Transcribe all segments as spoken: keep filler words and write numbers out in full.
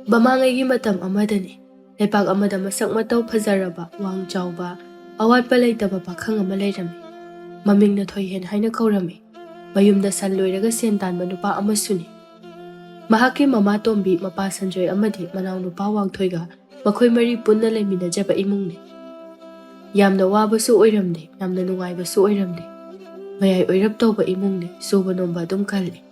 ꯃꯃꯥꯡꯉꯩꯒꯤ ꯃꯇꯝ ꯑꯃꯗꯅꯤ, ꯂꯩꯄꯥꯛ ꯑꯃꯗ ꯃꯁꯛ ꯃꯇꯧ ꯐꯖꯔꯕ, ꯋꯥꯡ ꯆꯥꯎꯕ, ꯑꯋꯥꯠꯄ ꯂꯩꯇꯕ ꯄꯥꯈꯪ ꯑꯃ ꯂꯩꯔꯝꯃꯤ꯫ ꯃꯃꯤꯡꯅ ꯊꯣꯏꯍꯦꯟ ꯍꯥꯏꯅ ꯀꯧꯔꯝꯃꯤ꯫ ꯃꯌꯨꯝꯗ ꯁꯟ ꯂꯣꯏꯔꯒ ꯁꯦꯟ ꯇꯥꯟꯕ ꯅꯨꯄꯥ ꯑꯃꯁꯨꯅꯤ꯫ ꯃꯍꯥꯛꯀꯤ ꯃꯃꯥ ꯇꯣꯝꯕꯤ, ꯃꯄꯥ ꯁꯟꯖꯣꯏ ꯑꯃꯗꯤ ꯃꯅꯥꯎꯅꯨꯄꯥ ꯋꯥꯡꯊꯣꯏꯒ ꯃꯈꯣꯏ ꯃꯔꯤ ꯄꯨꯟꯅ ꯂꯩꯃꯤꯟꯅꯖꯕ ꯏꯃꯨꯡꯅꯤ꯫ ꯌꯥꯝꯅ ꯋꯥꯕꯁꯨ ꯑꯣꯏꯔꯝꯗꯦ, ꯌꯥꯝꯅ ꯅꯨꯡꯉꯥꯏꯕꯁꯨ ꯑꯣꯏꯔꯝꯗꯦ꯫ ꯃꯌꯥꯏ ꯑꯣꯏꯔꯞ ꯇꯧꯕ ꯏꯃꯨꯡꯅꯤ, ꯁꯨꯕ ꯅꯣꯝꯕ ꯑꯗꯨꯝ ꯀꯜꯂꯤ꯫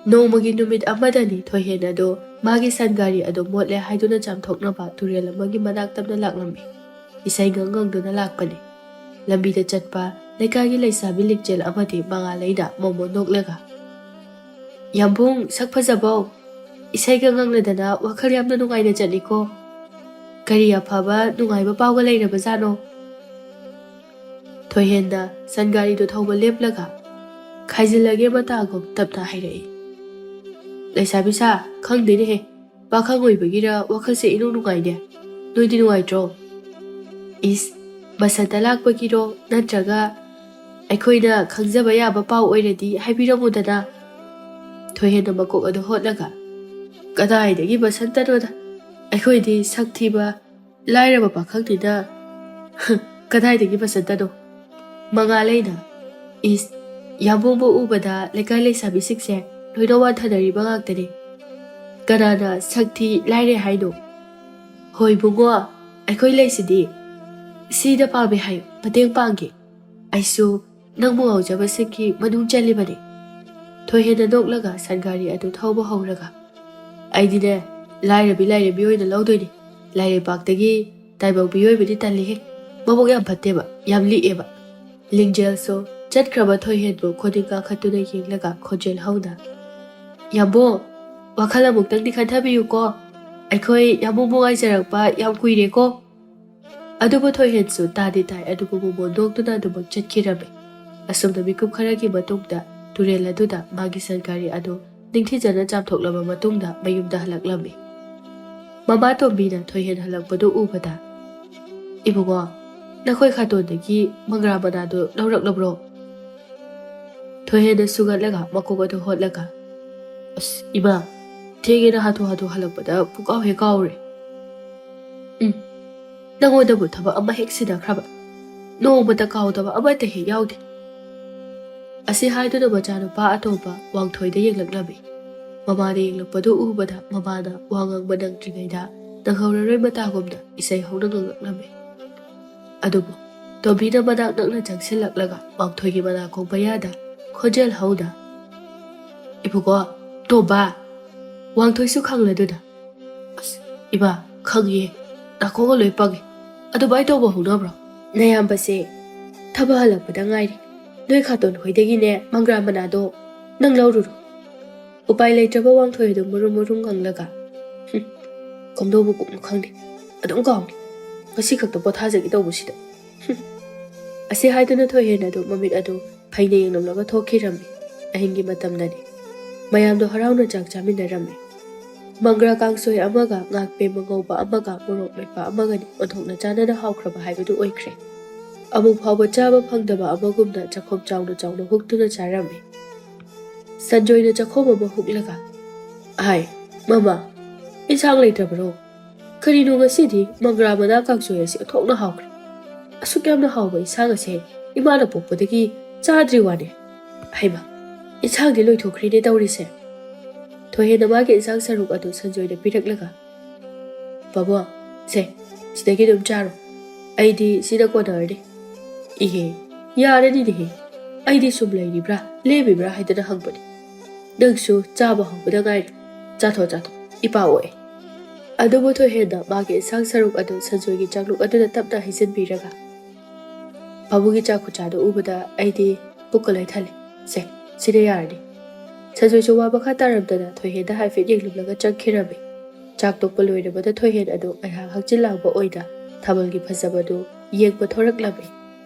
ꯅꯣꯡꯃꯒꯤ ꯅꯨꯃꯤꯠ ꯑꯃꯗꯅꯤ ꯊꯣꯏꯍꯦꯟ ꯑꯗꯣ ꯃꯥꯒꯤ ꯁꯟ ꯒꯥꯔꯤ ꯑꯗꯣ ꯃꯣꯠꯂꯦ ꯍꯥꯏꯗꯨꯅ ꯆꯥꯝꯊꯣꯛꯅꯕ ꯇꯨꯔꯦꯜ ꯑꯃꯒꯤ ꯃꯅꯥꯛ ꯇꯝꯅ ꯂꯥꯛꯂꯝꯃꯤ꯫ ꯏꯁꯩꯒ ꯉꯪꯗꯨꯅ ꯂꯥꯛꯄꯅꯤ꯫ ꯂꯝꯕꯤꯗ ꯆꯠꯄ ꯂꯩꯀꯥꯏꯒꯤ ꯂꯩꯁꯥꯕꯤ ꯂꯤꯛꯆꯦꯜ ꯑꯃꯗꯤ ꯃꯉꯥꯜ ꯂꯩꯅ ꯃꯣꯃꯣꯟ ꯅꯣꯛꯂꯒ, "ꯌꯥꯝꯕꯨꯡ, ꯁꯛ ꯐꯖꯕꯧ, ꯏꯁꯩꯒ ꯉꯪꯅꯗꯅ ꯋꯥꯈꯜ ꯌꯥꯝꯅ ꯅꯨꯡꯉꯥꯏꯅ ꯆꯠꯂꯤꯀꯣ꯫ ꯀꯔꯤ ꯑꯐꯕ ꯅꯨꯡꯉꯥꯏꯕ ꯄꯥꯎꯒ ꯂꯩꯔꯕꯖꯥꯠꯅꯣ?" ꯊꯣꯏꯍꯦꯟꯅ ꯁꯟ ꯒꯥꯔꯤꯗꯨ ꯊꯧꯕ ꯂꯦꯞꯂꯒ ꯈꯥꯏꯖꯤꯜꯂꯒꯦ ꯃꯇꯥꯒꯨꯝ ꯇꯞꯅ ꯍꯥꯏꯔꯛꯏ꯫ "ꯂꯩꯁꯥꯕꯤ ꯁꯥ, ꯈꯪꯗꯦꯅꯦꯍꯦ, ꯄꯥꯈꯪ ꯑꯣꯏꯕꯒꯤꯔ ꯋꯥꯈꯜꯁꯦ ꯏꯅꯨꯡ ꯅꯨꯡꯉꯥꯏꯅꯦ꯫ ꯅꯣꯏꯗꯤ ꯅꯨꯡꯉꯥꯏꯇ꯭ꯔꯣ?" "ꯏꯁ, ꯕꯁꯟꯇ ꯂꯥꯛꯄꯒꯤꯔꯣ, ꯅꯠꯇ꯭ꯔꯒ ꯑꯩꯈꯣꯏꯅ ꯈꯪꯖꯕ ꯌꯥꯕ ꯄꯥꯎ ꯑꯣꯏꯔꯗꯤ ꯍꯥꯏꯕꯤꯔꯝꯃꯨꯗꯅ?" ꯊꯣꯏꯍꯦꯟꯅ ꯃꯀꯣꯛ ꯑꯗꯨ ꯍꯣꯠꯂꯒ, "ꯀꯗꯥꯏꯗꯒꯤ ꯕꯁꯟꯇꯅꯣꯗ? ꯑꯩꯈꯣꯏꯗꯤ ꯁꯛ ꯊꯤꯕ, ꯂꯥꯏꯔꯕ ꯄꯥꯈꯪꯅꯤꯅ꯫" "ꯀꯗꯥꯏꯗꯒꯤ ꯕꯁꯟꯇꯅꯣ?" ꯃꯉꯥꯜ ꯂꯩꯅ, "ꯏꯁ, ꯌꯥꯝꯕꯨꯡꯕꯨ ꯎꯕꯗ ꯂꯩꯀꯥꯏ ꯂꯩꯁꯥꯕꯤꯁꯤꯡꯁꯦ ꯂꯣꯏꯅ ꯋꯥꯟꯊꯅꯔꯤꯕ ꯉꯥꯛꯇꯅꯤ꯫ ꯀꯅꯥꯅ ꯁꯛ ꯊꯤ ꯂꯥꯏꯔꯦ ꯍꯥꯏꯅꯣ? ꯍꯣꯏ ꯕꯨꯡꯉꯣ, ꯑꯩꯈꯣꯏ ꯂꯩꯁꯤꯗꯤ꯫ ꯁꯤꯗ ꯄꯥꯝꯃꯦ ꯍꯥꯏꯌꯨ, ꯃꯇꯦꯡ ꯄꯥꯡꯒꯦ꯫ ꯑꯩꯁꯨ ꯅꯪꯕꯨ ꯉꯥꯎꯖꯕꯁꯤꯡꯒꯤ ꯃꯅꯨꯡ ꯆꯜꯂꯤꯕꯅꯤ꯫" ꯊꯣꯏꯍꯦꯟꯅ ꯅꯣꯛꯂꯒ ꯁꯟ ꯒꯥꯔꯤ ꯑꯗꯨ ꯊꯧꯕ ꯍꯧꯔꯒ, "ꯑꯩꯗꯤꯅꯦ, ꯂꯥꯏꯔꯕꯤ ꯂꯥꯏꯔꯦꯝꯕꯤ ꯑꯣꯏꯅ ꯂꯧꯗꯣꯏꯅꯤ꯫ ꯂꯥꯏꯔꯩꯄꯥꯛꯇꯒꯤ ꯇꯥꯏꯕꯪ ꯃꯤꯑꯣꯏꯕꯗꯤ ꯇꯜꯂꯤꯍꯦ꯫ ꯃꯕꯨꯛ ꯌꯥꯝ ꯐꯠꯇꯦꯕ, ꯌꯥꯝ ꯂꯤꯛꯑꯦꯕ꯫" ꯂꯤꯡꯖꯦꯜꯁꯨ ꯆꯠꯈ꯭ꯔꯕ ꯊꯣꯏꯍꯦꯟꯕꯨ ꯈꯨꯗꯤꯡ ꯀꯥꯈꯠꯇꯨꯅ ꯌꯦꯡꯂꯒ ꯈꯣꯟꯖꯦꯜ ꯍꯧꯅ, "ꯌꯥꯝꯕꯨꯡ, ꯋꯥꯈꯜ ꯑꯃꯨꯛꯇꯪꯗꯤ ꯈꯟꯊꯕꯤꯌꯨꯀꯣ꯫ ꯑꯩꯈꯣꯏ ꯌꯥꯝꯕꯨꯡꯕꯨ ꯉꯥꯏꯖꯔꯛꯄ ꯌꯥꯝ ꯀꯨꯏꯔꯦꯀꯣ꯫" ꯑꯗꯨꯕꯨ ꯊꯣꯏꯍꯦꯟꯁꯨ ꯇꯥꯗꯤ ꯇꯥꯏ, ꯑꯗꯨꯕꯨ ꯃꯣꯃꯣꯟ ꯅꯣꯛꯇꯨꯅ ꯑꯗꯨꯃꯛ ꯆꯠꯈꯤꯔꯝꯃꯤ꯫ ꯑꯁꯨꯝꯅ ꯃꯤꯀꯨꯞ ꯈꯔꯒꯤ ꯃꯇꯨꯡꯗ ꯇꯨꯔꯦꯜ ꯑꯗꯨꯗ ꯃꯥꯒꯤ ꯁꯟ ꯒꯥꯔꯤ ꯑꯗꯨ ꯅꯤꯡꯊꯤꯖꯅ ꯆꯥꯝꯊꯣꯛꯂꯕ ꯃꯇꯨꯡꯗ ꯃꯌꯨꯝꯗ ꯍꯜꯂꯛꯂꯝꯃꯤ꯫ ꯃꯃꯥ ꯇꯣꯝꯕꯤꯅ ꯊꯣꯏꯍꯦꯟ ꯍꯜꯂꯛꯄꯗꯨ ꯎꯕꯗ, "ꯏꯕꯨꯡꯉꯣ, ꯅꯈꯣꯏ ꯈꯥꯇꯣꯟꯗꯒꯤ ꯃꯪꯒ꯭ꯔꯥ ꯃꯅꯥꯗꯨ ꯂꯧꯔꯛꯂꯕ꯭ꯔꯣ?" ꯊꯣꯏꯍꯦꯟꯅ ꯁꯨꯒꯠꯂꯒ ꯃꯀꯣꯛ ꯑꯗꯨ ꯍꯣꯠꯂꯒ, "ꯑꯁ, ꯏꯃꯥ, ꯊꯦꯡꯉꯦꯅ ꯍꯥꯊꯨ ꯍꯥꯊꯨ ꯍꯜꯂꯛꯄꯗ ꯄꯨꯡꯀꯥꯎ ꯍꯦꯛ ꯀꯥꯎꯔꯦ꯫ ꯎꯝ, ꯅꯪꯉꯣꯟꯗꯕꯨ ꯊꯕꯛ ꯑꯃ ꯍꯦꯛ ꯁꯤꯟꯅꯈ꯭ꯔꯕ? ꯅꯣꯡꯃꯇ ꯀꯥꯎꯗꯕ ꯑꯃꯠꯇ ꯍꯦꯛ ꯌꯥꯎꯗꯦ꯫ ꯑꯁꯤ ꯍꯥꯏꯗꯨꯅ ꯃꯆꯥꯅꯨꯄꯥ ꯑꯇꯣꯝꯕ ꯋꯥꯡꯊꯣꯏꯗ ꯌꯦꯡꯂꯛꯂꯝꯃꯤ꯫ ꯃꯃꯥꯅ ꯌꯦꯡꯂꯛꯄꯗꯨ ꯎꯕꯗ ꯃꯃꯥꯅ ꯋꯥ ꯉꯥꯡꯕ ꯅꯪꯗ꯭ꯔꯤꯉꯩꯗ ꯅꯪꯍꯧꯔꯔꯣꯏ ꯃꯇꯥꯒꯨꯝꯅ ꯏꯁꯩ ꯍꯧꯅ ꯉꯥꯡꯂꯛꯂꯝꯃꯤ꯫ ꯑꯗꯨꯕꯨ ꯇꯣꯝꯕꯤꯅ ꯃꯅꯥꯛ ꯅꯛꯅ ꯆꯪꯁꯤꯜꯂꯛꯂꯒ ꯋꯥꯡꯊꯣꯏꯒꯤ ꯃꯅꯥꯀꯣꯡ ꯃꯌꯥꯗ ꯈꯣꯟꯖꯦꯜ ꯍꯧꯅ, "ꯏꯕꯨꯡꯉꯣ, ꯇꯣꯝꯕ, ꯋꯥꯡꯊꯣꯏꯁꯨ ꯈꯪꯂꯗꯨꯅ?" "ꯑꯁ, ꯏꯃꯥ, ꯈꯪꯉꯤꯌꯦ꯫ ꯅꯥꯀꯣꯡꯒ ꯂꯣꯏ ꯄꯪꯉꯦ꯫ ꯑꯗꯨꯃꯥꯏꯅ ꯇꯧꯕ ꯍꯧꯅꯕ꯭ꯔꯣ?" "ꯅꯌꯥꯝꯕꯁꯦ ꯊꯕꯛ ꯍꯜꯂꯛꯄꯗ ꯉꯥꯏꯔꯤ꯫ ꯅꯣꯏ ꯈꯥꯇꯣꯟ ꯍꯣꯏꯗꯒꯤꯅꯦ ꯃꯪꯒ꯭ꯔꯥ ꯃꯅꯥꯗꯣ ꯅꯪ ꯂꯧꯔꯨꯔꯣ꯫" ꯎꯄꯥꯏ ꯂꯩꯇ꯭ꯔꯕ ꯋꯥꯡꯊꯣꯏ ꯑꯗꯨ ꯃꯨꯔꯨꯝ ꯃꯨꯔꯨꯝ ꯉꯪꯂꯒ, "ꯍꯨꯝ, ꯀꯝꯗꯧꯕ ꯀꯨꯛꯅꯣ ꯈꯪꯗꯦ꯫ ꯑꯗꯨꯝ ꯀꯥꯎꯅꯤ꯫ ꯉꯁꯤ ꯈꯛꯇ ꯄꯣꯊꯥꯖꯒꯦ ꯇꯧꯕꯁꯤꯗ꯫" ꯍꯨꯝ꯫ ꯑꯁꯤ ꯍꯥꯏꯗꯨꯅ ꯊꯣꯏꯍꯦꯟ ꯑꯗꯨ ꯃꯃꯤꯠ ꯑꯗꯨ ꯐꯩꯅ ꯌꯦꯡꯂꯝꯂꯒ ꯊꯣꯛꯈꯤꯔꯝꯃꯤ꯫ ꯑꯍꯤꯡꯒꯤ ꯃꯇꯝꯗꯅꯤ꯫ ꯃꯌꯥꯝꯗꯣ ꯍꯔꯥꯎꯅ ꯆꯥꯛ ꯆꯥꯃꯤꯟꯅꯔꯝꯃꯤ꯫ ꯃꯪꯒ꯭ꯔꯥ ꯀꯥꯡꯁꯣꯏ ꯑꯃꯒ, ꯉꯥ ꯄꯦꯝꯃ ꯉꯧꯕ ꯑꯃꯒ, ꯃꯣꯔꯣꯛ ꯃꯦꯠꯄ ꯑꯃꯒꯅꯤ ꯑꯣꯟꯊꯣꯛꯅ ꯆꯥꯟꯅꯅ ꯍꯥꯎꯈ꯭ꯔꯕ ꯍꯥꯏꯕꯗꯨ ꯑꯣꯏꯈ꯭ꯔꯦ꯫ ꯑꯃꯨꯛ ꯐꯥꯎꯕ ꯆꯥꯕ ꯐꯪꯗꯕ ꯑꯃꯒꯨꯝꯅ ꯆꯥꯛꯈꯨꯝ ꯆꯥꯎꯅ ꯆꯥꯎꯅ ꯍꯨꯛꯇꯨꯅ ꯆꯥꯔꯝꯃꯤ꯫ ꯁꯟꯖꯣꯏꯅ ꯆꯥꯛꯈꯣꯝ ꯑꯃ ꯍꯨꯛꯂꯒ, "ꯑꯥꯏ, ꯃꯃꯥ, ꯏꯟꯁꯥꯡ ꯂꯩꯇ꯭ꯔꯕꯔꯣ? ꯀꯔꯤꯅꯣ ꯉꯁꯤꯗꯤ ꯃꯪꯒ꯭ꯔꯥ ꯃꯅꯥ ꯀꯥꯡꯁꯣꯏ ꯑꯁꯤ ꯑꯣꯟꯊꯣꯛꯅ ꯍꯥꯎꯈ꯭ꯔꯦ꯫ ꯑꯁꯨꯛ ꯌꯥꯝꯅ ꯍꯥꯎꯕ ꯏꯟꯁꯥꯡ ꯑꯁꯦ ꯏꯃꯥꯅ ꯄꯣꯛꯄꯗꯒꯤ ꯆꯥꯗ꯭ꯔꯤ ꯋꯥꯅꯦ꯫ ꯍꯩꯃꯥ, ꯏꯟꯁꯥꯡꯗꯤ ꯂꯣꯏꯊꯣꯛꯈ꯭ꯔꯦꯅꯦ ꯇꯧꯔꯤꯁꯦ꯫" ꯊꯣꯏꯍꯦꯟꯅ ꯃꯥꯒꯤ ꯏꯟꯁꯥꯡ ꯁꯔꯨꯛ ꯑꯗꯨ ꯁꯟꯖꯣꯏꯗ ꯄꯤꯔꯛꯂꯒ, "ꯄꯥꯕꯨꯡ, ꯁꯦ, ꯁꯤꯗꯒꯤ ꯑꯗꯨꯝ ꯆꯥꯔꯣ꯫ ꯑꯩꯗꯤ ꯁꯤꯅ ꯀꯣꯟꯅꯔꯅꯤ꯫" "ꯏꯍꯦ, ꯌꯥꯔꯅꯤꯅꯦꯍꯦ꯫ ꯑꯩꯗꯤ ꯁꯨꯝ ꯂꯩꯔꯤꯕ꯭ꯔꯥ, ꯂꯦꯝꯃꯤꯕ꯭ꯔꯥ ꯍꯥꯏꯗꯅ ꯍꯪꯕꯅꯤ꯫ ꯅꯪꯁꯨ ꯆꯥꯕ ꯍꯧꯕꯗ ꯉꯥꯏꯔꯤ꯫ ꯆꯥꯊꯣꯛ, ꯆꯥꯊꯣꯛ, ꯏꯄꯥ ꯑꯣꯛꯑꯦ꯫" ꯑꯗꯨꯕꯨ ꯊꯣꯏꯍꯦꯟꯅ ꯃꯥꯒꯤ ꯏꯟꯁꯥꯡ ꯁꯔꯨꯛ ꯑꯗꯨ ꯁꯟꯖꯣꯏꯒꯤ ꯆꯥꯛꯂꯨꯛ ꯑꯗꯨꯗ ꯇꯞꯅ ꯍꯩꯖꯤꯟꯕꯤꯔꯒ, "ꯄꯥꯕꯨꯡꯒꯤ ꯆꯥꯛ ꯈꯨꯆꯥꯗꯣ ꯎꯕꯗ ꯑꯩꯗꯤ ꯄꯨꯛꯀ ꯂꯣꯏ ꯊꯜꯂꯦ꯫ ꯁꯦ, ꯁꯤꯅ ꯌꯥꯔꯅꯤ꯫" ꯁꯟꯖꯣꯏꯁꯨ ꯋꯥ ꯃꯈꯥ ꯇꯥꯔꯝꯗꯅ ꯊꯣꯏꯍꯦꯟꯗ ꯍꯥꯏꯐꯦꯠ ꯌꯦꯡꯂꯨꯝꯂꯒ ꯆꯪꯈꯤꯔꯝꯃꯤ꯫ ꯆꯥꯛ ꯇꯣꯛꯄ ꯂꯣꯏꯔꯕꯗ ꯊꯣꯏꯍꯦꯟ ꯑꯗꯨ ꯉꯥꯏꯍꯥꯛ ꯍꯛꯆꯤꯜ ꯂꯥꯡꯕ ꯑꯣꯏꯅ ꯊꯥꯕꯜꯒꯤ ꯐꯖꯕꯗꯨ ꯌꯦꯡꯕ ꯊꯣꯔꯛꯂꯝꯃꯤ꯫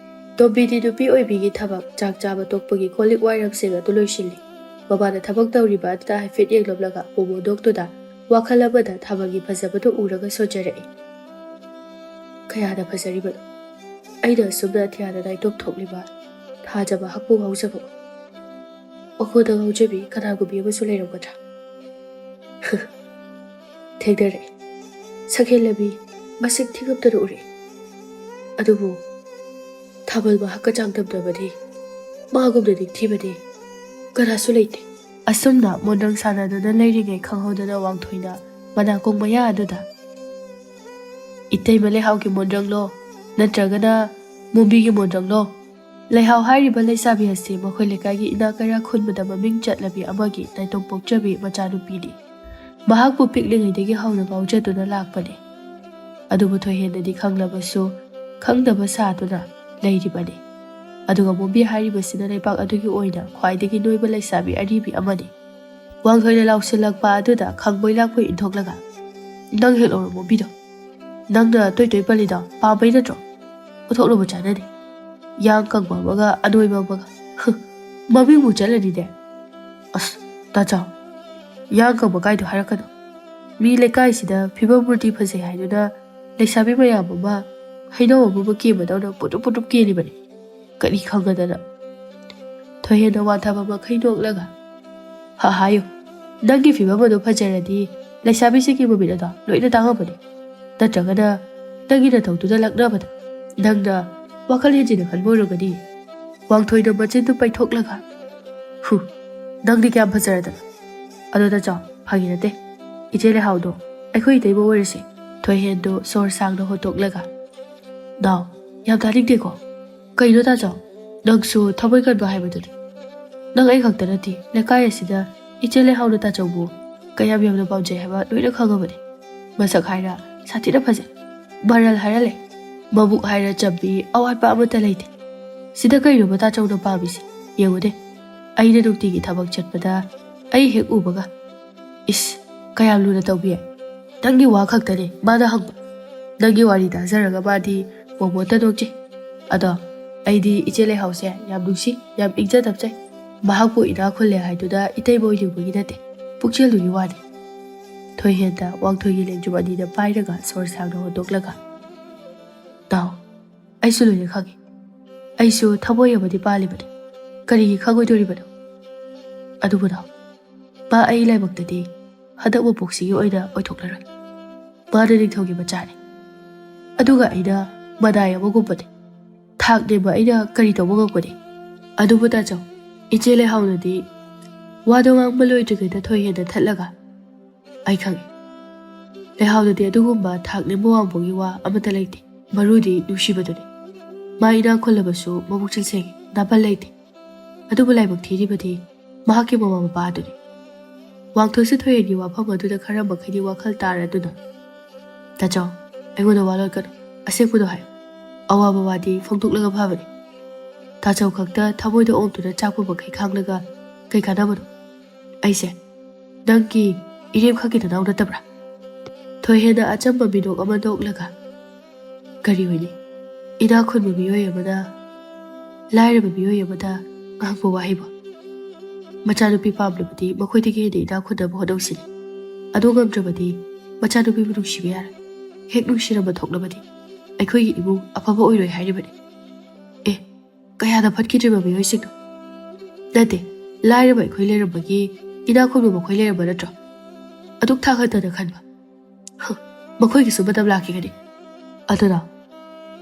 ꯇꯣꯝꯕꯤꯗꯤ ꯅꯨꯄꯤ ꯑꯣꯏꯕꯤꯒꯤ ꯊꯕꯛ ꯆꯥꯛ ꯆꯥꯕ ꯇꯣꯛꯄꯒꯤ ꯀꯣꯜ ꯂꯤꯛ ꯋꯥꯏꯔꯝꯁꯤꯡ ꯑꯗꯨ ꯂꯣꯏꯁꯤꯜꯂꯤ꯫ ꯃꯃꯥꯅ ꯊꯕꯛ ꯇꯧꯔꯤꯕ ꯑꯗꯨꯗ ꯍꯥꯏꯐꯦꯠ ꯌꯦꯡꯂꯝꯂꯒ ꯃꯣꯃꯣꯟ ꯅꯣꯛꯇꯨꯅ ꯋꯥꯈꯜ ꯑꯃꯗ ꯊꯥꯕꯜꯒꯤ ꯐꯖꯕꯗꯨ ꯎꯔꯒ ꯁꯣꯟꯖꯔꯛꯏ꯫ ꯀꯌꯥꯗ ꯐꯖꯔꯤꯕꯅꯣ! ꯑꯩꯅ ꯑꯁꯨꯝꯅ ꯑꯇꯤꯌꯥꯗ ꯅꯥꯏꯇꯣꯝ ꯊꯣꯛꯂꯤꯕ ꯊꯥꯖꯕ ꯍꯛꯄꯨ ꯉꯥꯎꯖꯕ꯫ ꯋꯥꯈꯜꯗ ꯉꯥꯎꯖꯕꯤ ꯀꯅꯥꯒꯨꯝꯕꯤ ꯑꯃꯁꯨ ꯂꯩꯔꯝꯒꯗ꯭ꯔꯥ? ꯊꯦꯡꯅꯔꯛꯏ꯫ ꯁꯛꯍꯦꯜꯂꯕꯤ ꯃꯁꯛ ꯊꯤꯉꯝꯗꯅ ꯎꯔꯛꯏ꯫ ꯑꯗꯨꯕꯨ ꯊꯥꯕꯜ ꯃꯍꯥꯛꯀ ꯆꯥꯡꯗꯝꯅꯕꯗꯤ ꯃꯥꯒꯨꯝꯅ ꯅꯤꯡꯊꯤꯕꯗꯤ ꯀꯅꯥꯁꯨ ꯂꯩꯇꯦ꯫ ꯑꯁꯨꯝꯅ ꯃꯣꯟꯗ꯭ꯔꯪ ꯁꯥꯟꯅꯗꯨꯅ ꯂꯩꯔꯤꯉꯩ ꯈꯪꯍꯧꯗꯅ ꯋꯥꯡꯊꯣꯏꯅ ꯃꯅꯥꯀꯣꯡ ꯃꯌꯥ ꯑꯗꯨꯗ, "ꯏꯇꯩꯃ ꯂꯩꯍꯥꯎꯒꯤ ꯃꯣꯟꯗ꯭ꯔꯪꯂꯣ, ꯅꯠꯇ꯭ꯔꯒꯅ ꯃꯣꯝꯕꯤꯒꯤ ꯃꯣꯟꯗ꯭ꯔꯪꯂꯣ?" ꯂꯩꯍꯥꯎ ꯍꯥꯏꯔꯤꯕ ꯂꯩꯁꯥꯕꯤ ꯑꯁꯤ ꯃꯈꯣꯏ ꯂꯩꯀꯥꯏꯒꯤ ꯏꯅꯥꯛ ꯀꯩꯔꯥꯛ ꯈꯨꯟꯕꯗ ꯃꯃꯤꯡ ꯆꯠꯂꯕꯤ ꯑꯃꯒꯤ ꯅꯥꯏꯇꯣꯝ ꯄꯣꯛꯆꯕꯤ ꯃꯆꯥꯅꯨꯄꯤꯅꯤ꯫ ꯃꯍꯥꯛꯄꯨ ꯄꯤꯛꯂꯤꯉꯩꯗꯒꯤ ꯍꯧꯅ ꯉꯥꯎꯖꯗꯨꯅ ꯂꯥꯛꯄꯅꯤ꯫ ꯑꯗꯨꯕꯨ ꯊꯣꯏꯍꯦꯟꯅꯗꯤ ꯈꯪꯂꯕꯁꯨ ꯈꯪꯗꯕ ꯁꯥꯗꯨꯅ ꯂꯩꯔꯤꯕꯅꯤ꯫ ꯑꯗꯨꯒ ꯃꯣꯝꯕꯤ ꯍꯥꯏꯔꯤꯕꯁꯤꯅ ꯂꯩꯄꯥꯛ ꯑꯗꯨꯒꯤ ꯑꯣꯏꯅ ꯈ꯭ꯋꯥꯏꯗꯒꯤ ꯅꯣꯏꯕ ꯂꯩꯁꯥꯕꯤ ꯑꯔꯤꯕꯤ ꯑꯃꯅꯤ꯫ ꯋꯥꯡꯊꯣꯏꯅ ꯂꯥꯎꯁꯤꯜꯂꯛꯄ ꯑꯗꯨꯗ ꯈꯪꯕꯣꯏ ꯂꯥꯛꯄꯣꯏ ꯏꯟꯊꯣꯛꯂꯒ, "ꯅꯪ ꯍꯦꯛ ꯂꯧꯔꯣ ꯃꯣꯝꯕꯤꯗꯣ꯫ ꯅꯪꯅ ꯇꯣꯏ ꯇꯣꯏ ꯄꯜꯂꯤꯗꯣ ꯄꯥꯝꯕꯩ ꯅꯠꯇ꯭ꯔꯣ? ꯄꯨꯊꯣꯛꯂꯨꯕ ꯆꯥꯅꯗꯦ꯫ ꯌꯥꯡ ꯀꯪꯕ ꯑꯃꯒ ꯑꯅꯣꯏꯕ ꯑꯃꯒ꯫ ꯍꯨ, ꯃꯃꯤꯡꯕꯨ ꯆꯠꯂꯅꯤꯅꯦ꯫ ꯑꯁ, ꯇꯥꯆꯧ, ꯌꯥꯡ ꯀꯪꯕ ꯀꯥꯏꯗꯣ ꯍꯥꯏꯔꯛꯀꯅꯨ꯫ ꯃꯤ ꯂꯩꯀꯥꯏꯁꯤꯗ ꯐꯤꯕꯝ ꯃꯨꯔꯇꯤ ꯐꯖꯩ ꯍꯥꯏꯗꯨꯅ ꯂꯩꯁꯥꯕꯤ ꯃꯌꯥꯝ ꯑꯃ ꯍꯩꯅꯧ ꯑꯃꯨꯕ ꯀꯦꯟꯕꯗꯧꯅ ꯄꯨꯇ꯭ꯔꯨꯞ ꯄꯨꯇ꯭ꯔꯨꯞ ꯀꯦꯜꯂꯤꯕꯅꯤ꯫ ꯀꯔꯤ ꯈꯪꯒꯗꯅ?" ꯊꯣꯏꯍꯦꯟꯅ ꯋꯥꯟꯊꯕ ꯃꯈꯩ ꯅꯣꯛꯂꯒ, "ꯍ, ꯍꯥꯏꯌꯨ, ꯅꯪꯒꯤ ꯐꯤꯕꯝ ꯑꯗꯨ ꯐꯖꯔꯗꯤ ꯂꯩꯁꯥꯕꯤꯁꯤꯡꯒꯤ ꯃꯃꯤꯠ ꯑꯗꯣ ꯂꯣꯏꯅ ꯇꯥꯡꯉꯝꯕꯅꯤ꯫ ꯅꯠꯇ꯭ꯔꯒꯅ ꯅꯪꯒꯤ ꯅꯇꯧꯗꯨꯗ ꯂꯛꯅꯕꯗ ꯅꯪꯅ ꯋꯥꯈꯜ ꯍꯦꯟꯖꯤꯟꯅ ꯈꯟꯕ ꯑꯣꯏꯔꯝꯒꯅꯤ꯫" ꯋꯥꯡꯊꯣꯏꯅ ꯃꯆꯤꯟꯗꯨ ꯄꯩꯊꯣꯛꯂꯒ, "ꯍꯨ, ꯅꯪꯗꯤ ꯀꯌꯥꯝ ꯐꯖꯔꯗꯅ꯫ ꯑꯗꯣ ꯇꯥꯆꯧ, ꯐꯥꯒꯤ ꯅꯠꯇꯦ꯫ ꯏꯆꯦ ꯂꯩꯍꯥꯎꯗꯣ ꯑꯩꯈꯣꯏ ꯏꯇꯩꯃ ꯑꯣꯏꯔꯁꯦ꯫" ꯊꯣꯏꯍꯦꯟꯗꯨ ꯁꯣꯔ ꯁꯥꯡꯅ ꯍꯣꯠꯇꯣꯛꯂꯒ, "ꯅꯥꯎ, ꯌꯥꯝ ꯇꯥꯅꯤꯡꯗꯦꯀꯣ꯫ ꯀꯩꯅꯣ ꯇꯥꯆꯧ, ꯅꯪꯁꯨ ꯊꯃꯣꯏ ꯀꯟꯕ ꯍꯥꯏꯕꯗꯨꯅꯤ꯫ ꯅꯪ ꯑꯩ ꯈꯛꯇ ꯅꯠꯇꯦ, ꯂꯩꯀꯥꯏ ꯑꯁꯤꯗ ꯏꯆꯦ ꯂꯩꯍꯥꯎꯅ ꯇꯥꯆꯧꯕꯨ ꯀꯌꯥꯝ ꯌꯥꯝꯅ ꯄꯥꯝꯖꯩ ꯍꯥꯏꯕ ꯂꯣꯏꯅ ꯈꯪꯉꯕꯅꯤ꯫ ꯃꯁꯛ ꯍꯥꯏꯔ ꯁꯥꯊꯤꯅ ꯐꯖꯩ, ꯃꯔꯜ ꯍꯥꯏꯔ ꯂꯩ, ꯃꯕꯨꯛ ꯍꯥꯏꯔ ꯆꯝꯕꯤ, ꯑꯋꯥꯠꯄ ꯑꯃꯠꯇ ꯂꯩꯇꯦ꯫ ꯁꯤꯗ ꯀꯩꯅꯣꯕ ꯇꯥꯆꯧꯅ ꯄꯥꯝꯃꯤꯁꯦ? ꯌꯦꯡꯉꯨꯅꯦ, ꯑꯩꯅ ꯅꯨꯡꯇꯤꯒꯤ ꯊꯕꯛ ꯆꯠꯄꯗ ꯑꯩ ꯍꯦꯛ ꯎꯕꯒ, ꯏꯁ, ꯀꯌꯥꯝ ꯂꯨꯅ ꯇꯧꯕꯤ? ꯅꯪꯒꯤ ꯋꯥ ꯈꯛꯇꯅꯦ ꯃꯥꯅ ꯍꯪꯕ꯫ ꯅꯪꯒꯤ ꯋꯥꯔꯤ ꯇꯥꯖꯔꯒ ꯃꯥꯗꯤ ꯃꯣꯃꯣꯟꯇ ꯅꯣꯛꯆꯩ꯫ ꯑꯗꯣ ꯑꯩꯗꯤ ꯏꯆꯦ ꯂꯩꯍꯥꯎꯁꯦ ꯌꯥꯝ ꯅꯨꯡꯁꯤ, ꯌꯥꯝ ꯏꯪꯖ ꯇꯞꯆꯩ꯫ ꯃꯍꯥꯛꯄꯨ ꯏꯅꯥꯛ ꯈꯨꯜꯂꯦ ꯍꯥꯏꯗꯨꯅ ꯏꯇꯩꯃ ꯑꯣꯏꯅꯤꯡꯕꯒꯤ ꯅꯠꯇꯦ, ꯄꯨꯛꯆꯦꯜꯗꯨꯒꯤ ꯋꯥꯅꯤ꯫" ꯊꯣꯏꯍꯦꯟꯗ ꯋꯥꯡꯊꯣꯏꯒꯤ ꯂꯦꯡꯖꯨꯝ ꯑꯅꯤꯗ ꯄꯥꯏꯔꯒ ꯁꯣꯔ ꯁꯥꯡꯅ ꯍꯣꯟꯗꯣꯛꯂꯒ, "ꯇꯥꯎ, ꯑꯩꯁꯨ ꯂꯣꯏꯅ ꯈꯪꯉꯤ꯫ ꯑꯩꯁꯨ ꯊꯃꯣꯏ ꯑꯃꯗꯤ ꯄꯥꯜꯂꯤꯕꯅꯤ꯫ ꯀꯔꯤꯒꯤ ꯈꯪꯉꯣꯏꯗꯣꯔꯤꯕꯅꯣ? ꯑꯗꯨꯕꯨ ꯇꯥꯎ, ꯃꯥ ꯑꯩ ꯂꯥꯏꯕꯛꯇꯗꯤ ꯍꯟꯗꯛ ꯃꯄꯣꯛꯁꯤꯒꯤ ꯑꯣꯏꯅ ꯑꯣꯏꯊꯣꯛꯂꯔꯣꯏ꯫ ꯃꯥꯅ ꯅꯤꯡꯊꯧꯒꯤ ꯃꯆꯥꯅꯤ꯫ ꯑꯗꯨꯒ ꯑꯩꯅ ꯃꯅꯥꯏ ꯑꯃꯒꯨꯝꯕꯅꯤ꯫ ꯊꯥꯛ ꯅꯦꯝꯕ ꯑꯩꯅ ꯀꯔꯤ ꯇꯧꯕ ꯉꯝꯒꯅꯤ? ꯑꯗꯨꯕꯨ ꯇꯥꯆꯧ, ꯏꯆꯦ ꯂꯩꯍꯥꯎꯅꯗꯤ ꯋꯥꯗꯣ ꯉꯥꯡꯕ ꯂꯣꯏꯗ꯭ꯔꯤꯉꯩꯗ ꯊꯣꯏꯍꯦꯟꯗ ꯊꯠꯂꯒ, "ꯑꯩ ꯈꯪꯏ꯫ ꯂꯩꯍꯥꯎꯗꯗꯤ ꯑꯗꯨꯒꯨꯝꯕ ꯊꯥꯛ ꯅꯦꯝꯕ ꯋꯥꯡꯕꯒꯤ ꯋꯥ ꯑꯃꯠꯇ ꯂꯩꯇꯦ꯫ ꯃꯔꯨꯗꯤ ꯅꯨꯡꯁꯤꯕꯗꯨꯅꯤ꯫ ꯃꯥ ꯏꯅꯥꯛ ꯈꯨꯜꯂꯕꯁꯨ ꯃꯕꯨꯛꯆꯦꯜ ꯁꯦꯡꯏ, ꯅꯥꯄꯜ ꯂꯩꯇꯦ꯫ ꯑꯗꯨꯕꯨ ꯂꯥꯏꯕꯛ ꯊꯤꯔꯤꯕꯗꯤ ꯃꯍꯥꯛꯀꯤ ꯃꯃꯥ ꯃꯄꯥ ꯑꯗꯨꯅꯤ꯫" ꯋꯥꯡꯊꯣꯏꯁꯨ ꯊꯣꯏꯍꯦꯟꯒꯤ ꯋꯥꯐꯝ ꯑꯗꯨꯗ ꯈꯔ ꯃꯈꯩꯗꯤ ꯋꯥꯈꯜ ꯇꯥꯔꯗꯨꯅ, "ꯇꯥꯆꯧ, ꯑꯩꯉꯣꯟꯗ ꯋꯥ ꯂꯣꯠꯀꯅꯨ꯫ ꯑꯁꯦꯡꯕꯗꯣ ꯍꯥꯏꯌꯨ꯫ ꯑꯋꯥꯕ ꯋꯥꯗꯤ ꯐꯣꯡꯗꯣꯛꯂꯒ ꯐꯕꯅꯤ꯫" ꯇꯥꯆꯧ ꯈꯛꯇ ꯊꯃꯣꯏꯗ ꯑꯣꯝꯗꯨꯅ ꯆꯥꯛꯄ ꯃꯈꯩ ꯈꯥꯡꯂꯒ ꯀꯩ ꯀꯥꯟꯅꯕꯅꯣ? ꯑꯩꯁꯦ ꯅꯪꯒꯤ ꯏꯔꯦꯝꯈꯛꯀꯤ ꯅꯅꯥꯎ ꯅꯠꯇꯕ꯭ꯔꯥ? ꯊꯣꯏꯍꯦꯟꯅ ꯑꯆꯝꯕ ꯃꯤꯅꯣꯛ ꯑꯃ ꯅꯣꯛꯂꯒ, "ꯀꯔꯤ ꯑꯣꯏꯅꯤ? ꯏꯅꯥꯛ ꯈꯨꯟꯕ ꯃꯤꯑꯣꯏ ꯑꯃꯅ ꯂꯥꯏꯔꯕ ꯃꯤꯑꯣꯏ ꯑꯃꯗ ꯉꯥꯡꯕ ꯋꯥꯍꯩꯕꯨ? ꯃꯆꯥꯅꯨꯄꯤ ꯄꯥꯝꯂꯕꯗꯤ ꯃꯈꯣꯏꯗꯒꯤ ꯍꯦꯟꯅ ꯏꯅꯥꯛ ꯈꯨꯟꯅꯕ ꯍꯣꯠꯅꯧꯁꯤꯅꯦ꯫ ꯑꯗꯨ ꯉꯝꯗ꯭ꯔꯕꯗꯤ ꯃꯆꯥꯅꯨꯄꯤꯕꯨ ꯅꯨꯡꯁꯤꯕ ꯌꯥꯔꯣꯏ꯫ ꯍꯦꯛ ꯅꯨꯡꯁꯤꯔꯝꯕ ꯊꯣꯛꯂꯕꯗꯤ ꯑꯩꯈꯣꯏꯒꯤ ꯏꯃꯨꯡ ꯑꯐꯕ ꯑꯣꯏꯔꯣꯏ ꯍꯥꯏꯔꯤꯕꯅꯤ꯫ ꯑꯦ, ꯀꯌꯥꯗ ꯐꯠꯈꯤꯗ꯭ꯔꯤꯕ ꯃꯤꯑꯣꯏꯁꯤꯡꯅꯣ? ꯅꯠꯇꯦ, ꯂꯥꯏꯔꯕ ꯑꯩꯈꯣꯏ ꯂꯩꯔꯝꯕꯒꯤ ꯏꯅꯥꯛ ꯈꯨꯟꯕ ꯃꯈꯣꯏ ꯂꯩꯔꯝꯕ ꯅꯠꯇ꯭ꯔꯣ? ꯑꯗꯨꯛ ꯊꯥꯒꯠꯇꯅ ꯈꯟꯕ꯫ ꯍ, ꯃꯈꯣꯏꯒꯤꯁꯨ ꯃꯇꯝ ꯂꯥꯛꯈꯤꯒꯅꯤ꯫ ꯑꯗꯨꯅ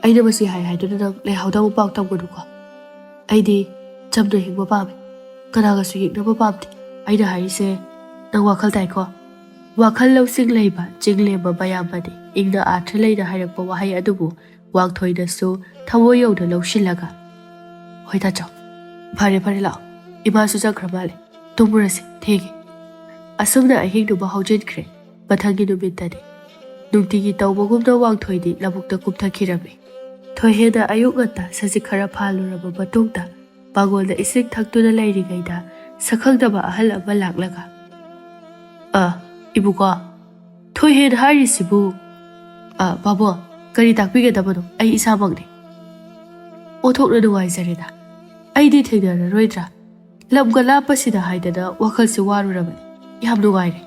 ꯑꯩꯅ ꯃꯁꯤ ꯍꯥꯏ ꯍꯥꯏꯗꯨꯅ ꯅꯪ ꯂꯩꯍꯥꯎꯗ ꯑꯃꯨꯛ ꯄꯥꯎ ꯇꯝꯒꯅꯨꯀꯣ꯫ ꯑꯩꯗꯤ ꯆꯝꯅ ꯍꯤꯡꯕ ꯄꯥꯝꯃꯤ꯫ ꯀꯅꯥꯒꯁꯨ ꯌꯦꯛꯅꯕ ꯄꯥꯝꯗꯦ꯫ ꯑꯩꯅ ꯍꯥꯏꯔꯤꯁꯦ ꯅꯪ ꯋꯥꯈꯜ ꯇꯥꯏꯀꯣ?" ꯋꯥꯈꯜ ꯂꯧꯁꯤꯡ ꯂꯩꯕ ꯆꯤꯡꯂꯦꯝꯕ ꯃꯌꯥꯝꯕꯗꯤ ꯏꯪꯅ ꯑꯥꯔꯊ ꯂꯩꯅ ꯍꯥꯏꯔꯛꯄ ꯋꯥꯍꯩ ꯑꯗꯨꯕꯨ ꯋꯥꯡꯊꯣꯏꯅꯁꯨ ꯊꯃꯣꯏ ꯌꯧꯅ ꯂꯧꯁꯤꯜꯂꯒ, "ꯍꯣꯏ ꯇꯥꯆꯧ, ꯐꯔꯦ ꯐꯔꯦ, ꯂꯥꯛꯑꯣ, ꯏꯃꯥꯁꯨ ꯆꯠꯈ꯭ꯔ ꯃꯥꯜꯂꯦ, ꯇꯨꯝꯃꯨꯔꯁꯤ, ꯊꯦꯡꯉꯦ꯫" ꯑꯁꯨꯝꯅ ꯑꯍꯤꯡꯗꯨꯃ ꯍꯧꯖꯤꯟꯈ꯭ꯔꯦ꯫ ꯃꯊꯪꯒꯤ ꯅꯨꯃꯤꯠꯇꯗꯤ ꯅꯨꯡꯇꯤꯒꯤ ꯇꯧꯕꯒꯨꯝꯅ ꯋꯥꯡꯊꯣꯏꯗꯤ ꯂꯧꯕꯨꯛꯇ ꯀꯨꯝꯊꯈꯤꯔꯝꯃꯤ꯫ ꯊꯣꯏꯍꯦꯟꯅ ꯑꯌꯨꯛ ꯉꯟꯇꯥ ꯁꯖꯤꯛ ꯈꯔ ꯐꯥꯜꯂꯨꯔꯕ ꯃꯇꯨꯡꯗ ꯃꯉꯣꯟꯗ ꯏꯁꯤꯡ ꯊꯛꯇꯨꯅ ꯂꯩꯔꯤꯉꯩꯗ ꯁꯛꯈꯪꯗꯕ ꯑꯍꯜ ꯑꯃ ꯂꯥꯛꯂꯒ, "ꯑ, ꯏꯕꯨꯡꯉꯣ, ꯊꯣꯏꯍꯦꯟ ꯍꯥꯏꯔꯤꯁꯤꯕꯨ?" "ꯑ, ꯄꯥꯕꯨꯡ, ꯀꯔꯤ ꯇꯥꯛꯄꯤꯒꯗꯕꯅꯣ? ꯑꯩ ꯏꯁꯥꯃꯛꯅꯤ꯫" "ꯑꯣꯟꯊꯣꯛꯅ ꯅꯨꯡꯉꯥꯏꯖꯔꯦꯗ꯫ ꯑꯩꯗꯤ ꯊꯦꯡꯅꯔꯔꯣꯏꯗ꯭ꯔꯥ? ꯂꯝꯒ ꯂꯥꯞꯄꯁꯤꯗ ꯍꯥꯏꯗꯅ ꯋꯥꯈꯜꯁꯦ ꯋꯥꯔꯨꯔꯕꯅꯤ꯫ ꯌꯥꯝ ꯅꯨꯡꯉꯥꯏꯔꯦ꯫"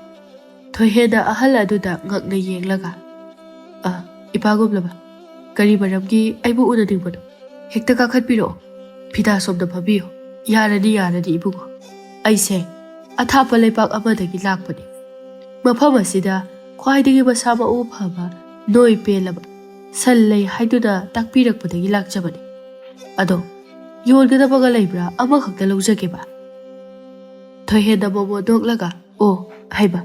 ꯊꯣꯏꯍꯦꯟꯅ ꯑꯍꯜ ꯑꯗꯨꯗ ꯉꯛꯅ ꯌꯦꯡꯂꯒ, "ꯑ, ꯏꯄꯥꯒꯨꯝꯂꯕ, ꯀꯔꯤ ꯃꯔꯝꯒꯤ ꯑꯩꯕꯨ ꯎꯅꯅꯤꯡꯕꯅꯣ? ꯍꯦꯛꯇ ꯀꯥꯈꯠꯄꯤꯔꯛꯑꯣ꯫ ꯐꯤꯗꯥ ꯁꯣꯝꯗ ꯐꯝꯕꯤꯌꯨ꯫" "ꯌꯥꯔꯅꯤ, ꯌꯥꯔꯅꯤ, ꯏꯕꯨꯡꯉꯣ꯫ ꯑꯩꯁꯦ ꯑꯊꯥꯞꯄ ꯂꯩꯄꯥꯛ ꯑꯃꯗꯒꯤ ꯂꯥꯛꯄꯅꯤ꯫ ꯃꯐꯝ ꯑꯁꯤꯗ ꯈ꯭ꯋꯥꯏꯗꯒꯤ ꯃꯁꯥ ꯃꯎ ꯐꯕ, ꯅꯣꯏ ꯄꯦꯜꯂꯕ ꯁꯟ ꯂꯩ ꯍꯥꯏꯗꯨꯅ ꯇꯥꯛꯄꯤꯔꯛꯄꯗꯒꯤ ꯂꯥꯛꯆꯕꯅꯤ꯫ ꯑꯗꯣ ꯌꯣꯟꯒꯗꯕꯒ ꯂꯩꯕ꯭ꯔꯥ? ꯑꯃꯈꯛꯇ ꯂꯧꯖꯒꯦꯕ꯫ ꯊꯣꯏꯍꯦꯟꯅ ꯃꯣꯃꯣꯟ ꯅꯣꯛꯂꯒ, "ꯑꯣ," ꯍꯥꯏꯕ,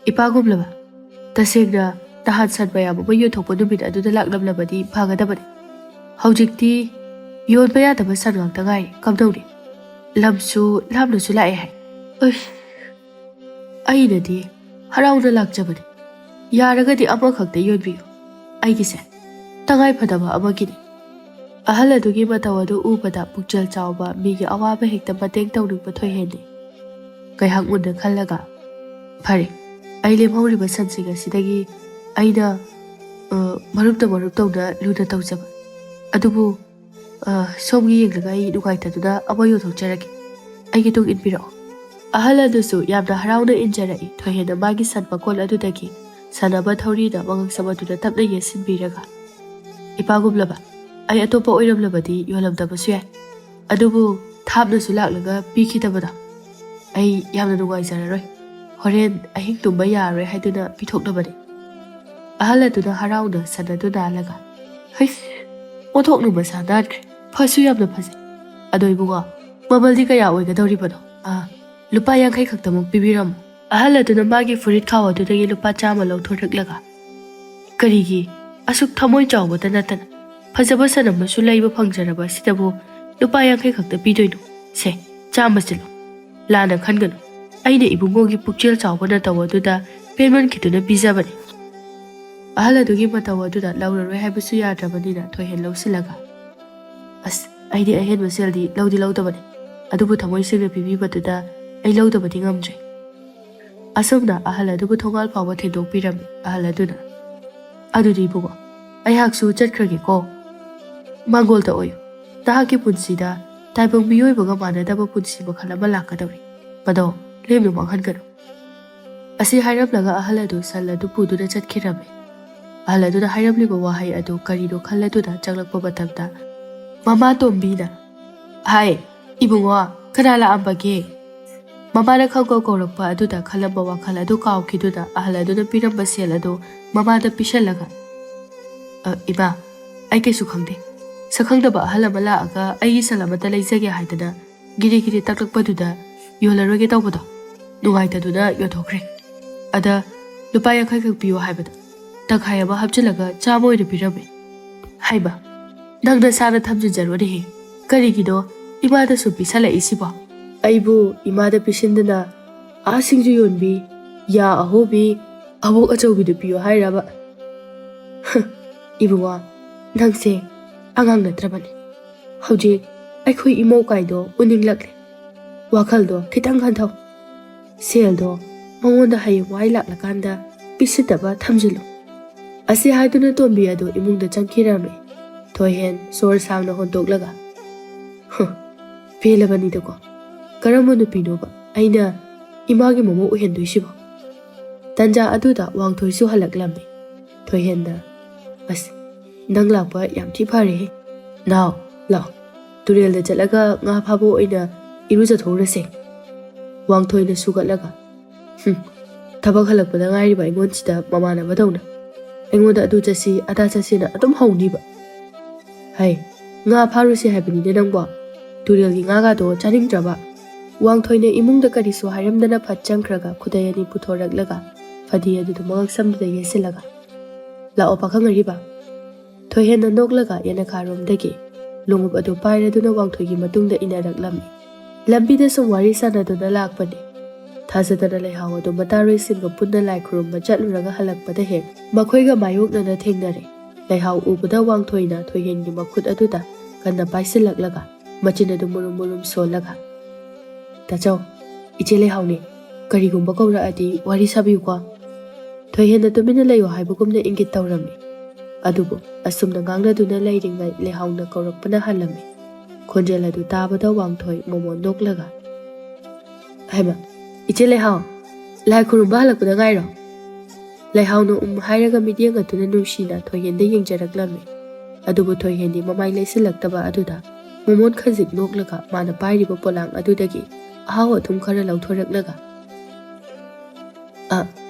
"ꯏꯄꯥꯒꯨꯝꯂꯕ? ꯇꯁꯦꯡꯅ ꯅꯍꯥꯟ ꯁꯟ ꯃꯌꯥꯝ ꯑꯃ ꯌꯣꯟꯊꯣꯛꯄ ꯅꯨꯃꯤꯠ ꯑꯗꯨꯗ ꯂꯥꯛꯂꯝꯂꯕꯗꯤ ꯐꯒꯗꯕꯅꯤ꯫ ꯍꯧꯖꯤꯛꯇꯤ ꯌꯣꯟꯕ ꯌꯥꯗꯕ ꯁꯟ ꯉꯥꯛꯇ ꯉꯥꯏꯔꯦ꯫ ꯀꯝꯗꯧꯔꯤ? ꯂꯝꯁꯨ ꯂꯥꯞꯅꯁꯨ ꯂꯥꯛꯑꯦ ꯍꯥꯏ꯫" ꯑꯩꯁ, ꯑꯩꯅꯗꯤ ꯍꯔꯥꯎꯅ ꯂꯥꯛꯆꯕꯅꯤ꯫ "ꯌꯥꯔꯒꯗꯤ ꯑꯃꯈꯛꯇ ꯌꯣꯟꯕꯤꯌꯨ꯫ ꯑꯩꯒꯤꯁꯦ ꯇꯉꯥꯏ ꯐꯗꯕ ꯑꯃꯒꯤꯅꯤ꯫" ꯑꯍꯜ ꯑꯗꯨꯒꯤ ꯃꯇꯧ ꯑꯗꯨ ꯎꯕꯗ ꯄꯨꯛꯆꯦꯜ ꯆꯥꯎꯕ ꯃꯤꯒꯤ ꯑꯋꯥꯕ ꯍꯦꯛꯇ ꯃꯇꯦꯡ ꯇꯧꯅꯤꯡꯕ ꯊꯣꯏꯍꯦꯟꯅꯤ꯫ ꯉꯥꯏꯍꯥꯛ ꯃꯨꯟꯅ ꯈꯜꯂꯒ, "ꯐꯔꯦ, ꯑꯩ ꯂꯦꯝꯍꯧꯔꯤꯕ ꯁꯟꯁꯤꯡ ꯑꯁꯤꯗꯒꯤ ꯑꯩꯅ, ꯑ, ꯃꯔꯨꯞꯇ ꯃꯔꯨꯞ ꯇꯧꯅ ꯂꯨꯅ ꯇꯧꯖꯕ꯫ ꯑꯗꯨꯕꯨ, ꯑ, ꯁꯣꯝꯒꯤ ꯌꯦꯡꯂꯒ ꯑꯩ ꯅꯨꯡꯉꯥꯏꯇꯗꯨꯅ ꯑꯃ ꯌꯣꯟꯊꯣꯛꯆꯔꯒꯦ꯫ ꯑꯩꯒꯤ ꯇꯨꯡ ꯏꯟꯕꯤꯔꯛꯑꯣ꯫" ꯑꯍꯜ ꯑꯗꯨꯁꯨ ꯌꯥꯝꯅ ꯍꯔꯥꯎꯅ ꯏꯟꯖꯔꯛꯏ꯫ ꯊꯣꯏꯍꯦꯟꯅ ꯃꯥꯒꯤ ꯁꯟ ꯃꯀꯣꯜ ꯑꯗꯨꯗꯒꯤ ꯁꯟ ꯑꯃ ꯊꯧꯔꯤꯅ ꯃꯉꯛꯁꯝ ꯑꯗꯨꯗ ꯇꯞꯅ ꯌꯦꯠꯁꯤꯟꯕꯤꯔꯒ, "ꯏꯄꯥꯒꯨꯝꯂꯕ, ꯑꯩ ꯑꯇꯣꯞꯄ ꯑꯣꯏꯔꯝꯂꯕꯗꯤ ꯌꯣꯜꯂꯝꯗꯕꯁꯨ ꯌꯥꯏ꯫ ꯑꯗꯨꯕꯨ ꯊꯥꯞꯅꯁꯨ ꯂꯥꯛꯂꯒ ꯄꯤꯈꯤꯗꯕꯗꯣ ꯑꯩ ꯌꯥꯝꯅ ꯅꯨꯡꯉꯥꯏꯖꯔꯔꯣꯏ꯫ ꯍꯣꯔꯦꯟ ꯑꯍꯤꯡ ꯇꯨꯝꯕ ꯌꯥꯔꯔꯣꯏ ꯍꯥꯏꯗꯨꯅ ꯄꯤꯊꯣꯛꯅꯕꯅꯤ꯫" ꯑꯍꯜ ꯑꯗꯨꯅ ꯍꯔꯥꯎꯅ ꯁꯟ ꯑꯗꯨ ꯅꯥꯜꯂꯒ, "ꯍꯩꯁ, ꯑꯣꯟꯊꯣꯛꯅ ꯃꯁꯥ ꯅꯥꯟꯈ꯭ꯔꯦ꯫ ꯐꯁꯨ ꯌꯥꯝꯅ ꯐꯖꯩ꯫ ꯑꯗꯣ ꯏꯕꯨꯡꯉꯣ, ꯃꯃꯜꯗꯤ ꯀꯌꯥ ꯑꯣꯏꯒꯗꯧꯔꯤꯕꯅꯣ?" "ꯑꯥ, ꯂꯨꯄꯥ ꯌꯥꯡꯈꯩ ꯈꯛꯇꯃꯛ ꯄꯤꯕꯤꯔꯝꯃꯨ꯫" ꯑꯍꯜ ꯑꯗꯨꯅ ꯃꯥꯒꯤ ꯐꯨꯔꯤꯠ ꯈꯥꯎ ꯑꯗꯨꯗꯒꯤ ꯂꯨꯄꯥ ꯆꯥꯝꯃ ꯂꯧꯊꯣꯔꯛꯂꯒ, "ꯀꯔꯤꯒꯤ ꯑꯁꯨꯛ ꯊꯃꯣꯏ ꯆꯥꯎꯕꯇ ꯅꯠꯇꯅ ꯐꯖꯕ ꯁꯟ ꯑꯃꯁꯨ ꯂꯩꯕ ꯐꯪꯖꯔꯕ ꯑꯁꯤꯗꯕꯨ ꯂꯨꯄꯥ ꯌꯥꯡꯈꯩ ꯈꯛꯇ ꯄꯤꯗꯣꯏꯅꯣ? ꯁꯦ, ꯆꯥꯝꯃꯁꯤ ꯂꯧ꯫ ꯂꯥꯟꯅ ꯈꯟꯒꯅꯨ, ꯑꯩꯅ ꯏꯕꯨꯡꯉꯣꯒꯤ ꯄꯨꯛꯆꯦꯜ ꯆꯥꯎꯕ ꯅꯇꯧ ꯑꯗꯨꯗ ꯄꯦꯟꯃꯟꯈꯤꯗꯨꯅ ꯄꯤꯖꯕꯅꯤ꯫" ꯑꯍꯜ ꯑꯗꯨꯒꯤ ꯃꯇꯧ ꯑꯗꯨꯗ ꯂꯧꯔꯔꯣꯏ ꯍꯥꯏꯕꯁꯨ ꯌꯥꯗ꯭ꯔꯕꯅꯤꯅ ꯊꯣꯏꯍꯦꯟ ꯂꯧꯁꯤꯜꯂꯒ, "ꯑꯁ, ꯑꯩꯗꯤ ꯑꯍꯦꯟꯕ ꯁꯦꯜꯗꯤ ꯂꯧꯗꯤ ꯂꯧꯗꯕꯅꯤ, ꯑꯗꯨꯕꯨ ꯊꯃꯣꯏ ꯁꯦꯡꯅ ꯄꯤꯕꯤꯕꯗꯨꯗ ꯑꯩ ꯂꯧꯗꯕꯗꯤ ꯉꯝꯗ꯭ꯔꯦ꯫" ꯑꯁꯨꯝꯅ ꯑꯍꯜ ꯑꯗꯨꯕꯨ ꯊꯣꯡꯒꯥꯜ ꯐꯥꯎꯕ ꯊꯤꯟꯗꯣꯛꯄꯤꯔꯝꯃꯤ꯫ ꯑꯍꯜ ꯑꯗꯨꯅ, "ꯑꯗꯨꯗꯤ ꯏꯕꯨꯡꯉꯣ, ꯑꯩꯍꯥꯛꯁꯨ ꯆꯠꯈ꯭ꯔꯒꯦꯀꯣ꯫ ꯃꯥꯡꯒꯣꯜꯗ ꯑꯣꯏꯌꯨ꯫ ꯅꯍꯥꯛꯀꯤ ꯄꯨꯟꯁꯤꯗ ꯇꯥꯏꯕꯪ ꯃꯤꯑꯣꯏꯕꯒ ꯃꯥꯟꯅꯗꯕ ꯄꯨꯟꯁꯤ ꯃꯈꯜ ꯑꯃ ꯂꯥꯛꯀꯗꯧꯔꯤ꯫ ꯃꯗꯣ ꯂꯦꯝꯅ ꯃꯥꯡꯍꯟꯒꯅꯨ꯫" ꯑꯁꯤ ꯍꯥꯏꯔꯝꯂꯒ ꯑꯍꯜ ꯑꯗꯨ ꯁꯟ ꯑꯗꯨ ꯄꯨꯗꯨꯅ ꯆꯠꯈꯤꯔꯝꯃꯤ꯫ ꯑꯍꯜ ꯑꯗꯨꯅ ꯍꯥꯏꯔꯝꯂꯤꯕ ꯋꯥꯍꯩ ꯑꯗꯨ ꯀꯔꯤꯅꯣ ꯈꯜꯂꯗꯨꯅ ꯆꯪꯂꯛꯄ ꯃꯇꯝꯗ, ꯃꯃꯥ ꯇꯣꯝꯕꯤꯅ, "ꯍꯥꯏ, ꯏꯕꯨꯡꯉꯣ, ꯀꯅꯥ ꯂꯥꯛꯑꯝꯕꯒꯦ?" ꯃꯃꯥꯅ ꯈꯪꯀꯧ ꯀꯧꯔꯛꯄ ꯑꯗꯨꯗ ꯈꯜꯂꯝꯕ ꯋꯥꯈꯜ ꯑꯗꯨ ꯀꯥꯎꯈꯤꯗꯨꯅ ꯑꯍꯜ ꯑꯗꯨꯅ ꯄꯤꯔꯝꯕ ꯁꯦꯜ ꯑꯗꯨ ꯃꯃꯥꯗ ꯄꯤꯁꯜꯂꯒ, "ꯑ, ꯏꯃꯥ, ꯑꯩ ꯀꯩꯁꯨ ꯈꯪꯗꯦ꯫ ꯁꯛꯈꯪꯗꯕ ꯑꯍꯜ ꯑꯃ ꯂꯥꯛꯑꯒ ꯑꯩꯒꯤ ꯁꯦꯜ ꯑꯃꯇ ꯂꯩꯖꯒꯦ ꯍꯥꯏꯗꯅ ꯒꯤꯔꯤ ꯒꯤꯔꯤ ꯇꯛꯂꯛꯄꯗꯨꯗ ꯌꯣꯜꯂꯔꯣꯏꯒꯦ ꯇꯧꯕꯗꯣ ꯅꯨꯡꯉꯥꯏꯇꯗꯨꯅ ꯌꯣꯟꯊꯣꯛꯈ꯭ꯔꯦ꯫ ꯑꯗ ꯂꯨꯄꯥ ꯌꯥꯡꯈꯩ ꯈꯛ ꯄꯤꯌꯨ ꯍꯥꯏꯕꯗ ꯇꯪꯈꯥꯏ ꯑꯃ ꯍꯥꯞꯆꯤꯜꯂꯒ ꯆꯥꯝꯃ ꯑꯣꯏꯅ ꯄꯤꯔꯝꯃꯦ꯫ ꯍꯥꯏꯕ, ꯅꯪ ꯅꯁꯥꯅ ꯊꯝꯖꯤꯟꯖꯔꯣꯅꯦꯍꯦ꯫ ꯀꯔꯤꯒꯤꯅꯣ ꯏꯃꯥꯗꯁꯨ ꯄꯤꯁꯜꯂꯛꯏꯁꯤꯕꯣ?" "ꯑꯩꯕꯨ ꯏꯃꯥꯗ ꯄꯤꯁꯤꯟꯗꯅ ꯑꯥ ꯁꯤꯡꯖꯨ ꯌꯣꯟꯕꯤ, ꯌꯥ ꯑꯍꯣꯕꯤ, ꯑꯕꯣꯛ ꯑꯆꯧꯕꯤꯗꯨ ꯄꯤꯌꯨ ꯍꯥꯏꯔꯕ?" "ꯏꯕꯨꯡꯉꯣ, ꯅꯪꯁꯦ ꯑꯉꯥꯡ ꯅꯠꯇ꯭ꯔꯕꯅꯤ꯫ ꯍꯧꯖꯤꯛ ꯑꯩꯈꯣꯏ ꯏꯃꯧ ꯀꯥꯏꯗꯣ ꯎꯅꯤꯡꯂꯛꯂꯦ꯫ ꯋꯥꯈꯜꯗꯣ ꯈꯤꯇꯪ ꯈꯟꯊꯧ꯫ ꯁꯦꯜꯗꯣ ꯃꯉꯣꯟꯗ ꯍꯌꯦꯡꯋꯥꯏ ꯂꯥꯛꯂꯀꯥꯟꯗ ꯄꯤꯁꯤꯟꯅꯕ ꯊꯝꯖꯤꯜꯂꯨ꯫" ꯑꯁꯤ ꯍꯥꯏꯗꯨꯅ ꯇꯣꯝꯕꯤ ꯑꯗꯨ ꯏꯃꯨꯡꯗ ꯆꯪꯈꯤꯔꯝꯃꯤ꯫ ꯊꯣꯏꯍꯦꯟ ꯁꯣꯔ ꯁꯥꯡꯅ ꯍꯣꯟꯗꯣꯛꯂꯒ, "ꯍ, ꯄꯦꯜꯂꯕꯅꯤꯗꯀꯣ꯫ ꯀꯔꯝꯕ ꯅꯨꯄꯤꯅꯣꯕ ꯑꯩꯅ ꯏꯃꯥꯒꯤ ꯃꯃꯧ ꯑꯣꯏꯍꯟꯗꯣꯏꯁꯤꯕꯣ?" ꯇꯟꯖꯥ ꯑꯗꯨꯗ ꯋꯥꯡꯊꯣꯏꯁꯨ ꯍꯜꯂꯛꯂꯝꯃꯤ꯫ ꯊꯣꯏꯍꯦꯟꯅ, "ꯑꯁ, ꯅꯪ ꯂꯥꯛꯄ ꯌꯥꯝ ꯊꯤ ꯐꯔꯦꯍꯦ꯫ ꯅꯥꯎ, ꯂꯥꯛꯑꯣ, ꯇꯨꯔꯦꯜꯗ ꯆꯠꯂꯒ ꯉꯥ ꯐꯥꯕ ꯑꯣꯏꯅ ꯏꯔꯨꯖꯊꯣꯛꯎꯔꯁꯦ꯫" ꯋꯥꯡꯊꯣꯏꯅ ꯁꯨꯒꯠꯂꯒ, "ꯍꯨꯝ, ꯊꯕꯛ ꯍꯜꯂꯛꯄꯗ ꯉꯥꯏꯔꯤꯕ ꯑꯩꯉꯣꯟꯁꯤꯗ ꯃꯃꯥꯟꯅꯕꯗꯧꯅ ꯑꯩꯉꯣꯟꯗ ꯑꯗꯨ ꯆꯠꯁꯤ ꯑꯗꯥ ꯆꯠꯁꯤꯅ ꯑꯗꯨꯝ ꯍꯧꯅꯤꯕ꯫ ꯍꯩ, ꯉꯥ ꯐꯥꯔꯨꯁꯤ ꯍꯥꯏꯕꯅꯤꯅꯦ ꯅꯪꯕꯣ꯫ ꯇꯨꯔꯦꯜꯒꯤ ꯉꯥꯒꯗꯣ ꯆꯥꯅꯤꯡꯗ꯭ꯔꯕ?" ꯋꯥꯡꯊꯣꯏꯅ ꯏꯃꯨꯡꯗ ꯀꯔꯤꯁꯨ ꯍꯥꯏꯔꯝꯗꯅ ꯐꯠ ꯆꯪꯈ꯭ꯔꯒ ꯈꯨꯗꯩ ꯑꯅꯤ ꯄꯨꯊꯣꯔꯛꯂꯒ ꯐꯗꯤ ꯑꯗꯨꯗ ꯃꯉꯛꯁꯝꯗꯨꯗ ꯌꯦꯠꯁꯤꯜꯂꯒ, "ꯂꯥꯛꯑꯣ ꯄꯥꯈꯪ ꯑꯔꯤꯕ꯫" ꯊꯣꯏꯍꯦꯟꯅ ꯅꯣꯛꯂꯒ ꯌꯦꯅꯈꯥꯔꯣꯝꯗꯒꯤ ꯂꯣꯡꯎꯞ ꯑꯗꯨ ꯄꯥꯏꯔꯗꯨꯅ ꯋꯥꯡꯊꯣꯏꯒꯤ ꯃꯇꯨꯡꯗ ꯏꯟꯅꯔꯛꯂꯝꯃꯤ꯫ ꯂꯝꯕꯤꯗ ꯁꯨꯝ ꯋꯥꯔꯤ ꯁꯥꯟꯅꯗꯨꯅ ꯂꯥꯛꯄꯅꯤ꯫ ꯊꯥꯖꯗꯅ ꯂꯩꯍꯥꯎ ꯑꯗꯨ ꯃꯇꯥꯔꯣꯏꯁꯤꯡꯒ ꯄꯨꯟꯅ ꯂꯥꯏ ꯈꯨꯔꯨꯝꯕ ꯆꯠꯂꯨꯔꯒ ꯍꯜꯂꯛꯄꯗ ꯍꯦꯛ ꯃꯈꯣꯏꯒ ꯃꯥꯌꯣꯛꯅꯅ ꯊꯦꯡꯅꯔꯦ꯫ ꯂꯩꯍꯥꯎ ꯎꯕꯗ ꯋꯥꯡꯊꯣꯏꯅ ꯊꯣꯏꯍꯦꯟꯒꯤ ꯃꯈꯨꯠ ꯑꯗꯨꯗ ꯀꯟꯅ ꯄꯥꯏꯁꯤꯜꯂꯛꯂꯒ ꯃꯆꯤꯟ ꯑꯗꯨ ꯃꯨꯔꯨꯝ ꯃꯨꯔꯨꯝ ꯁꯣꯜꯂꯒ, "ꯇꯥꯆꯧ, ꯏꯆꯦ ꯂꯩꯍꯥꯎꯅꯦ, ꯀꯔꯤꯒꯨꯝꯕ ꯀꯧꯔꯛꯑꯗꯤ ꯋꯥꯔꯤ ꯁꯥꯕꯤꯌꯨꯀꯣ꯫" ꯊꯣꯏꯍꯦꯟꯅ ꯇꯨꯃꯤꯟꯅ ꯂꯩꯌꯨ ꯍꯥꯏꯕꯒꯨꯝꯅ ꯏꯪꯒꯤꯠ ꯇꯧꯔꯝꯃꯤ꯫ ꯑꯗꯨꯕꯨ ꯑꯁꯨꯝꯅ ꯉꯥꯡꯅꯗꯨꯅ ꯂꯩꯔꯤꯉꯩ ꯂꯩꯍꯥꯎꯅ ꯀꯧꯔꯛꯄꯅ ꯍꯜꯂꯝꯃꯤ꯫ ꯈꯣꯟꯖꯦꯜ ꯑꯗꯨ ꯇꯥꯕꯗ ꯋꯥꯡꯊꯣꯏ ꯃꯣꯃꯣꯟ ꯅꯣꯛꯂꯒ, "ꯍꯩꯃ, ꯏꯆꯦ ꯂꯩꯍꯥꯎ, ꯂꯥꯏ ꯈꯨꯔꯨꯝꯕ ꯍꯜꯂꯛꯄꯗ ꯉꯥꯏꯔꯣ?" ꯂꯩꯍꯥꯎꯅ ꯎꯝ ꯍꯥꯏꯔꯒ ꯃꯤꯠꯌꯦꯡ ꯑꯗꯨꯅ ꯅꯨꯡꯁꯤꯅ ꯊꯣꯏꯍꯦꯟꯗ ꯌꯦꯡꯖꯔꯛꯂꯝꯃꯤ꯫ ꯑꯗꯨꯕꯨ ꯊꯣꯏꯍꯦꯟꯗꯤ ꯃꯃꯥꯏ ꯂꯩꯁꯤꯜꯂꯛꯇꯕ ꯑꯗꯨꯗ ꯃꯣꯃꯣꯟ ꯈꯖꯤꯛ ꯅꯣꯛꯂꯒ ꯃꯥꯅ ꯄꯥꯏꯔꯤꯕ ꯄꯣꯂꯥꯡ ꯑꯗꯨꯗꯒꯤ ꯑꯍꯥꯎ ꯑꯊꯨꯝ ꯈꯔ ꯂꯧꯊꯣꯔꯛꯂꯒ, "ꯑ,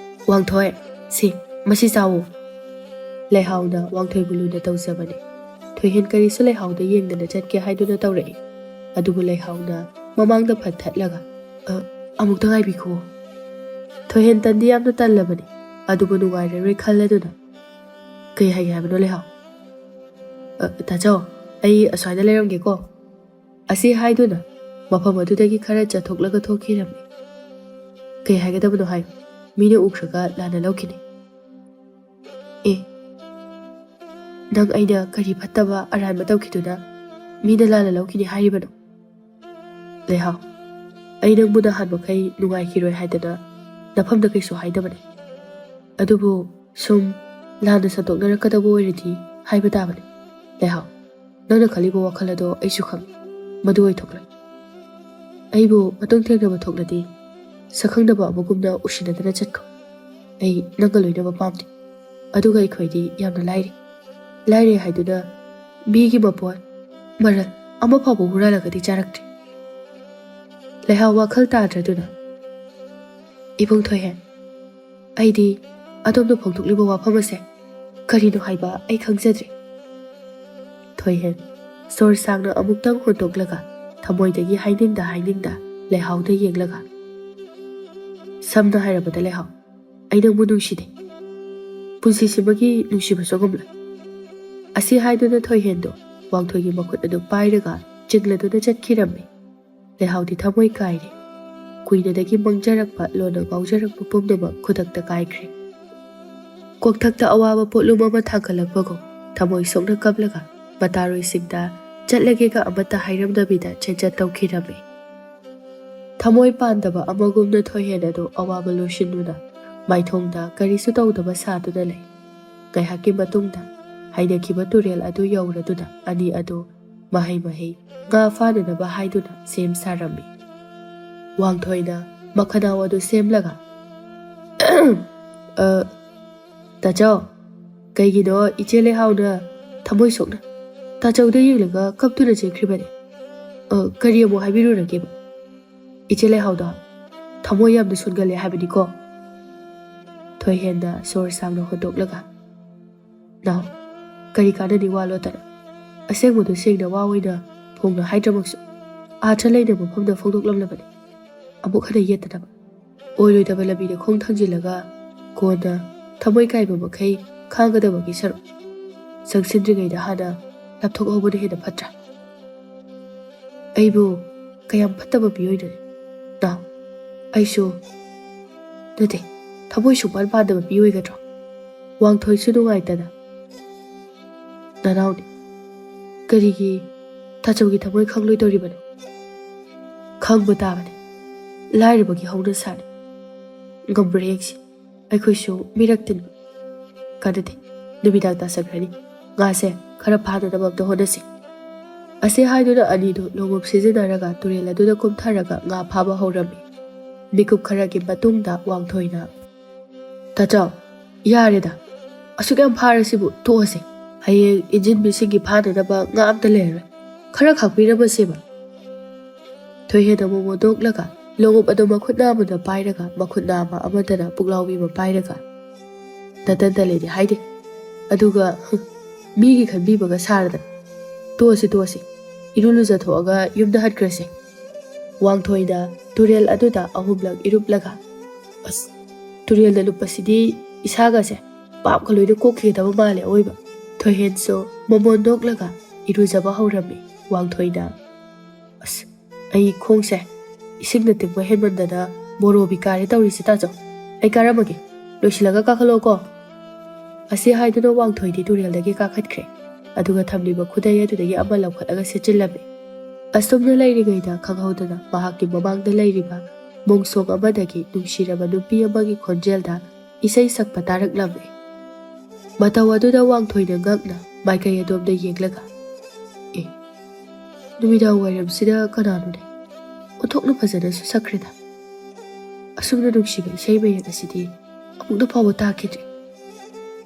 ꯋꯥꯡꯊꯣꯏ, ꯁꯤ, ꯃꯁꯤ ꯆꯥꯎꯋꯣ꯫" ꯂꯩꯍꯥꯎꯅ ꯋꯥꯡꯊꯣꯏꯕꯨ ꯂꯨꯅ ꯇꯧꯖꯕꯅꯤ꯫ ꯊꯣꯏꯍꯦꯟ ꯀꯔꯤꯁꯨ ꯂꯩꯍꯥꯎꯗ ꯌꯦꯡꯗꯅ ꯆꯠꯀꯦ ꯍꯥꯏꯗꯨꯅ ꯇꯧꯔꯛꯏ꯫ ꯑꯗꯨꯕꯨ ꯂꯩꯍꯥꯎꯅ ꯃꯃꯥꯡꯗ ꯐꯠ ꯊꯠꯂꯒ, "ꯑ, ꯑꯃꯨꯛꯇ ꯉꯥꯏꯕꯤꯈꯣ꯫" ꯊꯣꯏꯍꯦꯟ ꯇꯟꯗꯤ ꯌꯥꯝꯅ ꯇꯜꯂꯕꯅꯤ꯫ ꯑꯗꯨꯕꯨ ꯅꯨꯡꯉꯥꯏꯔꯔꯣꯏ ꯈꯜꯂꯗꯨꯅ, "ꯀꯩ ꯍꯥꯏꯒꯦ ꯍꯥꯏꯕꯅꯣ ꯂꯩꯍꯥꯎ?" "ꯑ, ꯇꯥꯆꯧ, ꯑꯩ ꯑꯁ꯭ꯋꯥꯏꯗ ꯂꯩꯔꯝꯒꯦꯀꯣ꯫" ꯑꯁꯤ ꯍꯥꯏꯗꯨꯅ ꯃꯐꯝ ꯑꯗꯨꯗꯒꯤ ꯈꯔ ꯆꯠꯊꯣꯛꯂꯒ ꯊꯣꯛꯈꯤꯔꯝꯃꯤ꯫ "ꯀꯩ ꯍꯥꯏꯒꯗꯕꯅꯣ ꯍꯥꯏꯌꯨ, ꯃꯤꯅ ꯎꯈ꯭ꯔꯒ ꯂꯥꯟꯅ ꯂꯧꯈꯤꯅꯤ꯫" "ꯑꯦ, ꯅꯪ ꯑꯩꯅ ꯀꯔꯤ ꯐꯠꯇꯕ ꯑꯔꯥꯟꯕ ꯇꯧꯈꯤꯗꯨꯅ ꯃꯤꯅ ꯂꯥꯟꯅ ꯂꯧꯈꯤꯅꯤ ꯍꯥꯏꯔꯤꯕꯅꯣ?" "ꯂꯩꯍꯥꯎ, ꯑꯩ ꯅꯪꯕꯨ ꯅꯍꯥꯟ ꯃꯈꯩ ꯅꯨꯡꯉꯥꯏꯈꯤꯔꯣꯏ ꯍꯥꯏꯗꯅ ꯅꯐꯝꯗ ꯀꯩꯁꯨ ꯍꯥꯏꯗꯕꯅꯤ꯫ ꯑꯗꯨꯕꯨ ꯁꯨꯝ ꯂꯥꯟꯅ ꯁꯟꯗꯣꯛꯅꯔꯛꯀꯗꯕ ꯑꯣꯏꯔꯗꯤ ꯍꯥꯏꯕ ꯇꯥꯕꯅꯤ꯫ ꯂꯩꯍꯥꯎ, ꯅꯪꯅ ꯈꯜꯂꯤꯕ ꯋꯥꯈꯜ ꯑꯗꯣ ꯑꯩꯁꯨ ꯈꯪꯏ꯫ ꯃꯗꯨ ꯑꯣꯏꯊꯣꯛꯂꯣꯏ꯫ ꯑꯩꯕꯨ ꯃꯇꯨꯡ ꯊꯦꯡꯅꯕ ꯊꯣꯛꯂꯗꯤ ꯁꯛꯈꯪꯅꯕ ꯑꯃꯒꯨꯝꯅ ꯎꯁꯤꯟꯅꯗꯅ ꯆꯠꯈꯣ꯫ ꯑꯩ ꯅꯪꯒ ꯂꯣꯏꯅꯕ ꯄꯥꯝꯗꯦ꯫ ꯑꯗꯨꯒ ꯑꯩꯈꯣꯏꯗꯤ ꯌꯥꯝꯅ ꯂꯥꯏꯔꯤ꯫ ꯂꯥꯏꯔꯦ ꯍꯥꯏꯗꯨꯅ ꯃꯤꯒꯤ ꯃꯄꯣꯠ, ꯃꯔꯜ ꯑꯃ ꯐꯥꯎꯕ ꯍꯨꯔꯥꯜꯂꯒꯗꯤ ꯆꯥꯔꯛꯇ꯭ꯔꯤ꯫" ꯂꯩꯍꯥꯎ ꯋꯥꯈꯜ ꯇꯥꯗ꯭ꯔꯗꯨꯅ, "ꯏꯕꯨꯡ ꯊꯣꯏꯍꯦꯟ, ꯑꯩꯗꯤ ꯑꯗꯣꯝꯅ ꯐꯣꯡꯗꯣꯛꯂꯤꯕ ꯋꯥꯐꯝ ꯑꯁꯦ ꯀꯔꯤꯅꯣ ꯍꯥꯏꯕ ꯑꯩ ꯈꯪꯖꯗ꯭ꯔꯦ꯫" ꯊꯣꯏꯍꯦꯟ ꯁꯣꯔ ꯁꯥꯡꯅ ꯑꯃꯨꯛꯇꯪ ꯍꯣꯟꯗꯣꯛꯂꯒ ꯊꯃꯣꯏꯗꯒꯤ ꯍꯥꯏꯅꯤꯡꯗ ꯍꯥꯏꯅꯤꯡꯗ ꯂꯩꯍꯥꯎꯗ ꯌꯦꯡꯂꯒ, "ꯁꯝꯅ ꯍꯥꯏꯔꯕꯗ ꯂꯩꯍꯥꯎ, ꯑꯩ ꯅꯪꯕꯨ ꯅꯨꯡꯁꯤꯗꯦ꯫ ꯄꯨꯟꯁꯤꯁꯤꯃꯒꯤ ꯅꯨꯡꯁꯤꯕꯁꯨ ꯉꯝꯂꯣꯏ꯫" ꯑꯁꯤ ꯍꯥꯏꯗꯨꯅ ꯊꯣꯏꯍꯦꯟꯗꯨ ꯋꯥꯡꯊꯣꯏꯒꯤ ꯃꯈꯨꯠ ꯑꯗꯨ ꯄꯥꯏꯔꯒ ꯆꯤꯡꯂꯗꯨꯅ ꯆꯠꯈꯤꯔꯝꯃꯤ꯫ ꯂꯩꯍꯥꯎꯗꯤ ꯊꯃꯣꯏ ꯀꯥꯏꯔꯦ꯫ ꯀꯨꯏꯅꯗꯒꯤ ꯃꯪꯖꯔꯛꯄ, ꯂꯣꯟꯅ ꯉꯥꯎꯖꯔꯛꯄ ꯄꯨꯝꯅꯃꯛ ꯈꯨꯗꯛꯇ ꯀꯥꯏꯈ꯭ꯔꯦ꯫ ꯀꯣꯛꯊꯛꯇ ꯑꯋꯥꯕ ꯄꯣꯠꯂꯨꯝ ꯑꯃ ꯊꯥꯡꯒꯠꯂꯛꯄꯒꯨꯝ ꯊꯃꯣꯏ ꯁꯣꯛꯅ ꯀꯞꯂꯒ ꯃꯇꯥꯔꯣꯏꯁꯤꯡꯗ ꯆꯠꯂꯒꯦꯒ ꯑꯃꯠꯇ ꯍꯥꯏꯔꯝꯗꯕꯤꯗ ꯆꯦꯟꯆꯠ ꯇꯧꯈꯤꯔꯝꯃꯤ꯫ ꯊꯃꯣꯏ ꯄꯥꯟꯗꯕ ꯑꯃꯒꯨꯝꯅ ꯊꯣꯏꯍꯦꯟ ꯑꯗꯨ ꯑꯋꯥꯕ ꯂꯣꯏꯁꯤꯟꯗꯨꯅ ꯃꯥꯏꯊꯣꯡꯗ ꯀꯔꯤꯁꯨ ꯇꯧꯗꯕ ꯁꯥꯗꯨꯅ ꯂꯩ꯫ ꯉꯥꯏꯍꯥꯛꯀꯤ ꯃꯇꯨꯡꯗ ꯍꯥꯏꯅꯈꯤꯕ ꯇꯨꯔꯦꯜ ꯑꯗꯨ ꯌꯧꯔꯗꯨꯅ ꯑꯅꯤ ꯑꯗꯨ ꯃꯍꯩ ꯃꯍꯩ ꯉꯥ ꯐꯥꯅꯅꯕ ꯍꯥꯏꯗꯨꯅ ꯁꯦꯝ ꯁꯥꯔꯝꯃꯤ꯫ ꯋꯥꯡꯊꯣꯏꯅ ꯃꯈꯅꯥꯎ ꯑꯗꯨ ꯁꯦꯝꯂꯒ, "ꯑ, ꯇꯥꯆꯧ, ꯀꯩꯒꯤꯅꯣ ꯏꯆꯦ ꯂꯩꯍꯥꯎꯅ ꯊꯃꯣꯏ ꯁꯣꯛꯅ ꯇꯥꯆꯧꯗ ꯌꯦꯡꯂꯒ ꯀꯞꯇꯨꯅ ꯆꯦꯟꯈ꯭ꯔꯤꯕꯅꯤ? ꯑ, ꯀꯔꯤ ꯑꯃꯨꯛ ꯍꯥꯏꯕꯤꯔꯨꯔꯒꯦꯕ?" "ꯏꯆꯦ ꯂꯩꯍꯥꯎꯗꯣ ꯊꯃꯣꯏ ꯌꯥꯝꯅ ꯁꯣꯟꯒꯜꯂꯦ ꯍꯥꯏꯕꯅꯤꯀꯣ?" ꯊꯣꯏꯍꯦꯟꯅ ꯁꯣꯔ ꯁꯥꯡꯅ ꯍꯣꯟꯗꯣꯛꯂꯒ, "ꯅꯥꯎ, ꯀꯔꯤ ꯀꯥꯟꯅꯅꯤ ꯋꯥ ꯂꯣꯠꯇꯅ? ꯑꯁꯦꯡꯕꯗꯨ ꯁꯦꯡꯅ ꯋꯥ ꯑꯣꯏꯅ ꯐꯣꯡꯅ ꯍꯥꯏꯗ꯭ꯔꯃꯛꯁꯨ, ꯑꯥꯔꯊ ꯂꯩꯅ ꯃꯐꯝꯗ ꯐꯣꯡꯗꯣꯛꯂꯝꯂꯕꯅꯤ꯫ ꯑꯃꯨꯛ ꯍꯟꯅ ꯌꯦꯠꯇꯅꯕ, ꯑꯣꯏꯔꯣꯏꯗꯕ ꯂꯝꯕꯤꯗ ꯈꯣꯡ ꯊꯥꯡꯖꯤꯜꯂꯒ ꯀꯣꯟꯅ ꯊꯃꯣꯏ ꯀꯥꯏꯕ ꯃꯈꯩ ꯈꯥꯡꯒꯗꯕꯒꯤ ꯁꯔꯨꯛ, ꯆꯪꯁꯤꯟꯗ꯭ꯔꯤꯉꯩꯗ ꯍꯥꯟꯅ ꯂꯥꯞꯊꯣꯛꯍꯧꯕꯅ ꯍꯦꯟꯅ ꯐꯠꯇ꯭ꯔꯥ?" "ꯑꯩꯕꯨ ꯀꯌꯥꯝ ꯐꯠꯇꯕ ꯃꯤꯑꯣꯏꯅꯣꯅꯦ, ꯅꯥꯎ? ꯑꯩꯁꯨ ꯅꯠꯇꯦ, ꯊꯃꯣꯏ ꯁꯨꯡꯄꯥꯟ ꯄꯥꯟꯗꯕ ꯃꯤꯑꯣꯏꯒꯗ꯭ꯔꯣ?" ꯋꯥꯡꯊꯣꯏꯁꯨ ꯅꯨꯡꯉꯥꯏꯇꯅ, "ꯅꯅꯥꯎꯅꯤ, ꯀꯔꯤꯒꯤ ꯇꯥꯆꯧꯒꯤ ꯊꯃꯣꯏ ꯈꯪꯂꯣꯏꯗꯧꯔꯤꯕꯅꯣ? ꯈꯪꯕ ꯇꯥꯕꯅꯤ, ꯂꯥꯏꯔꯕꯒꯤ ꯍꯧꯅꯁꯥꯅꯤ꯫ ꯉꯝꯕ꯭ꯔꯥ ꯌꯦꯡꯁꯤ, ꯑꯩꯈꯣꯏꯁꯨ ꯃꯤꯔꯛ ꯇꯤꯟꯕ꯫ ꯀꯥꯟꯅꯗꯦ, ꯅꯨꯃꯤꯗꯥꯡ ꯇꯥꯁꯟꯈ꯭ꯔꯅꯤ꯫ ꯉꯥꯁꯦ ꯈꯔ ꯐꯥꯅꯅꯕ ꯑꯝꯇ ꯍꯣꯠꯅꯁꯤ꯫" ꯑꯁꯤ ꯍꯥꯏꯗꯨꯅ ꯑꯅꯤꯗꯨ ꯂꯣꯡꯎꯞ ꯁꯤꯖꯤꯟꯅꯔꯒ ꯇꯨꯔꯦꯜ ꯑꯗꯨꯗ ꯀꯨꯝꯊꯔꯒ ꯉꯥ ꯐꯥꯕ ꯍꯧꯔꯝꯃꯤ꯫ ꯃꯤꯀꯨꯞ ꯈꯔꯒꯤ ꯃꯇꯨꯡꯗ ꯋꯥꯡꯊꯣꯏꯅ, "ꯇꯥꯆꯧ, ꯌꯥꯔꯦꯗ, ꯑꯁꯨꯛ ꯌꯥꯝ ꯐꯥꯔꯁꯤꯕꯨ ꯇꯣꯛꯑꯁꯦ꯫ ꯍꯌꯦꯡ ꯏꯟꯖꯤꯟ ꯃꯤꯁꯤꯡꯒꯤ ꯐꯥꯅꯅꯕ ꯉꯥ ꯑꯝꯇ ꯂꯩꯔꯔꯣꯏ꯫ ꯈꯔ ꯈꯥꯛꯄꯤꯔꯝꯃꯁꯦꯕ꯫" ꯊꯣꯏꯍꯦꯟ ꯑꯃꯨꯛ ꯃꯣꯟꯗꯣꯛꯂꯒ ꯂꯣꯡꯎꯞ ꯑꯗꯨ ꯃꯈꯨꯠ ꯅꯥꯝꯃꯗ ꯄꯥꯏꯔꯒ, ꯃꯈꯨꯠ ꯅꯥꯝꯃ ꯑꯃꯗꯅ ꯄꯨꯛꯂꯥꯎꯕꯤ ꯑꯃ ꯄꯥꯏꯔꯒ, "ꯅꯇꯟꯇ ꯂꯩꯔꯦ ꯍꯥꯏꯗꯦ꯫ ꯑꯗꯨꯒ, ꯍꯨꯝ, ꯃꯤꯒꯤ ꯈꯟꯕꯤꯕꯒ ꯁꯥꯔꯗꯅ꯫ ꯇꯣꯛꯑꯁꯤ, ꯇꯣꯛꯑꯁꯤ꯫ ꯏꯔꯨ ꯂꯨꯖꯊꯣꯛꯑꯒ ꯌꯨꯝꯗ ꯍꯟꯈ꯭ꯔꯁꯤ꯫" ꯋꯥꯡꯊꯣꯏꯅ ꯇꯨꯔꯦꯜ ꯑꯗꯨꯗ ꯑꯍꯨꯝꯂꯛ ꯏꯔꯨꯞꯂꯒ, "ꯑꯁ, ꯇꯨꯔꯦꯜꯗ ꯂꯨꯞꯄꯁꯤꯗꯤ ꯏꯁꯥꯒꯁꯦ ꯄꯥꯞꯀ ꯂꯣꯏꯅ ꯀꯣꯛꯈꯤꯒꯗꯕ ꯃꯥꯜꯂꯦ ꯑꯑꯣꯏꯕ꯫" ꯊꯣꯏꯍꯦꯟꯁꯨ ꯃꯃꯣꯟ ꯅꯣꯛꯂꯒ ꯏꯔꯨꯖꯕ ꯍꯧꯔꯝꯃꯤ꯫ ꯋꯥꯡꯊꯣꯏꯅ, "ꯑꯁ, ꯑꯩ ꯈꯣꯡꯁꯦ ꯏꯁꯤꯡꯅ ꯇꯤꯡꯕ ꯍꯦꯟꯃꯟꯗꯅ ꯕꯣꯔꯣꯕꯤ ꯀꯥꯔꯦ ꯇꯧꯔꯤꯁꯦ ꯇꯥꯆꯧ꯫ ꯑꯩ ꯀꯥꯔꯝꯃꯒꯦ꯫ ꯂꯣꯏꯁꯤꯜꯂꯒ ꯀꯥꯈꯠꯂꯛꯑꯣꯀꯣ꯫" ꯑꯁꯤ ꯍꯥꯏꯗꯨꯅ ꯋꯥꯡꯊꯣꯏꯗꯤ ꯇꯨꯔꯦꯜꯗꯒꯤ ꯀꯥꯈꯠꯈ꯭ꯔꯦ꯫ ꯑꯗꯨꯒ ꯊꯝꯂꯤꯕ ꯈꯨꯗꯩ ꯑꯗꯨꯗꯒꯤ ꯑꯃ ꯂꯧꯈꯠꯂꯒ ꯁꯦꯠꯆꯤꯜꯂꯝꯃꯤ꯫ ꯑꯁꯨꯝꯅ ꯂꯩꯔꯤꯉꯩꯗ ꯈꯪꯍꯧꯗꯅ ꯃꯍꯥꯛꯀꯤ ꯃꯃꯥꯡꯗ ꯂꯩꯔꯤꯕ ꯃꯣꯡꯁꯣꯡ ꯑꯃꯗꯒꯤ ꯅꯨꯡꯁꯤꯔꯕ ꯅꯨꯄꯤ ꯑꯃꯒꯤ ꯈꯣꯟꯖꯦꯜꯗ ꯏꯁꯩ ꯁꯛꯄ ꯇꯥꯔꯛꯂꯝꯃꯤ꯫ ꯃꯇꯧ ꯑꯗꯨꯗ ꯋꯥꯡꯊꯣꯏꯅ ꯉꯛꯅ ꯃꯥꯏꯀꯩ ꯑꯗꯣꯝꯗ ꯌꯦꯡꯂꯒ, "ꯑꯦ, ꯅꯨꯃꯤꯗꯥꯡ ꯋꯥꯏꯔꯝꯁꯤꯗ ꯀꯅꯥꯅꯣꯅꯦ? ꯑꯣꯟꯊꯣꯛꯅ ꯐꯖꯅꯁꯨ ꯁꯛꯈ꯭ꯔꯦꯗ꯫ ꯑꯁꯨꯝꯅ ꯅꯨꯡꯁꯤꯕ ꯏꯁꯩ ꯃꯌꯦꯛ ꯑꯁꯤꯗꯤ ꯑꯃꯨꯛꯇ ꯐꯥꯎꯕ ꯇꯥꯈꯤꯗ꯭ꯔꯤ꯫"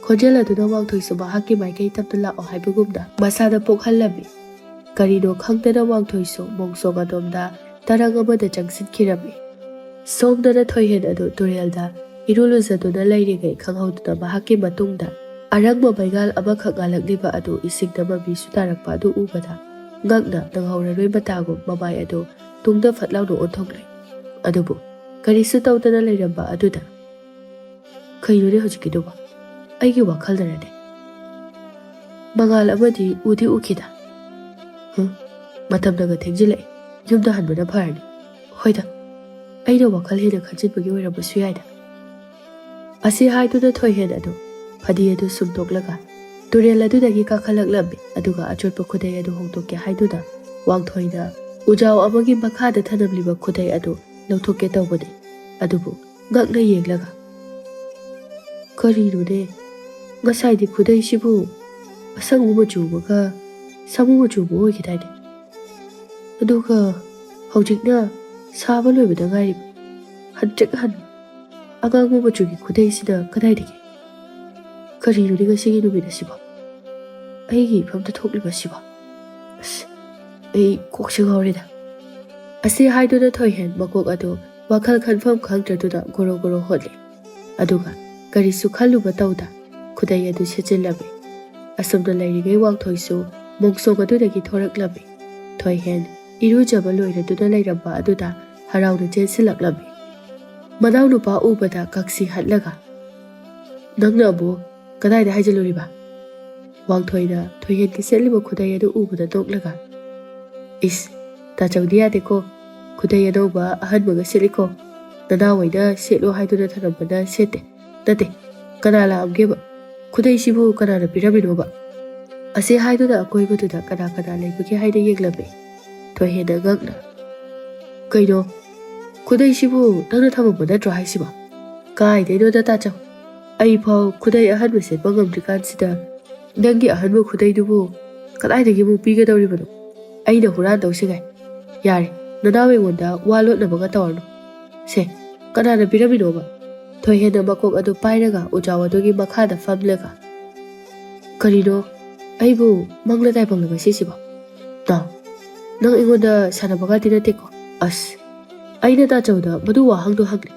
ꯈꯣꯟꯖꯦꯜ ꯑꯗꯨꯅ ꯋꯥꯡꯊꯣꯏꯁꯨ ꯃꯍꯥꯛꯀꯤ ꯃꯥꯏꯀꯩ ꯇꯞꯅ ꯂꯥꯛꯑꯣ ꯍꯥꯏꯕꯒꯨꯝꯅ ꯃꯁꯥꯗ ꯄꯣꯛꯍꯜꯂꯝꯃꯤ꯫ ꯀꯔꯤꯅꯣ ꯈꯪꯗꯅ ꯋꯥꯡꯊꯣꯏꯁꯨ ꯃꯣꯡꯁꯣꯡ ꯑꯗꯣꯝꯗ ꯇꯔꯪ ꯑꯃꯗ ꯆꯪꯁꯤꯟꯈꯤꯔꯝꯃꯤ꯫ ꯁꯣꯝꯗꯅ ꯊꯣꯏꯍꯦꯟ ꯑꯗꯨ ꯇꯨꯔꯦꯜꯗ ꯏꯔꯨ ꯂꯨꯖꯗꯨꯅ ꯂꯩꯔꯤꯉꯩ ꯈꯪꯍꯧꯗꯅ ꯃꯍꯥꯛꯀꯤ ꯃꯇꯨꯡꯗ ꯑꯔꯪꯕ ꯃꯩꯉꯥꯜ ꯑꯃꯈꯛ ꯉꯥꯜꯂꯛꯂꯤꯕ ꯑꯗꯨ ꯏꯁꯤꯡꯗ ꯃꯃꯤꯁꯨ ꯇꯥꯔꯛꯄ ꯑꯗꯨ ꯎꯕꯗ ꯉꯛꯅ ꯅꯪꯍꯧꯔꯔꯣꯏ ꯃꯇꯥꯒꯨꯝ ꯃꯃꯥꯏ ꯑꯗꯨ ꯇꯨꯡꯗ ꯐꯠ ꯂꯥꯎꯅ ꯑꯣꯟꯊꯣꯛꯂꯦ꯫ ꯑꯗꯨꯕꯨ ꯀꯔꯤꯁꯨ ꯇꯧꯗꯅ ꯂꯩꯔꯝꯕ ꯑꯗꯨꯗ, "ꯀꯩꯅꯣꯅꯦ ꯍꯧꯖꯤꯛꯀꯤꯗꯨꯕꯣ? ꯑꯩꯒꯤ ꯋꯥꯈꯜꯗꯔꯅꯦ? ꯃꯉꯥꯜ ꯑꯃꯗꯤ ꯎꯗꯤ ꯎꯈꯤꯗ꯫ ꯍꯨꯝ, ꯃꯇꯝꯅꯒ ꯊꯦꯡꯖꯤꯜꯂꯛꯑꯦ꯫ ꯌꯨꯝꯗ ꯍꯟꯕꯅ ꯐꯔꯅꯤ꯫ ꯍꯣꯏꯗ, ꯑꯩꯅ ꯋꯥꯈꯜ ꯍꯦꯟꯅ ꯈꯟꯖꯤꯟꯕꯒꯤ ꯑꯣꯏꯔꯝꯕꯁꯨ ꯌꯥꯏꯗ"꯫ ꯑꯁꯤ ꯍꯥꯏꯗꯨꯅ ꯊꯣꯏꯍꯦꯟ ꯑꯗꯨ ꯐꯗꯤ ꯑꯗꯨ ꯁꯨꯝꯗꯣꯛꯂꯒ ꯇꯨꯔꯦꯜ ꯑꯗꯨꯗꯒꯤ ꯀꯥꯈꯠꯂꯛꯂꯝꯃꯤ꯫ ꯑꯗꯨꯒ ꯑꯆꯣꯠꯄ ꯈꯨꯗꯩ ꯑꯗꯨ ꯍꯣꯡꯗꯣꯛꯀꯦ ꯍꯥꯏꯗꯨꯅ ꯋꯥꯡꯊꯣꯏꯅ ꯎꯖꯥꯎ ꯑꯃꯒꯤ ꯃꯈꯥꯗ ꯊꯅꯝꯂꯤꯕ ꯈꯨꯗꯩ ꯑꯗꯨ ꯂꯧꯊꯣꯛꯀꯦ ꯇꯧꯕꯅꯤ꯫ ꯑꯗꯨꯕꯨ ꯉꯛꯅ ꯌꯦꯡꯂꯒ, "ꯀꯔꯤꯅꯣꯅꯦ? ꯉꯁꯥꯏꯗꯤ ꯈꯨꯗꯩꯁꯤꯕꯨ ꯑꯁꯪꯕ ꯃꯆꯨ ꯑꯃꯒ ꯁꯥꯃꯨ ꯃꯆꯨ ꯑꯃ ꯑꯣꯏꯈꯤꯗꯥꯏꯅꯦ? ꯑꯗꯨꯒ ꯍꯧꯖꯤꯛꯅ ꯁꯥꯕ ꯂꯣꯏꯕꯗ ꯉꯥꯏꯔꯤꯕ ꯍꯟꯇ꯭ꯔꯤꯛ ꯍꯟꯕ ꯑꯉꯥꯡꯕ ꯃꯆꯨꯒꯤ ꯈꯨꯗꯩꯁꯤꯅ ꯀꯗꯥꯏꯗꯒꯤ? ꯀꯔꯤꯅꯣꯅꯦ ꯉꯁꯤꯒꯤ ꯅꯨꯃꯤꯠ ꯑꯁꯤꯕꯣ? ꯑꯩꯒꯤ ꯏꯐꯝꯗ ꯊꯣꯛꯂꯤꯕ ꯑꯁꯤꯕꯣ? ꯑꯁ, ꯑꯩ ꯀꯣꯛꯁꯦ ꯉꯥꯎꯔꯦꯗ"꯫ ꯑꯁꯤ ꯍꯥꯏꯗꯨꯅ ꯊꯣꯏꯍꯦꯟ ꯃꯀꯣꯛ ꯑꯗꯨ ꯋꯥꯈꯜ ꯈꯟꯐꯝ ꯈꯪꯗ꯭ꯔꯗꯨꯅ ꯒꯣꯔꯣ ꯒꯣꯔꯣ ꯍꯣꯠꯂꯤ꯫ ꯑꯗꯨꯒ ꯀꯔꯤꯁꯨ ꯈꯜꯂꯨꯕ ꯇꯧꯗ ꯈꯨꯗꯩ ꯑꯗꯨ ꯁꯦꯠꯆꯤꯜꯂꯝꯃꯤ꯫ ꯑꯁꯨꯝꯅ ꯂꯩꯔꯤꯉꯩ ꯋꯥꯡꯊꯣꯏꯁꯨ ꯃꯣꯡꯁꯣꯡ ꯑꯗꯨꯗꯒꯤ ꯊꯣꯔꯛꯂꯝꯃꯤ꯫ ꯊꯣꯏꯍꯦꯟ ꯏꯔꯨꯖꯕ ꯂꯣꯏꯔꯗꯨꯅ ꯂꯩꯔꯝꯕ ꯑꯗꯨꯗ ꯍꯔꯥꯎꯅ ꯆꯦꯟꯁꯤꯜꯂꯛꯂꯝꯃꯤ꯫ ꯃꯅꯥꯎꯅꯨꯄꯥ ꯎꯕꯗ ꯀꯛꯁꯤ ꯍꯠꯂꯒ, "ꯅꯪꯅ ꯑꯃꯨꯛ ꯀꯗꯥꯏꯗ ꯍꯥꯏꯖꯤꯜꯂꯨꯔꯤꯕ?" ꯋꯥꯡꯊꯣꯏꯅ ꯊꯣꯏꯍꯦꯟꯒꯤ ꯁꯦꯠꯂꯤꯕ ꯈꯨꯗꯩ ꯑꯗꯨ ꯎꯕꯗ ꯅꯣꯛꯂꯒ, "ꯏꯁ, ꯇꯥꯆꯧꯗꯤ ꯌꯥꯗꯦꯀꯣ, ꯈꯨꯗꯩ ꯑꯅꯧꯕ ꯑꯍꯟꯕꯒ ꯁꯦꯠꯂꯤꯀꯣ, ꯅꯅꯥꯎꯍꯣꯏꯅ ꯁꯦꯠꯂꯣ ꯍꯥꯏꯗꯨꯅ ꯊꯅꯝꯕꯅ ꯁꯦꯠꯇꯦ꯫ ꯅꯠꯇꯦ, ꯀꯅꯥ ꯂꯥꯛꯑꯝꯒꯦꯕ? ꯈꯨꯗꯩꯁꯤꯕꯨ ꯀꯅꯥꯅ ꯄꯤꯔꯝꯃꯤꯅꯣꯕ?" ꯑꯁꯤ ꯍꯥꯏꯗꯨꯅ ꯑꯀꯣꯏꯕꯗꯨꯗ ꯀꯅꯥ ꯀꯅꯥ ꯂꯩꯕꯒꯦ ꯍꯥꯏꯅ ꯌꯦꯡꯂꯝꯃꯤ꯫ ꯊꯣꯏꯍꯦꯟꯅ ꯉꯛꯅ, "ꯀꯩꯅꯣ? ꯈꯨꯗꯩꯁꯤꯕꯨ ꯅꯪꯅ ꯊꯝꯃꯝꯕ ꯅꯠꯇ꯭ꯔꯣ ꯍꯥꯏꯁꯤꯕꯣ? ꯀꯥꯏꯗꯩꯅꯣꯗ ꯇꯥꯆꯧ, ꯑꯩꯐꯥꯎ ꯈꯨꯗꯩ ꯑꯍꯟꯕ ꯁꯦꯠꯄ ꯉꯝꯗ꯭ꯔꯤꯀꯥꯟꯁꯤꯗ ꯅꯪꯒꯤ ꯑꯍꯟꯕ ꯈꯨꯗꯩꯗꯨꯕꯨ ꯀꯗꯥꯏꯗꯒꯤ ꯑꯃꯨꯛ ꯄꯤꯒꯗꯧꯔꯤꯕꯅꯣ? ꯑꯩꯅ ꯍꯨꯔꯥꯟꯗꯧꯁꯤꯒꯥꯏ꯫ ꯌꯥꯔꯦ, ꯅꯅꯥꯎ ꯑꯩꯉꯣꯟꯗ ꯋꯥ ꯂꯣꯠꯅꯕꯒ ꯇꯧꯔꯅꯨ꯫ ꯁꯦ, ꯀꯅꯥꯅ ꯄꯤꯔꯝꯃꯤꯅꯣꯕ?" ꯊꯣꯏꯍꯦꯟꯅ ꯃꯀꯣꯛ ꯑꯗꯨ ꯄꯥꯏꯔꯒ ꯎꯖꯥꯎ ꯑꯗꯨꯒꯤ ꯃꯈꯥꯗ ꯐꯝꯂꯒ, "ꯀꯔꯤꯅꯣ? ꯑꯩꯕꯨ ꯃꯪꯂ ꯇꯥꯏꯕꯪꯂ ꯉꯁꯤꯁꯤꯕꯣ? ꯅꯥꯎ, ꯅꯪ ꯑꯩꯉꯣꯟꯗ ꯁꯥꯟꯅꯕꯒꯗꯤ ꯅꯠꯇꯦꯀꯣ? ꯑꯁ, ꯑꯩꯅ ꯇꯥꯆꯧꯗ ꯃꯗꯨ ꯋꯥꯍꯪꯗꯣ ꯍꯪꯂꯦ,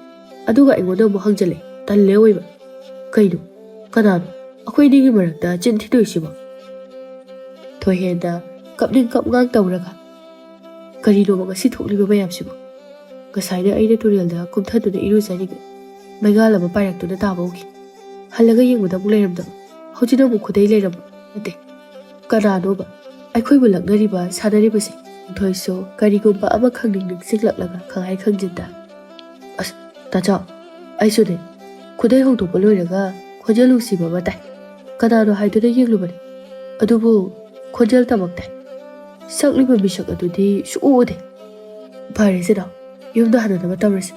ꯑꯗꯨꯒ ꯑꯩꯉꯣꯟꯗ ꯑꯃꯨꯛ ꯍꯪꯖꯜꯂꯦ꯫ ꯇꯜꯂꯦ ꯑꯣꯏꯕ꯫ ꯀꯩꯅꯣ? ꯀꯅꯥꯅꯣ ꯑꯩꯈꯣꯏ ꯑꯅꯤꯒꯤ ꯃꯔꯛꯇ ꯆꯤꯟ ꯊꯤꯗꯣꯏꯁꯤꯕꯣ? ꯊꯣꯏꯍꯦꯟꯗ ꯀꯞꯅꯤꯡ ꯀꯞꯉꯥꯡ ꯇꯧꯔꯒ, ꯀꯔꯤꯅꯣꯕ ꯉꯁꯤ ꯊꯣꯛꯂꯤꯕ ꯃꯌꯥꯝꯁꯤꯕꯣ? ꯉꯁꯥꯏꯅ ꯑꯩꯅ ꯇꯨꯔꯦꯜꯗ ꯀꯨꯝꯊꯗꯨꯅ ꯏꯔꯨꯖꯔꯤꯉꯩ ꯃꯩꯉꯥꯜ ꯑꯃ ꯄꯥꯏꯔꯛꯇꯨꯅ ꯇꯥꯕ ꯎꯈꯤ꯫ ꯍꯜꯂꯒ ꯌꯦꯡꯕꯗ ꯑꯃꯨꯛ ꯂꯩꯔꯝꯗꯕ꯫ ꯍꯧꯖꯤꯛꯅ ꯑꯃꯨꯛ ꯈꯨꯗꯩ ꯂꯩꯔꯝꯕ꯫ ꯅꯠꯇꯦ, ꯀꯅꯥꯅꯣꯕ ꯑꯩꯈꯣꯏꯕꯨ ꯂꯛꯅꯔꯤꯕ, ꯁꯥꯟꯅꯔꯤꯕꯁꯦ? ꯊꯣꯏꯁꯨ ꯀꯔꯤꯒꯨꯝꯕ ꯑꯃ ꯈꯪꯅꯤꯡ ꯅꯤꯡꯁꯤꯡꯂꯛꯂꯒ ꯈꯪꯍꯥꯏ ꯈꯪꯖꯤꯟꯗ, "ꯑꯁ, ꯇꯥꯆꯧ, ꯑꯩꯁꯨꯅꯦ, ꯈꯨꯗꯩ ꯍꯣꯡꯗꯣꯛꯄ ꯂꯣꯏꯔꯒ ꯈꯣꯟꯖꯦꯜ ꯅꯨꯡꯁꯤꯕ ꯑꯃ ꯇꯥꯏ꯫ ꯀꯅꯥꯅꯣ ꯍꯥꯏꯗꯨꯅ ꯌꯦꯡꯂꯨꯕꯅꯤ, ꯑꯗꯨꯕꯨ ꯈꯣꯟꯖꯦꯜ ꯇꯃꯛ ꯇꯥꯏ꯫ ꯁꯛꯂꯤꯕ ꯃꯤꯁꯛ ꯑꯗꯨꯗꯤ ꯁꯨꯛꯎ ꯎꯗꯦ꯫ ꯐꯔꯦꯁꯦ ꯅꯥꯎ, ꯌꯨꯝꯗ ꯍꯟꯅꯅꯕ ꯇꯧꯔꯁꯤ,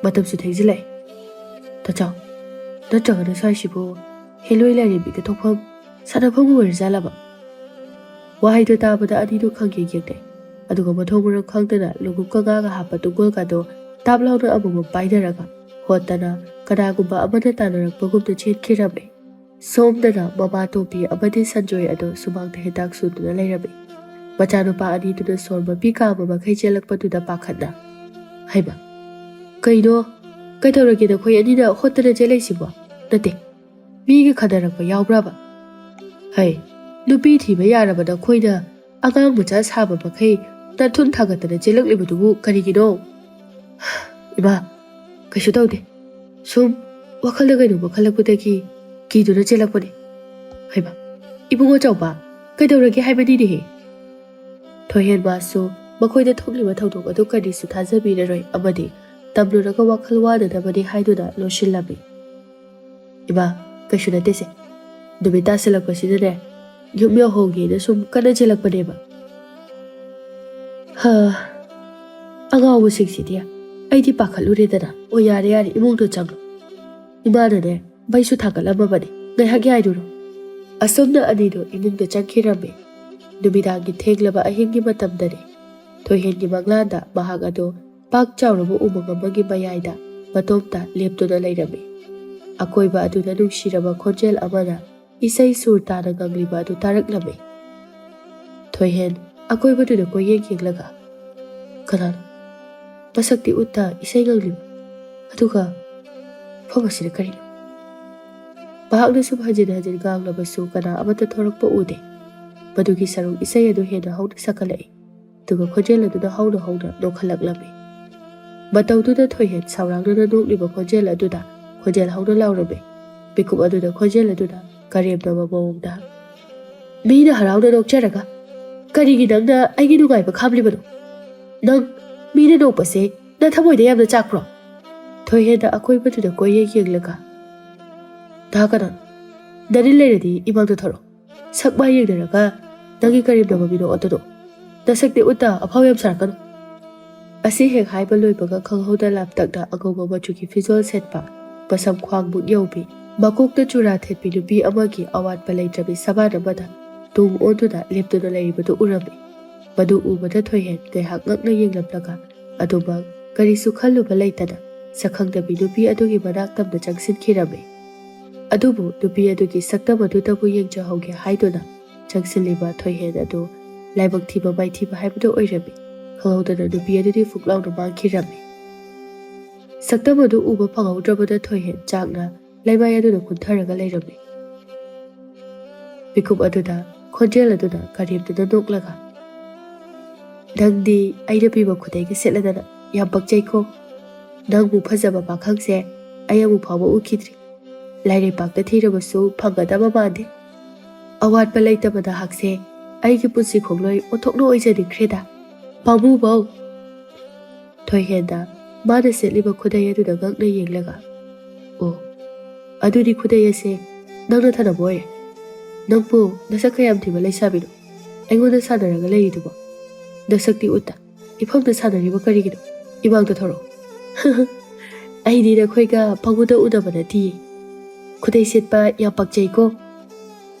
ꯃꯇꯝꯁꯨ ꯊꯦꯡꯖꯤꯜꯂꯛꯑꯦ꯫ ꯇꯥꯆꯧ, ꯅꯠꯇ꯭ꯔꯒꯅ ꯁ꯭ꯋꯥꯏꯁꯤꯕꯨ ꯍꯦꯂꯣꯏ ꯂꯥꯏꯔꯦꯝꯕꯤꯒ ꯊꯣꯛꯐꯝ, ꯁꯥꯟꯅꯐꯝ ꯑꯣꯏꯔꯖꯥꯠꯂꯕ?" ꯋꯥꯍꯩꯗꯣ ꯇꯥꯕꯗ ꯑꯅꯤꯗꯨ ꯈꯪꯌꯦꯡ ꯌꯦꯡꯅꯩ꯫ ꯑꯗꯨꯒ ꯃꯊꯣꯡ ꯃꯔꯝ ꯈꯪꯗꯅ ꯂꯨꯒꯨꯞꯀ ꯉꯥꯒ ꯍꯥꯞꯄ ꯇꯨꯡꯒꯣꯜꯒꯗꯣ ꯇꯥꯞ ꯂꯥꯎꯅ ꯑꯃꯃꯝ ꯄꯥꯏꯅꯔꯒ ꯍꯣꯠꯇꯅ ꯀꯅꯥꯒꯨꯝꯕ ꯑꯃꯅ ꯇꯥꯟꯅꯔꯛꯄꯒꯨꯝꯅ ꯆꯦꯟꯈꯤꯔꯝꯃꯤ꯫ ꯁꯣꯝꯗꯅ ꯃꯃꯥ ꯇꯣꯝꯕꯤ ꯑꯃꯗꯤ ꯁꯟꯖꯣꯏ ꯑꯗꯨ ꯁꯨꯃꯥꯡꯗ ꯍꯤꯗꯥꯛ ꯁꯨꯗꯨꯅ ꯂꯩꯔꯝꯃꯤ꯫ ꯃꯆꯥꯅꯨꯄꯥ ꯑꯅꯤꯗꯨꯅ ꯁꯣꯔ ꯃꯄꯤ ꯀꯥꯕ ꯃꯈꯩ ꯆꯦꯜꯂꯛꯄꯗꯨꯗ ꯄꯥꯈꯠꯅ, "ꯍꯩꯃ, ꯀꯩꯅꯣ? ꯀꯩꯗꯧꯔꯒꯦ ꯅꯈꯣꯏ ꯑꯅꯤꯅ ꯍꯣꯠꯇꯅ ꯆꯦꯜꯂꯛꯏꯁꯤꯕꯣ? ꯅꯠꯇꯦ, ꯃꯤꯒ ꯈꯠꯅꯔꯛꯄ ꯌꯥꯎꯕ꯭ꯔꯕ? ꯍꯩ, ꯅꯨꯄꯤ ꯊꯤꯕ ꯌꯥꯔꯕ ꯅꯈꯣꯏꯅ ꯑꯉꯥꯡ ꯃꯆꯥ ꯁꯥꯕ ꯃꯈꯩ ꯅꯥꯊꯨꯟ ꯊꯥꯡꯒꯠꯇꯅ ꯆꯦꯜꯂꯛꯂꯤꯕꯗꯨꯕꯨ ꯀꯔꯤꯒꯤꯅꯣ?" "ꯏꯃꯥ, ꯀꯩꯁꯨ ꯇꯧꯗꯦ꯫ ꯁꯨꯝ ꯋꯥꯈꯜꯗ ꯀꯩꯅꯣꯝꯃ ꯈꯜꯂꯛꯄꯗꯒꯤ ꯀꯤꯗꯨꯅ ꯆꯦꯜꯂꯛꯄꯅꯦ꯫" "ꯍꯩꯃꯥ, ꯏꯕꯨꯡꯉꯣ ꯆꯥꯎꯕ, ꯀꯩꯗꯧꯔꯒꯦ ꯍꯥꯏꯕꯅꯤꯅꯦꯍꯦ?" ꯊꯣꯏꯍꯦꯟ ꯃꯥꯁꯨ ꯃꯈꯣꯏꯗ ꯊꯣꯛꯂꯤꯕ ꯊꯧꯗꯣꯛ ꯑꯗꯨ ꯀꯔꯤꯁꯨ ꯊꯥꯖꯕꯤꯔꯔꯣꯏ ꯑꯃꯗꯤ ꯇꯝꯂꯨꯔꯒ ꯋꯥꯈꯜ ꯋꯥꯅꯅꯕꯅꯤ ꯍꯥꯏꯗꯨꯅ ꯂꯣꯠꯁꯤꯜꯂꯝꯃꯤ꯫ "ꯏꯃꯥ, ꯀꯩꯁꯨ ꯅꯠꯇꯦꯁꯦ꯫ ꯅꯨꯃꯤꯠ ꯇꯥꯁꯤꯜꯂꯛꯄꯁꯤꯗꯅꯦ, ꯌꯨꯝ ꯌꯧꯍꯧꯒꯦꯅ ꯁꯨꯝ ꯀꯟꯅ ꯆꯦꯜꯂꯛꯄꯅꯦꯕ꯫" "ꯍꯥ, ꯑꯉꯥꯎꯕꯁꯤꯡꯁꯤꯗꯤ, ꯑꯩꯗꯤ ꯄꯥꯈꯠꯂꯨꯔꯦꯗꯅ꯫ ꯑꯣ, ꯌꯥꯔꯦ, ꯌꯥꯔꯦ, ꯏꯃꯨꯡꯗ ꯆꯪꯂꯣ꯫ ꯏꯃꯥꯅꯅꯦ, ꯃꯩꯁꯨ ꯊꯥꯒꯠꯂꯝꯃꯕꯅꯤ, ꯉꯥꯏꯍꯥꯛ ꯌꯥꯏꯔꯨꯔꯣ꯫" ꯑꯁꯨꯝꯅ ꯑꯅꯤꯗꯨ ꯏꯃꯨꯡꯗ ꯆꯪꯈꯤꯔꯝꯃꯤ꯫ ꯅꯨꯃꯤꯗꯥꯡꯒꯤ ꯊꯦꯡꯂꯕ ꯑꯍꯤꯡꯒꯤ ꯃꯇꯝꯗꯅꯤ꯫ ꯊꯣꯏꯍꯦꯟꯒꯤ ꯃꯪꯂꯥꯟꯗ ꯃꯍꯥꯛ ꯑꯗꯨ ꯄꯥꯛ ꯆꯥꯎꯔꯕ ꯎꯃꯪ ꯑꯃꯒꯤ ꯃꯌꯥꯏꯗ ꯃꯇꯣꯝꯇ ꯂꯦꯞꯇꯨꯅ ꯂꯩꯔꯝꯃꯤ꯫ ꯑꯀꯣꯏꯕ ꯑꯗꯨꯗ ꯅꯨꯡꯁꯤꯔꯕ ꯈꯣꯟꯖꯦꯜ ꯑꯃꯅ ꯏꯁꯩ ꯁꯨꯔ ꯇꯥꯅ ꯉꯪꯂꯤꯕ ꯑꯗꯨ ꯇꯥꯔꯛꯂꯝꯃꯤ꯫ ꯊꯣꯏꯍꯦꯟ ꯑꯀꯣꯏꯕꯗꯨꯗ ꯀꯣꯏꯌꯦꯡ ꯌꯦꯡꯂꯒ, "ꯀꯅꯥꯅꯣ? ꯃꯁꯛꯇꯤ ꯎꯠꯇ ꯏꯁꯩ ꯉꯪꯂꯤꯕ꯫ ꯑꯗꯨꯒ ꯃꯐꯝ ꯑꯁꯤꯗ ꯀꯔꯤꯅꯣ? ꯃꯍꯥꯛꯅ ꯁꯨꯝ ꯍꯟꯖꯤꯟ ꯍꯟꯖꯤꯟ ꯉꯥꯡꯂꯕꯁꯨ ꯀꯅꯥ ꯑꯃꯠꯇ ꯊꯣꯔꯛꯄ ꯎꯗꯦ꯫ ꯃꯗꯨꯒꯤ ꯁꯔꯨꯛ ꯏꯁꯩ ꯑꯗꯨ ꯍꯦꯟꯅ ꯍꯧꯅ ꯁꯛꯀꯠꯂꯛꯏ꯫ ꯑꯗꯨꯒ ꯈꯣꯟꯖꯦꯜ ꯑꯗꯨꯅ ꯍꯧꯅ ꯍꯧꯅ ꯅꯣꯛꯈꯠꯂꯛꯂꯝꯃꯤ꯫ ꯃꯇꯧꯗꯨꯗ ꯊꯣꯏꯍꯦꯟ ꯁꯥꯎꯔꯥꯡꯅꯅ ꯅꯣꯛꯂꯤꯕ ꯈꯣꯟꯖꯦꯜ ꯑꯗꯨꯗ ꯈꯣꯟꯖꯦꯜ ꯍꯧꯅ ꯂꯥꯎꯔꯝꯃꯤ꯫ ꯃꯤꯀꯨꯞ ꯑꯗꯨꯗ ꯈꯣꯟꯖꯦꯜ ꯑꯗꯨꯅ ꯀꯔꯦꯝꯅꯕ ꯃꯑꯣꯡꯗ, "ꯃꯤꯅ ꯍꯔꯥꯎꯅ ꯅꯣꯛꯆꯔꯒ ꯀꯔꯤꯒꯤ ꯅꯪꯅ ꯑꯩꯒꯤ ꯅꯨꯡꯉꯥꯏꯕ ꯈꯥꯝꯂꯤꯕꯅꯣ? ꯅꯪ ꯃꯤꯅ ꯅꯣꯛꯄꯁꯦ ꯅꯊꯃꯣꯏꯗ ꯌꯥꯝꯅ ꯆꯥꯛꯄ꯭ꯔꯣ?" ꯊꯣꯏꯍꯦꯟꯗ ꯑꯀꯣꯏꯕꯗꯨꯗ ꯀꯣꯏꯌꯦꯡ ꯌꯦꯡꯂꯒ, "ꯅꯍꯥꯛ ꯀꯅꯥꯅꯣ? ꯅꯔꯤꯜ ꯂꯩꯔꯗꯤ ꯏꯃꯥꯡꯗ ꯊꯣꯔꯛꯑꯣ꯫ ꯁꯛ ꯃꯥꯏ ꯌꯦꯡꯅꯔꯒ ꯅꯪꯒꯤ ꯀꯔꯦꯝꯅꯕ ꯃꯤꯅꯣꯛ ꯑꯗꯨꯗꯣ꯫ ꯅꯁꯛꯇꯤ ꯎꯠꯇ ꯑꯐꯥꯎ ꯌꯥꯝ ꯁꯥꯔꯛꯀꯅꯨ꯫" ꯑꯁꯤ ꯍꯦꯛ ꯍꯥꯏꯕ ꯂꯣꯏꯕꯒ ꯈꯪꯍꯧꯗ ꯂꯥꯞꯇꯛꯅ ꯑꯉꯧꯕ ꯃꯆꯨꯒꯤ ꯐꯤꯖꯣꯜ ꯁꯦꯠꯄ, ꯃꯁꯝ ꯈ꯭ꯋꯥꯡꯃꯨꯛ ꯌꯧꯕꯤ, ꯃꯀꯣꯛꯇ ꯆꯨꯔꯥ ꯊꯦꯠꯄꯤ ꯅꯨꯄꯤ ꯑꯃꯒꯤ ꯑꯋꯥꯠꯄ ꯂꯩꯇ꯭ꯔꯕꯤ ꯁꯕꯥꯟ ꯑꯃꯗ ꯇꯨꯡ ꯑꯣꯟꯗꯨꯅ ꯂꯦꯞꯇꯨꯅ ꯂꯩꯔꯤꯕꯗꯨ ꯎꯔꯝꯃꯤ꯫ ꯃꯗꯨ ꯎꯕꯗ ꯊꯣꯏꯍꯦꯟ ꯉꯥꯏꯍꯥꯛ ꯉꯛꯅ ꯌꯦꯡꯂꯝꯂꯒ ꯑꯗꯨꯃꯛ ꯀꯔꯤꯁꯨ ꯈꯜꯂꯨꯕ ꯂꯩꯇꯅ ꯁꯛꯈꯪꯗꯕꯤ ꯅꯨꯄꯤ ꯑꯗꯨꯒꯤ ꯃꯅꯥꯛ ꯇꯝꯅ ꯆꯪꯁꯤꯟꯈꯤꯔꯝꯃꯤ꯫ ꯑꯗꯨꯕꯨ ꯅꯨꯄꯤ ꯑꯗꯨꯒꯤ ꯁꯛꯇꯝ ꯑꯗꯨꯇꯕꯨ ꯌꯦꯡꯖꯍꯧꯒꯦ ꯍꯥꯏꯗꯨꯅ ꯆꯪꯁꯤꯜꯂꯤꯕ ꯊꯣꯏꯍꯦꯟ ꯑꯗꯨ ꯂꯥꯏꯕꯛ ꯊꯤꯕ ꯃꯥꯏꯊꯤꯕ ꯍꯥꯏꯕꯗꯨ ꯑꯣꯏꯔꯝꯃꯤ꯫ ꯈꯪꯍꯧꯗꯅ ꯅꯨꯄꯤ ꯑꯗꯨꯗꯤ ꯐꯨꯛ ꯂꯥꯎꯅ ꯃꯥꯡꯈꯤꯔꯝꯃꯤ꯫ ꯁꯛꯇꯝ ꯑꯗꯨ ꯎꯕ ꯐꯪꯍꯧꯗ꯭ꯔꯕꯗ ꯊꯣꯏꯍꯦꯟ ꯆꯥꯛꯅ ꯂꯩꯃꯥꯏ ꯑꯗꯨꯗ ꯀꯨꯟꯊꯔꯒ ꯂꯩꯔꯝꯃꯤ꯫ ꯃꯤꯀꯨꯞ ꯑꯗꯨꯗ ꯈꯣꯟꯖꯦꯜ ꯑꯗꯨꯅ ꯀꯔꯦꯝꯅꯅ ꯅꯣꯛꯂꯒ, "ꯅꯪꯗꯤ ꯑꯩꯅ ꯄꯤꯕ ꯈꯨꯗꯩꯒ ꯁꯦꯠꯂꯗꯅ ꯌꯥꯝ ꯄꯛꯆꯩꯀꯣ꯫ ꯅꯪꯕꯨ ꯐꯖꯕ ꯄꯥꯈꯪꯁꯦ ꯑꯩ ꯑꯃꯨꯛ ꯐꯥꯎꯕ ꯎꯈꯤꯗ꯭ꯔꯤ꯫ ꯂꯥꯏꯔꯩꯄꯥꯛꯇ ꯊꯤꯔꯕꯁꯨ ꯐꯪꯒꯗꯕ ꯃꯥꯟꯗꯦ꯫ ꯑꯋꯥꯠꯄ ꯂꯩꯇꯕ ꯅꯍꯥꯛꯁꯦ ꯑꯩꯒꯤ ꯄꯨꯟꯁꯤ ꯈꯣꯡꯂꯣꯏ ꯑꯣꯟꯊꯣꯛꯅ ꯑꯣꯏꯖꯅꯤꯡꯈ꯭ꯔꯦꯗ꯫ ꯄꯥꯝꯃꯨꯕꯧ!" ꯊꯣꯏꯍꯦꯟꯗ ꯃꯥꯅ ꯁꯦꯠꯂꯤꯕ ꯈꯨꯗꯩ ꯑꯗꯨꯗ ꯉꯛꯅ ꯌꯦꯡꯂꯒ, "ꯑꯣ, ꯑꯗꯨꯗꯤ ꯈꯨꯗꯩ ꯑꯁꯦ ꯅꯪꯅ ꯊꯅꯝꯕ ꯑꯣꯏꯔꯦ꯫ ꯅꯪꯕꯨ ꯅꯁꯛ ꯀꯌꯥꯝ ꯊꯤꯕ ꯂꯩꯁꯥꯕꯤꯅꯣ ꯑꯩꯉꯣꯟꯗ ꯁꯥꯟꯅꯔꯒ ꯂꯩꯔꯤꯗꯨꯕꯣ? ꯅꯁꯛꯇꯤ ꯎꯠꯇ ꯏꯐꯝꯗ ꯁꯥꯟꯅꯔꯤꯕ ꯀꯔꯤꯒꯤꯅꯣ? ꯏꯃꯥꯡꯗ ꯊꯣꯔꯛꯑꯣ꯫" "ꯑꯩꯗꯤ ꯅꯈꯣꯏꯒ ꯄꯪꯎꯗ ꯎꯅꯕ ꯅꯠꯇꯤꯌꯦ꯫ ꯈꯨꯗꯩ ꯁꯦꯠꯄ ꯌꯥꯝ ꯄꯛꯆꯩꯀꯣ꯫"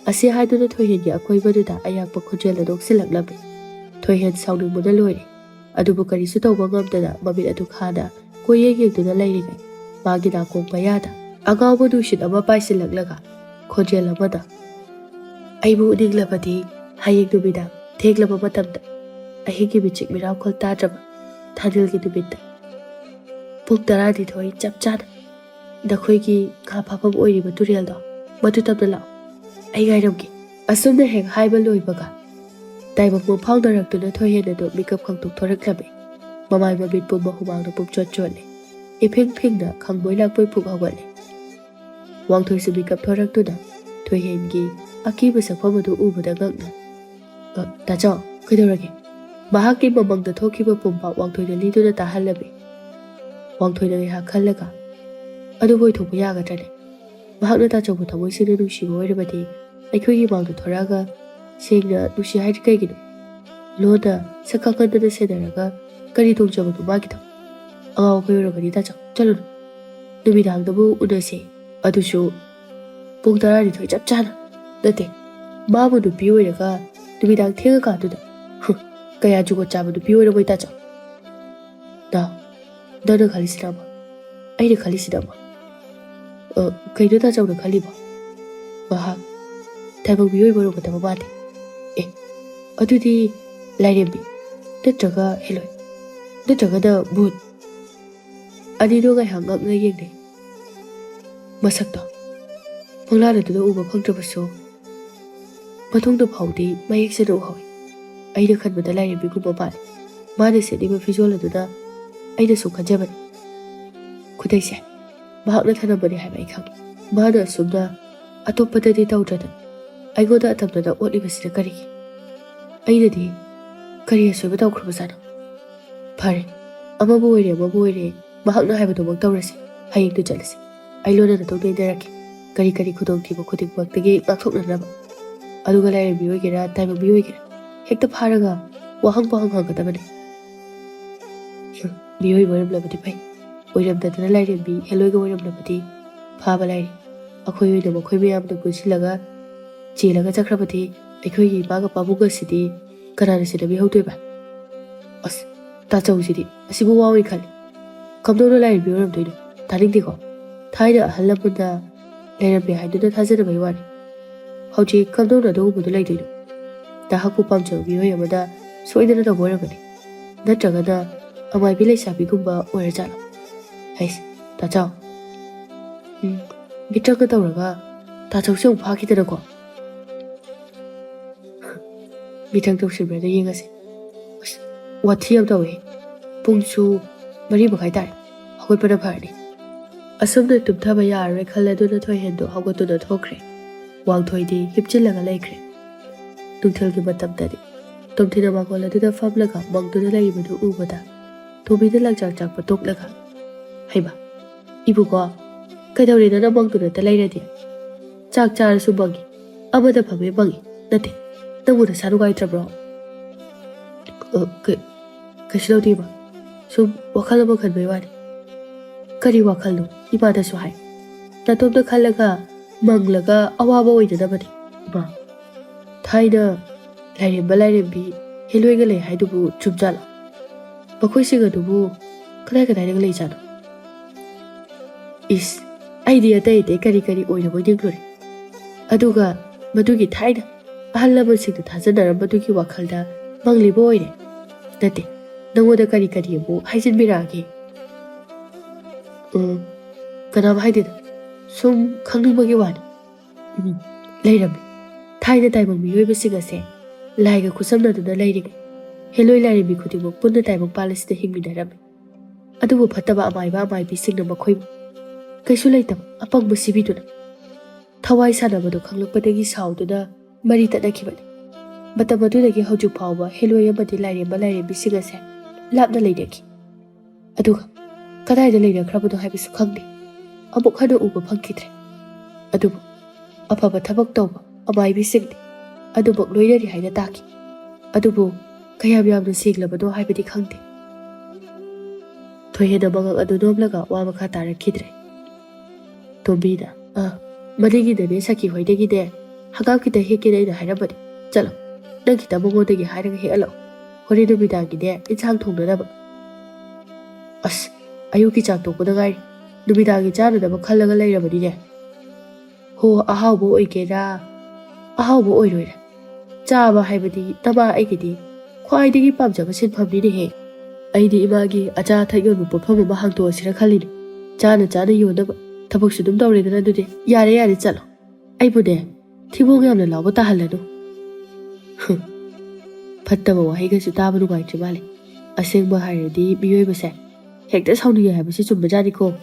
ꯑꯁꯤ ꯍꯥꯏꯗꯨꯅ ꯊꯣꯏꯍꯦꯟꯒꯤ ꯑꯀꯣꯏꯕꯗꯨꯗ ꯑꯌꯥꯛꯄ ꯈꯣꯟꯖꯦꯜꯅ ꯅꯣꯛꯁꯤꯜꯂꯛꯂꯝꯃꯤ꯫ ꯊꯣꯏꯍꯦꯟ ꯁꯥꯎꯅꯤꯡꯕꯅ ꯂꯣꯏꯔꯦ꯫ ꯑꯗꯨꯕꯨ ꯀꯔꯤꯁꯨ ꯇꯧꯕ ꯉꯝꯗꯅ ꯃꯃꯤꯠ ꯑꯗꯨ ꯈꯥꯅ ꯀꯣꯏꯌꯦꯡ ꯌꯦꯡꯗꯨꯅ ꯂꯩꯔꯤꯉꯩ, ꯃꯥꯒꯤ ꯅꯥꯀꯣꯡ ꯃꯌꯥꯗ ꯑꯉꯥꯎꯕ ꯅꯨꯡꯁꯤꯠ ꯑꯃ ꯄꯥꯏꯁꯤꯜꯂꯛꯂꯒ ꯈꯣꯟꯖꯦꯜ ꯑꯃꯗ, "ꯑꯩꯕꯨ ꯎꯅꯤꯡꯂꯕꯗꯤ ꯍꯌꯦꯡ ꯅꯨꯃꯤꯗꯥꯡ ꯊꯦꯡꯂꯕ ꯃꯇꯝꯗ ꯑꯍꯤꯡꯒꯤ ꯃꯤꯆꯤꯛ ꯃꯤꯔꯥꯎꯈꯣꯜ ꯇꯥꯗ꯭ꯔꯕ ꯊꯥꯅꯤꯜꯒꯤ ꯅꯨꯃꯤꯠꯇ ꯄꯨꯡ ꯇꯔꯥꯅꯤꯊꯣꯏ ꯆꯞ ꯆꯥꯅ ꯅꯈꯣꯏꯒꯤ ꯉꯥ ꯐꯥꯐꯝ ꯑꯣꯏꯔꯤꯕ ꯇꯨꯔꯦꯜꯗꯣ, ꯃꯗꯨ ꯇꯝꯅ ꯂꯥꯛꯑꯣ꯫ ꯑꯩ ꯉꯥꯏꯔꯝꯒꯦ꯫ ꯑꯁꯨꯝꯅ ꯍꯦꯛ ꯍꯥꯏꯕ ꯂꯣꯏꯕꯒ ꯇꯥꯏꯕꯪ ꯐꯥꯎꯅꯔꯛꯇꯨꯅ ꯊꯣꯏꯍꯦꯟ ꯑꯗꯨ ꯃꯤꯀꯞ ꯈꯪꯇꯣꯛ ꯊꯣꯔꯛꯂꯝꯃꯤ꯫ ꯃꯃꯥꯏ ꯃꯃꯤꯠ ꯄꯨꯝꯕ ꯍꯨꯃꯥꯡꯅ ꯄꯨꯝꯆꯣꯠ ꯆꯣꯠꯂꯤ꯫ ꯏꯐꯤꯡ ꯐꯤꯡꯅ ꯈꯪꯕꯣꯏ ꯂꯥꯛꯄꯣꯏ ꯐꯨꯛ ꯍꯧꯒꯠꯂꯤ꯫ ꯋꯥꯡꯊꯣꯏꯁꯨ ꯃꯤꯀꯞ ꯊꯣꯔꯛꯇꯨꯅ ꯊꯣꯏꯍꯦꯟꯒꯤ ꯑꯀꯤꯕ ꯁꯛꯐꯝ ꯑꯗꯨ ꯎꯕꯗ ꯉꯛꯅ, "ꯑ, ꯇꯥꯆꯧ, ꯀꯩꯗꯧꯔꯒꯦ?" ꯃꯍꯥꯛꯀꯤ ꯃꯃꯪꯗ ꯊꯣꯛꯈꯤꯕ ꯄꯨꯝꯄꯥꯛ ꯋꯥꯡꯊꯣꯏꯅ ꯂꯤꯗꯨꯅ ꯇꯥꯍꯜꯂꯝꯃꯤ꯫ ꯋꯥꯡꯊꯣꯏꯅ ꯉꯥꯏꯍꯥꯛ ꯈꯜꯂꯒ, "ꯑꯗꯨꯕꯨ ꯑꯣꯏꯊꯣꯛꯄ ꯌꯥꯒꯗ꯭ꯔꯅꯦ? ꯃꯍꯥꯛꯅ ꯇꯥꯆꯧꯕꯨ ꯊꯃꯣꯏ ꯁꯦꯡꯅ ꯅꯨꯡꯁꯤꯕ ꯑꯣꯏꯔꯕꯗꯤ ꯑꯩꯈꯣꯏꯒꯤ ꯃꯥꯡꯗ ꯊꯣꯔꯛꯑꯒ ꯁꯦꯡꯅ ꯅꯨꯡꯁꯤ ꯍꯥꯏꯔꯤ ꯀꯩꯒꯤꯅꯣ? ꯂꯣꯟꯅ ꯁꯛ ꯀꯥꯡꯈꯟꯗꯅ ꯁꯦꯟꯅꯔꯒ ꯀꯔꯤ ꯇꯣꯡꯖꯕꯅꯣ ꯃꯥꯒꯤꯗꯣ? ꯑꯉꯥꯎ ꯑꯐꯩ ꯑꯣꯏꯔꯝꯒꯅꯤ ꯇꯥꯆꯧ, ꯆꯠꯂꯨꯅꯨ꯫ ꯅꯨꯃꯤꯗꯥꯡꯗꯕꯨ ꯎꯅꯁꯦ, ꯑꯗꯨꯁꯨ ꯄꯨꯡ ꯇꯔꯥꯅꯤꯊꯣꯏ ꯆꯞ ꯆꯥꯅ꯫ ꯅꯠꯇꯦ, ꯃꯥꯕꯨ ꯅꯨꯄꯤ ꯑꯣꯏꯔꯒ ꯅꯨꯃꯤꯗꯥꯡ ꯊꯦꯡꯉꯀꯥꯟꯗꯨꯗ꯫ ꯍꯨꯝ, ꯀꯌꯥ ꯖꯨꯒꯣꯠ ꯆꯥꯕ ꯅꯨꯄꯤ ꯑꯣꯏꯔꯝꯃꯣꯏ ꯇꯥꯆꯧ꯫ ꯅꯥꯎ, ꯅꯪꯅ ꯈꯜꯂꯤꯁꯤꯅ ꯑꯃ, ꯑꯩꯅ ꯈꯜꯂꯤꯁꯤꯅ ꯑꯃ꯫ ꯑ, ꯀꯩꯅꯣ ꯇꯥꯆꯧꯅ ꯈꯜꯂꯤꯕꯣ? ꯃꯍꯥꯛ ꯇꯥꯏꯕꯪ ꯃꯤꯑꯣꯏꯕ ꯑꯣꯏꯔꯝꯒꯗꯕ ꯃꯥꯜꯂꯦ꯫ ꯑꯦ, ꯑꯗꯨꯗꯤ ꯂꯥꯏꯔꯦꯝꯕꯤ, ꯅꯠꯇ꯭ꯔꯒ ꯍꯦꯂꯣꯏ, ꯅꯠꯇ꯭ꯔꯒꯅ ꯚꯨꯠ?" ꯑꯅꯤꯗꯣ ꯉꯥꯏꯍꯥꯛ ꯉꯛꯅ ꯌꯦꯡꯅꯩ꯫ ꯃꯁꯛꯇꯣ ꯃꯪꯂꯥꯟ ꯑꯗꯨꯗ ꯎꯕ ꯐꯪꯗ꯭ꯔꯕꯁꯨ, ꯃꯇꯨꯡꯗ ꯐꯥꯎꯗꯤ ꯃꯌꯦꯛ ꯁꯦꯡꯅ ꯎꯍꯧꯏ꯫ ꯑꯩꯅ ꯈꯟꯕꯗ ꯂꯥꯏꯔꯦꯝꯕꯤꯒꯨꯝꯕ ꯃꯥꯜꯂꯤ꯫ ꯃꯥꯅ ꯁꯦꯠꯂꯤꯕ ꯐꯤꯖꯣꯜ ꯑꯗꯨꯅ ꯑꯩꯅ ꯁꯨꯝ ꯈꯟꯖꯕꯅꯤ꯫ ꯈꯨꯗꯩꯁꯦ ꯃꯍꯥꯛꯅ ꯊꯅꯝꯕꯅꯤ ꯍꯥꯏꯕ ꯑꯩ ꯈꯪꯏ꯫ ꯃꯥꯅ ꯑꯁꯨꯝꯅ ꯑꯇꯣꯞꯄꯗꯗꯤ ꯇꯧꯗ꯭ꯔꯗꯅ ꯑꯩꯉꯣꯟꯗ ꯑꯇꯝꯅꯅ ꯑꯣꯠꯂꯤꯕꯁꯤꯅ ꯀꯔꯤꯒꯤ? ꯑꯩꯅꯗꯤ ꯀꯔꯤ ꯑꯁꯣꯏꯕ ꯇꯧꯈ꯭ꯔꯕꯖꯥꯠꯅꯣ? ꯐꯔꯦ, ꯑꯃꯕꯨ ꯑꯣꯏꯔꯦ ꯑꯃꯕꯨ ꯑꯣꯏꯔꯦ, ꯃꯍꯥꯛꯅ ꯍꯥꯏꯕꯗꯨꯃꯛ ꯇꯧꯔꯁꯤ꯫ ꯍꯌꯦꯡꯗꯨ ꯆꯠꯂꯁꯤ꯫ ꯑꯩ ꯂꯣꯟꯅ ꯅꯇꯧ ꯇꯩꯅꯔꯛꯀꯦ꯫ ꯀꯔꯤ ꯀꯔꯤ ꯈꯨꯗꯣꯡꯊꯤꯕ ꯈꯨꯗꯤꯡꯃꯛꯇꯒꯤ ꯉꯥꯛꯊꯣꯛꯅꯅꯕ꯫ ꯑꯗꯨꯒ ꯂꯥꯏꯔꯦꯝꯕꯤ ꯑꯣꯏꯒꯦꯔꯥ, ꯇꯥꯏꯕꯪꯃꯤ ꯑꯣꯏꯒꯦꯔꯥ, ꯍꯦꯛꯇ ꯐꯥꯔꯒ ꯋꯥꯍꯪ ꯄꯥꯎꯍꯪ ꯍꯪꯒꯗꯕꯅꯤ꯫ ꯍꯨꯝ, ꯃꯤꯑꯣꯏꯕ ꯑꯣꯏꯔꯝꯂꯕꯗꯤ ꯐꯩ꯫ ꯑꯣꯏꯔꯝꯗꯗꯅ ꯂꯥꯏꯔꯦꯝꯕꯤ ꯍꯦꯂꯣꯏꯒ ꯑꯣꯏꯔꯝꯂꯕꯗꯤ ꯐꯥꯕ ꯂꯥꯏꯔꯤ꯫ ꯑꯩꯈꯣꯏ ꯑꯣꯏꯅ ꯃꯈꯣꯏ ꯃꯌꯥꯝꯗ ꯄꯨꯟꯁꯤꯜꯂꯒ ꯆꯦꯜꯂꯒ ꯆꯠꯈ꯭ꯔꯕꯗꯤ ꯑꯩꯈꯣꯏꯒꯤ ꯏꯃꯥꯒ ꯄꯥꯕꯨꯡꯒ ꯑꯁꯤꯗꯤ ꯀꯅꯥꯅ ꯁꯦꯟꯅꯕꯤꯍꯧꯗꯣꯏꯕ? ꯑꯁ, ꯇꯥꯆꯧꯁꯤꯗꯤ ꯑꯁꯤꯕꯨ ꯋꯥ ꯑꯣꯏ ꯈꯜꯂꯤ꯫ ꯀꯝꯗꯧꯅ ꯂꯥꯏꯔꯦꯝꯕꯤ ꯑꯣꯏꯔꯝꯗꯣꯏꯅꯣ? ꯇꯥꯅꯤꯡꯗꯦꯀꯣ꯫ ꯊꯥꯏꯅ ꯑꯍꯜ ꯂꯃꯟꯅ ꯂꯩꯔꯝꯃꯦ ꯍꯥꯏꯗꯨꯅ ꯊꯥꯖꯅꯕꯒꯤ ꯋꯥꯅꯤ꯫ ꯍꯧꯖꯤꯛ ꯀꯝꯗꯧꯅ ꯑꯗꯨꯒꯨꯝꯕꯗꯨ ꯂꯩꯗꯣꯏꯅꯣ? ꯅꯍꯥꯛꯄꯨ ꯄꯥꯝꯖꯕ ꯃꯤꯑꯣꯏ ꯑꯃꯅ ꯁꯣꯏꯗꯅ ꯇꯧꯕ ꯑꯣꯏꯔꯝꯒꯅꯤ꯫ ꯅꯠꯇ꯭ꯔꯒꯅ ꯑꯃꯥꯏꯕꯤ ꯂꯩꯁꯥꯕꯤꯒꯨꯝꯕ ꯑꯣꯏꯔꯖꯥꯠꯂꯣ? ꯍꯩꯁ, ꯇꯥꯆꯧ꯫ ꯎꯝ, ꯃꯤꯇ꯭ꯔꯪꯒ ꯇꯧꯔꯒ ꯇꯥꯆꯧꯁꯦ ꯑꯃꯨꯛ ꯐꯥꯈꯤꯗꯅꯀꯣ꯫ ꯃꯤꯇ꯭ꯔꯪ ꯇꯧꯁꯤꯟꯕ꯭ꯔꯥꯗ ꯌꯦꯡꯉꯁꯤ꯫ ꯑꯁ, ꯋꯥꯊꯤ ꯌꯥꯝ ꯇꯧꯋꯦ꯫ ꯄꯨꯡꯁꯨ ꯃꯔꯤ ꯃꯈꯥꯏ ꯇꯥꯔꯦ꯫ ꯍꯧꯒꯠꯄꯅ ꯐꯔꯅꯤ꯫ ꯑꯁꯨꯝꯅ ꯇꯨꯝꯊꯕ ꯌꯥꯔꯔꯣꯏ ꯈꯜꯂꯗꯨꯅ ꯊꯣꯏꯍꯦꯟꯗꯣ ꯍꯧꯒꯠꯇꯨꯅ ꯊꯣꯛꯈ꯭ꯔꯦ꯫ ꯋꯥꯡꯊꯣꯏꯗꯤ ꯍꯤꯞꯆꯤꯜꯂꯒ ꯂꯩꯈ꯭ꯔꯦ꯫ ꯅꯨꯡꯊꯤꯜꯒꯤ ꯃꯇꯝꯗꯗꯤ ꯇꯣꯝꯊꯤꯅ ꯃꯥꯡꯒꯣꯜ ꯑꯗꯨꯗ ꯐꯝꯂꯒ ꯃꯪꯗꯨꯅ ꯂꯩꯔꯤꯕꯗꯨ ꯎꯕꯗ ꯇꯣꯝꯕꯤꯅ ꯂꯪꯆꯥꯛ ꯆꯥꯛꯄ ꯇꯣꯛꯂꯒ, "ꯍꯩꯃꯥ, ꯏꯕꯨꯡꯉꯣ, ꯀꯩꯗꯧꯔꯦ ꯅꯪꯅ ꯃꯪꯗꯨꯅꯇ ꯂꯩꯔꯗꯤ? ꯆꯥꯛ ꯆꯥꯔꯁꯨ ꯃꯪꯉꯤ, ꯑꯃꯗ ꯐꯝꯃꯦ ꯃꯪꯉꯤ, ꯅꯠꯇꯦ, ꯅꯪꯕꯨ ꯅꯁꯥ ꯅꯨꯡꯉꯥꯏꯇ꯭ꯔꯕ꯭ꯔꯣ?" "ꯑ, ꯀꯩ-, ꯀꯩꯁꯨ ꯇꯧꯗꯦ ꯏꯃꯥ, ꯁꯨꯝ ꯋꯥꯈꯜ ꯑꯃ ꯈꯟꯕꯩ ꯋꯥꯅꯤ꯫" "ꯀꯔꯤ ꯋꯥꯈꯜꯅꯣ? ꯏꯃꯥꯗꯁꯨ ꯍꯥꯏ꯫ ꯅꯇꯣꯝꯇ ꯈꯜꯂꯒ ꯃꯪꯂꯒ ꯑꯋꯥꯕ ꯑꯣꯏꯗꯅꯕꯅꯤ ꯏꯃꯥ꯫ ꯊꯥꯏꯅ ꯂꯥꯏꯔꯦꯝꯕ ꯂꯥꯏꯔꯦꯝꯕꯤ ꯍꯦꯂꯣꯏꯒ ꯂꯩ ꯍꯥꯏꯗꯨꯕꯨ ꯆꯨꯝꯖꯥꯠꯂꯣ? ꯃꯈꯣꯏꯁꯤꯡ ꯑꯗꯨꯕꯨ ꯀꯗꯥꯏ ꯀꯗꯥꯏꯗꯒ ꯂꯩꯖꯥꯠꯅꯣ?" "ꯏꯁ, ꯑꯩꯗꯤ ꯑꯇꯩ ꯑꯇꯩ ꯀꯔꯤ ꯀꯔꯤ ꯑꯣꯏꯔꯕꯣꯏ ꯅꯤꯡꯂꯨꯔꯦ꯫ ꯑꯗꯨꯒ ꯃꯗꯨꯒꯤ ꯊꯥꯏꯅ ꯑꯍꯜ ꯂꯃꯟꯁꯤꯡꯅ ꯊꯥꯖꯅꯔꯝꯕꯗꯨꯒꯤ ꯋꯥꯈꯜꯗ ꯃꯪꯂꯤꯕ ꯑꯣꯏꯔꯦ꯫ ꯅꯠꯇꯦ, ꯅꯉꯣꯟꯗ ꯀꯔꯤ ꯀꯔꯤ ꯑꯃꯨꯛ ꯍꯥꯏꯖꯤꯟꯕꯤꯔꯛꯑꯒꯦ?" "ꯎꯝ, ꯀꯅꯥꯝ ꯍꯥꯏꯗꯦꯗ꯫ ꯁꯨꯝ ꯈꯪꯅꯤꯡꯕꯒꯤ ꯋꯥꯅꯤ꯫" ꯎꯝ, ꯂꯩꯔꯝꯃꯤ꯫ ꯊꯥꯏꯅ ꯇꯥꯏꯕꯪ ꯃꯤꯑꯣꯏꯕꯁꯤꯡ ꯑꯁꯦ ꯂꯥꯏꯒ ꯈꯨꯠꯁꯝꯅꯗꯨꯅ ꯂꯩꯔꯤꯉꯩ, ꯍꯦꯂꯣꯏ ꯂꯥꯏꯔꯦꯝꯕꯤ ꯈꯨꯗꯤꯡꯃꯛ ꯄꯨꯟꯅ ꯇꯥꯏꯕꯪ ꯄꯥꯜ ꯑꯁꯤꯗ ꯍꯤꯡꯃꯤꯟꯅꯔꯝꯃꯤ꯫ ꯑꯗꯨꯕꯨ ꯐꯠꯇꯕ ꯑꯃꯥꯏꯕ ꯑꯃꯥꯏꯕꯤꯁꯤꯡꯅ ꯃꯈꯣꯏꯕꯨ ꯀꯩꯁꯨ ꯂꯩꯇꯕ ꯑꯄꯪꯕ ꯁꯤꯕꯤꯗꯨꯅ ꯊꯋꯥꯏ ꯁꯥꯟꯅꯕꯗꯨ ꯈꯪꯂꯛꯄꯗꯒꯤ ꯁꯥꯎꯗꯨꯅ ꯃꯔꯤ ꯇꯠꯅꯈꯤꯕꯅꯤ꯫ ꯃꯇꯝ ꯑꯗꯨꯗꯒꯤ ꯍꯧꯖꯤꯛ ꯐꯥꯎꯕ ꯍꯦꯂꯣꯏ ꯑꯃꯗꯤ ꯂꯥꯏꯔꯦꯝꯕ ꯂꯥꯏꯔꯦꯝꯕꯤꯁꯤꯡ ꯑꯁꯦ ꯂꯥꯞꯅ ꯂꯩꯅꯈꯤ꯫ ꯑꯗꯨꯒ ꯀꯗꯥꯏꯗ ꯂꯩꯅꯈ꯭ꯔꯕꯅꯣ ꯍꯥꯏꯕꯁꯨ ꯈꯪꯗꯦ꯫ ꯑꯃꯨꯛ ꯍꯟꯅ ꯎꯕ ꯐꯪꯈꯤꯗ꯭ꯔꯦ꯫ ꯑꯗꯨꯕꯨ ꯑꯐꯕ ꯊꯕꯛ ꯇꯧꯕ ꯑꯃꯥꯏꯕꯤꯁꯤꯡꯗꯤ ꯑꯗꯨꯃꯛ ꯂꯣꯏꯅꯔꯤ ꯍꯥꯏꯅ ꯇꯥꯈꯤ꯫ ꯑꯗꯨꯕꯨ ꯀꯌꯥꯝ ꯌꯥꯝꯅ ꯁꯦꯡꯂꯕꯅꯣ ꯍꯥꯏꯕꯗꯤ ꯈꯪꯗꯦ꯫ ꯊꯣꯏꯍꯦꯟꯅ ꯃꯉꯛ ꯑꯗꯨ ꯅꯣꯝꯂꯒ ꯋꯥ ꯃꯈꯥ ꯇꯥꯔꯛꯈꯤꯗ꯭ꯔꯦ꯫ ꯇꯣꯝꯕꯤꯅ, "ꯑ, ꯃꯅꯤꯡꯒꯤꯗꯅꯦ ꯁꯈꯤ ꯍꯣꯏꯗꯒꯤꯅꯦ ꯍꯪꯒꯥꯝ ꯈꯤꯇ ꯍꯦꯛꯀꯦꯅ ꯑꯩꯅ ꯍꯥꯏꯔꯝꯕꯅꯤ꯫ ꯆꯠꯂꯣ, ꯅꯪ ꯈꯤꯇ ꯃꯉꯣꯟꯗꯒꯤ ꯍꯥꯏꯔꯒ ꯍꯦꯛꯍꯜꯂꯛꯑꯣ꯫ ꯍꯣꯔꯦꯟ ꯅꯨꯃꯤꯗꯥꯡꯒꯤꯅꯦ ꯏꯟꯁꯥꯡ ꯊꯣꯡꯅꯅꯕ꯫" "ꯑꯁ, ꯑꯌꯨꯛꯀꯤ ꯆꯥꯛ ꯇꯣꯛꯄꯗ ꯉꯥꯏꯔꯤ꯫ ꯅꯨꯃꯤꯗꯥꯡꯒꯤ ꯆꯥꯅꯅꯕ ꯈꯜꯂꯒ ꯂꯩꯔꯕꯅꯤꯅꯦ꯫" "ꯍꯣ, ꯑꯍꯥꯎꯕ ꯑꯣꯏꯒꯦꯔꯥ, ꯑꯍꯥꯎꯕ ꯑꯣꯏꯔꯣꯏꯔꯥ, ꯆꯥꯕ ꯍꯥꯏꯕꯗꯤ ꯅꯃꯥ ꯑꯩꯒꯤꯗꯤ ꯈ꯭ꯋꯥꯏꯗꯒꯤ ꯄꯥꯝꯖꯕ ꯁꯤꯟꯐꯝꯅꯤꯅꯦꯍꯦ꯫ ꯑꯩꯗꯤ ꯏꯃꯥꯒꯤ ꯑꯆꯥ ꯑꯊꯛ ꯌꯣꯟꯕ ꯄꯣꯠꯐꯝ ꯑꯃ ꯍꯥꯡꯗꯣꯛꯑꯁꯤꯔ ꯈꯜꯂꯤꯅꯦ꯫ ꯆꯥꯅ ꯆꯥꯅ ꯌꯣꯟꯅꯕ ꯊꯕꯛꯁꯨ ꯑꯗꯨꯝ ꯇꯧꯔꯦꯗꯅ꯫ ꯑꯗꯨꯗꯤ ꯌꯥꯔꯦ, ꯌꯥꯔꯦ, ꯆꯠꯂꯣ꯫ ꯑꯩꯕꯨꯅꯦ, ꯊꯤꯕꯣꯡ ꯌꯥꯝꯅ ꯂꯥꯎꯕ ꯇꯥꯍꯜꯂꯅꯨ꯫ ꯍꯨꯝ, ꯐꯠꯇꯕ ꯋꯥꯍꯩꯒꯁꯨ ꯇꯥꯕ ꯅꯨꯡꯉꯥꯏꯇ꯭ꯔꯤ ꯃꯥꯜꯂꯦ꯫ ꯑꯁꯦꯡꯕ ꯍꯥꯏꯔꯗꯤ ꯃꯤꯑꯣꯏꯕꯁꯦ ꯍꯦꯛꯇ ꯁꯥꯎꯅꯤꯡꯉꯦ ꯍꯥꯏꯕꯁꯤ ꯆꯨꯝꯕꯖꯥꯠꯅꯤꯀꯣ꯫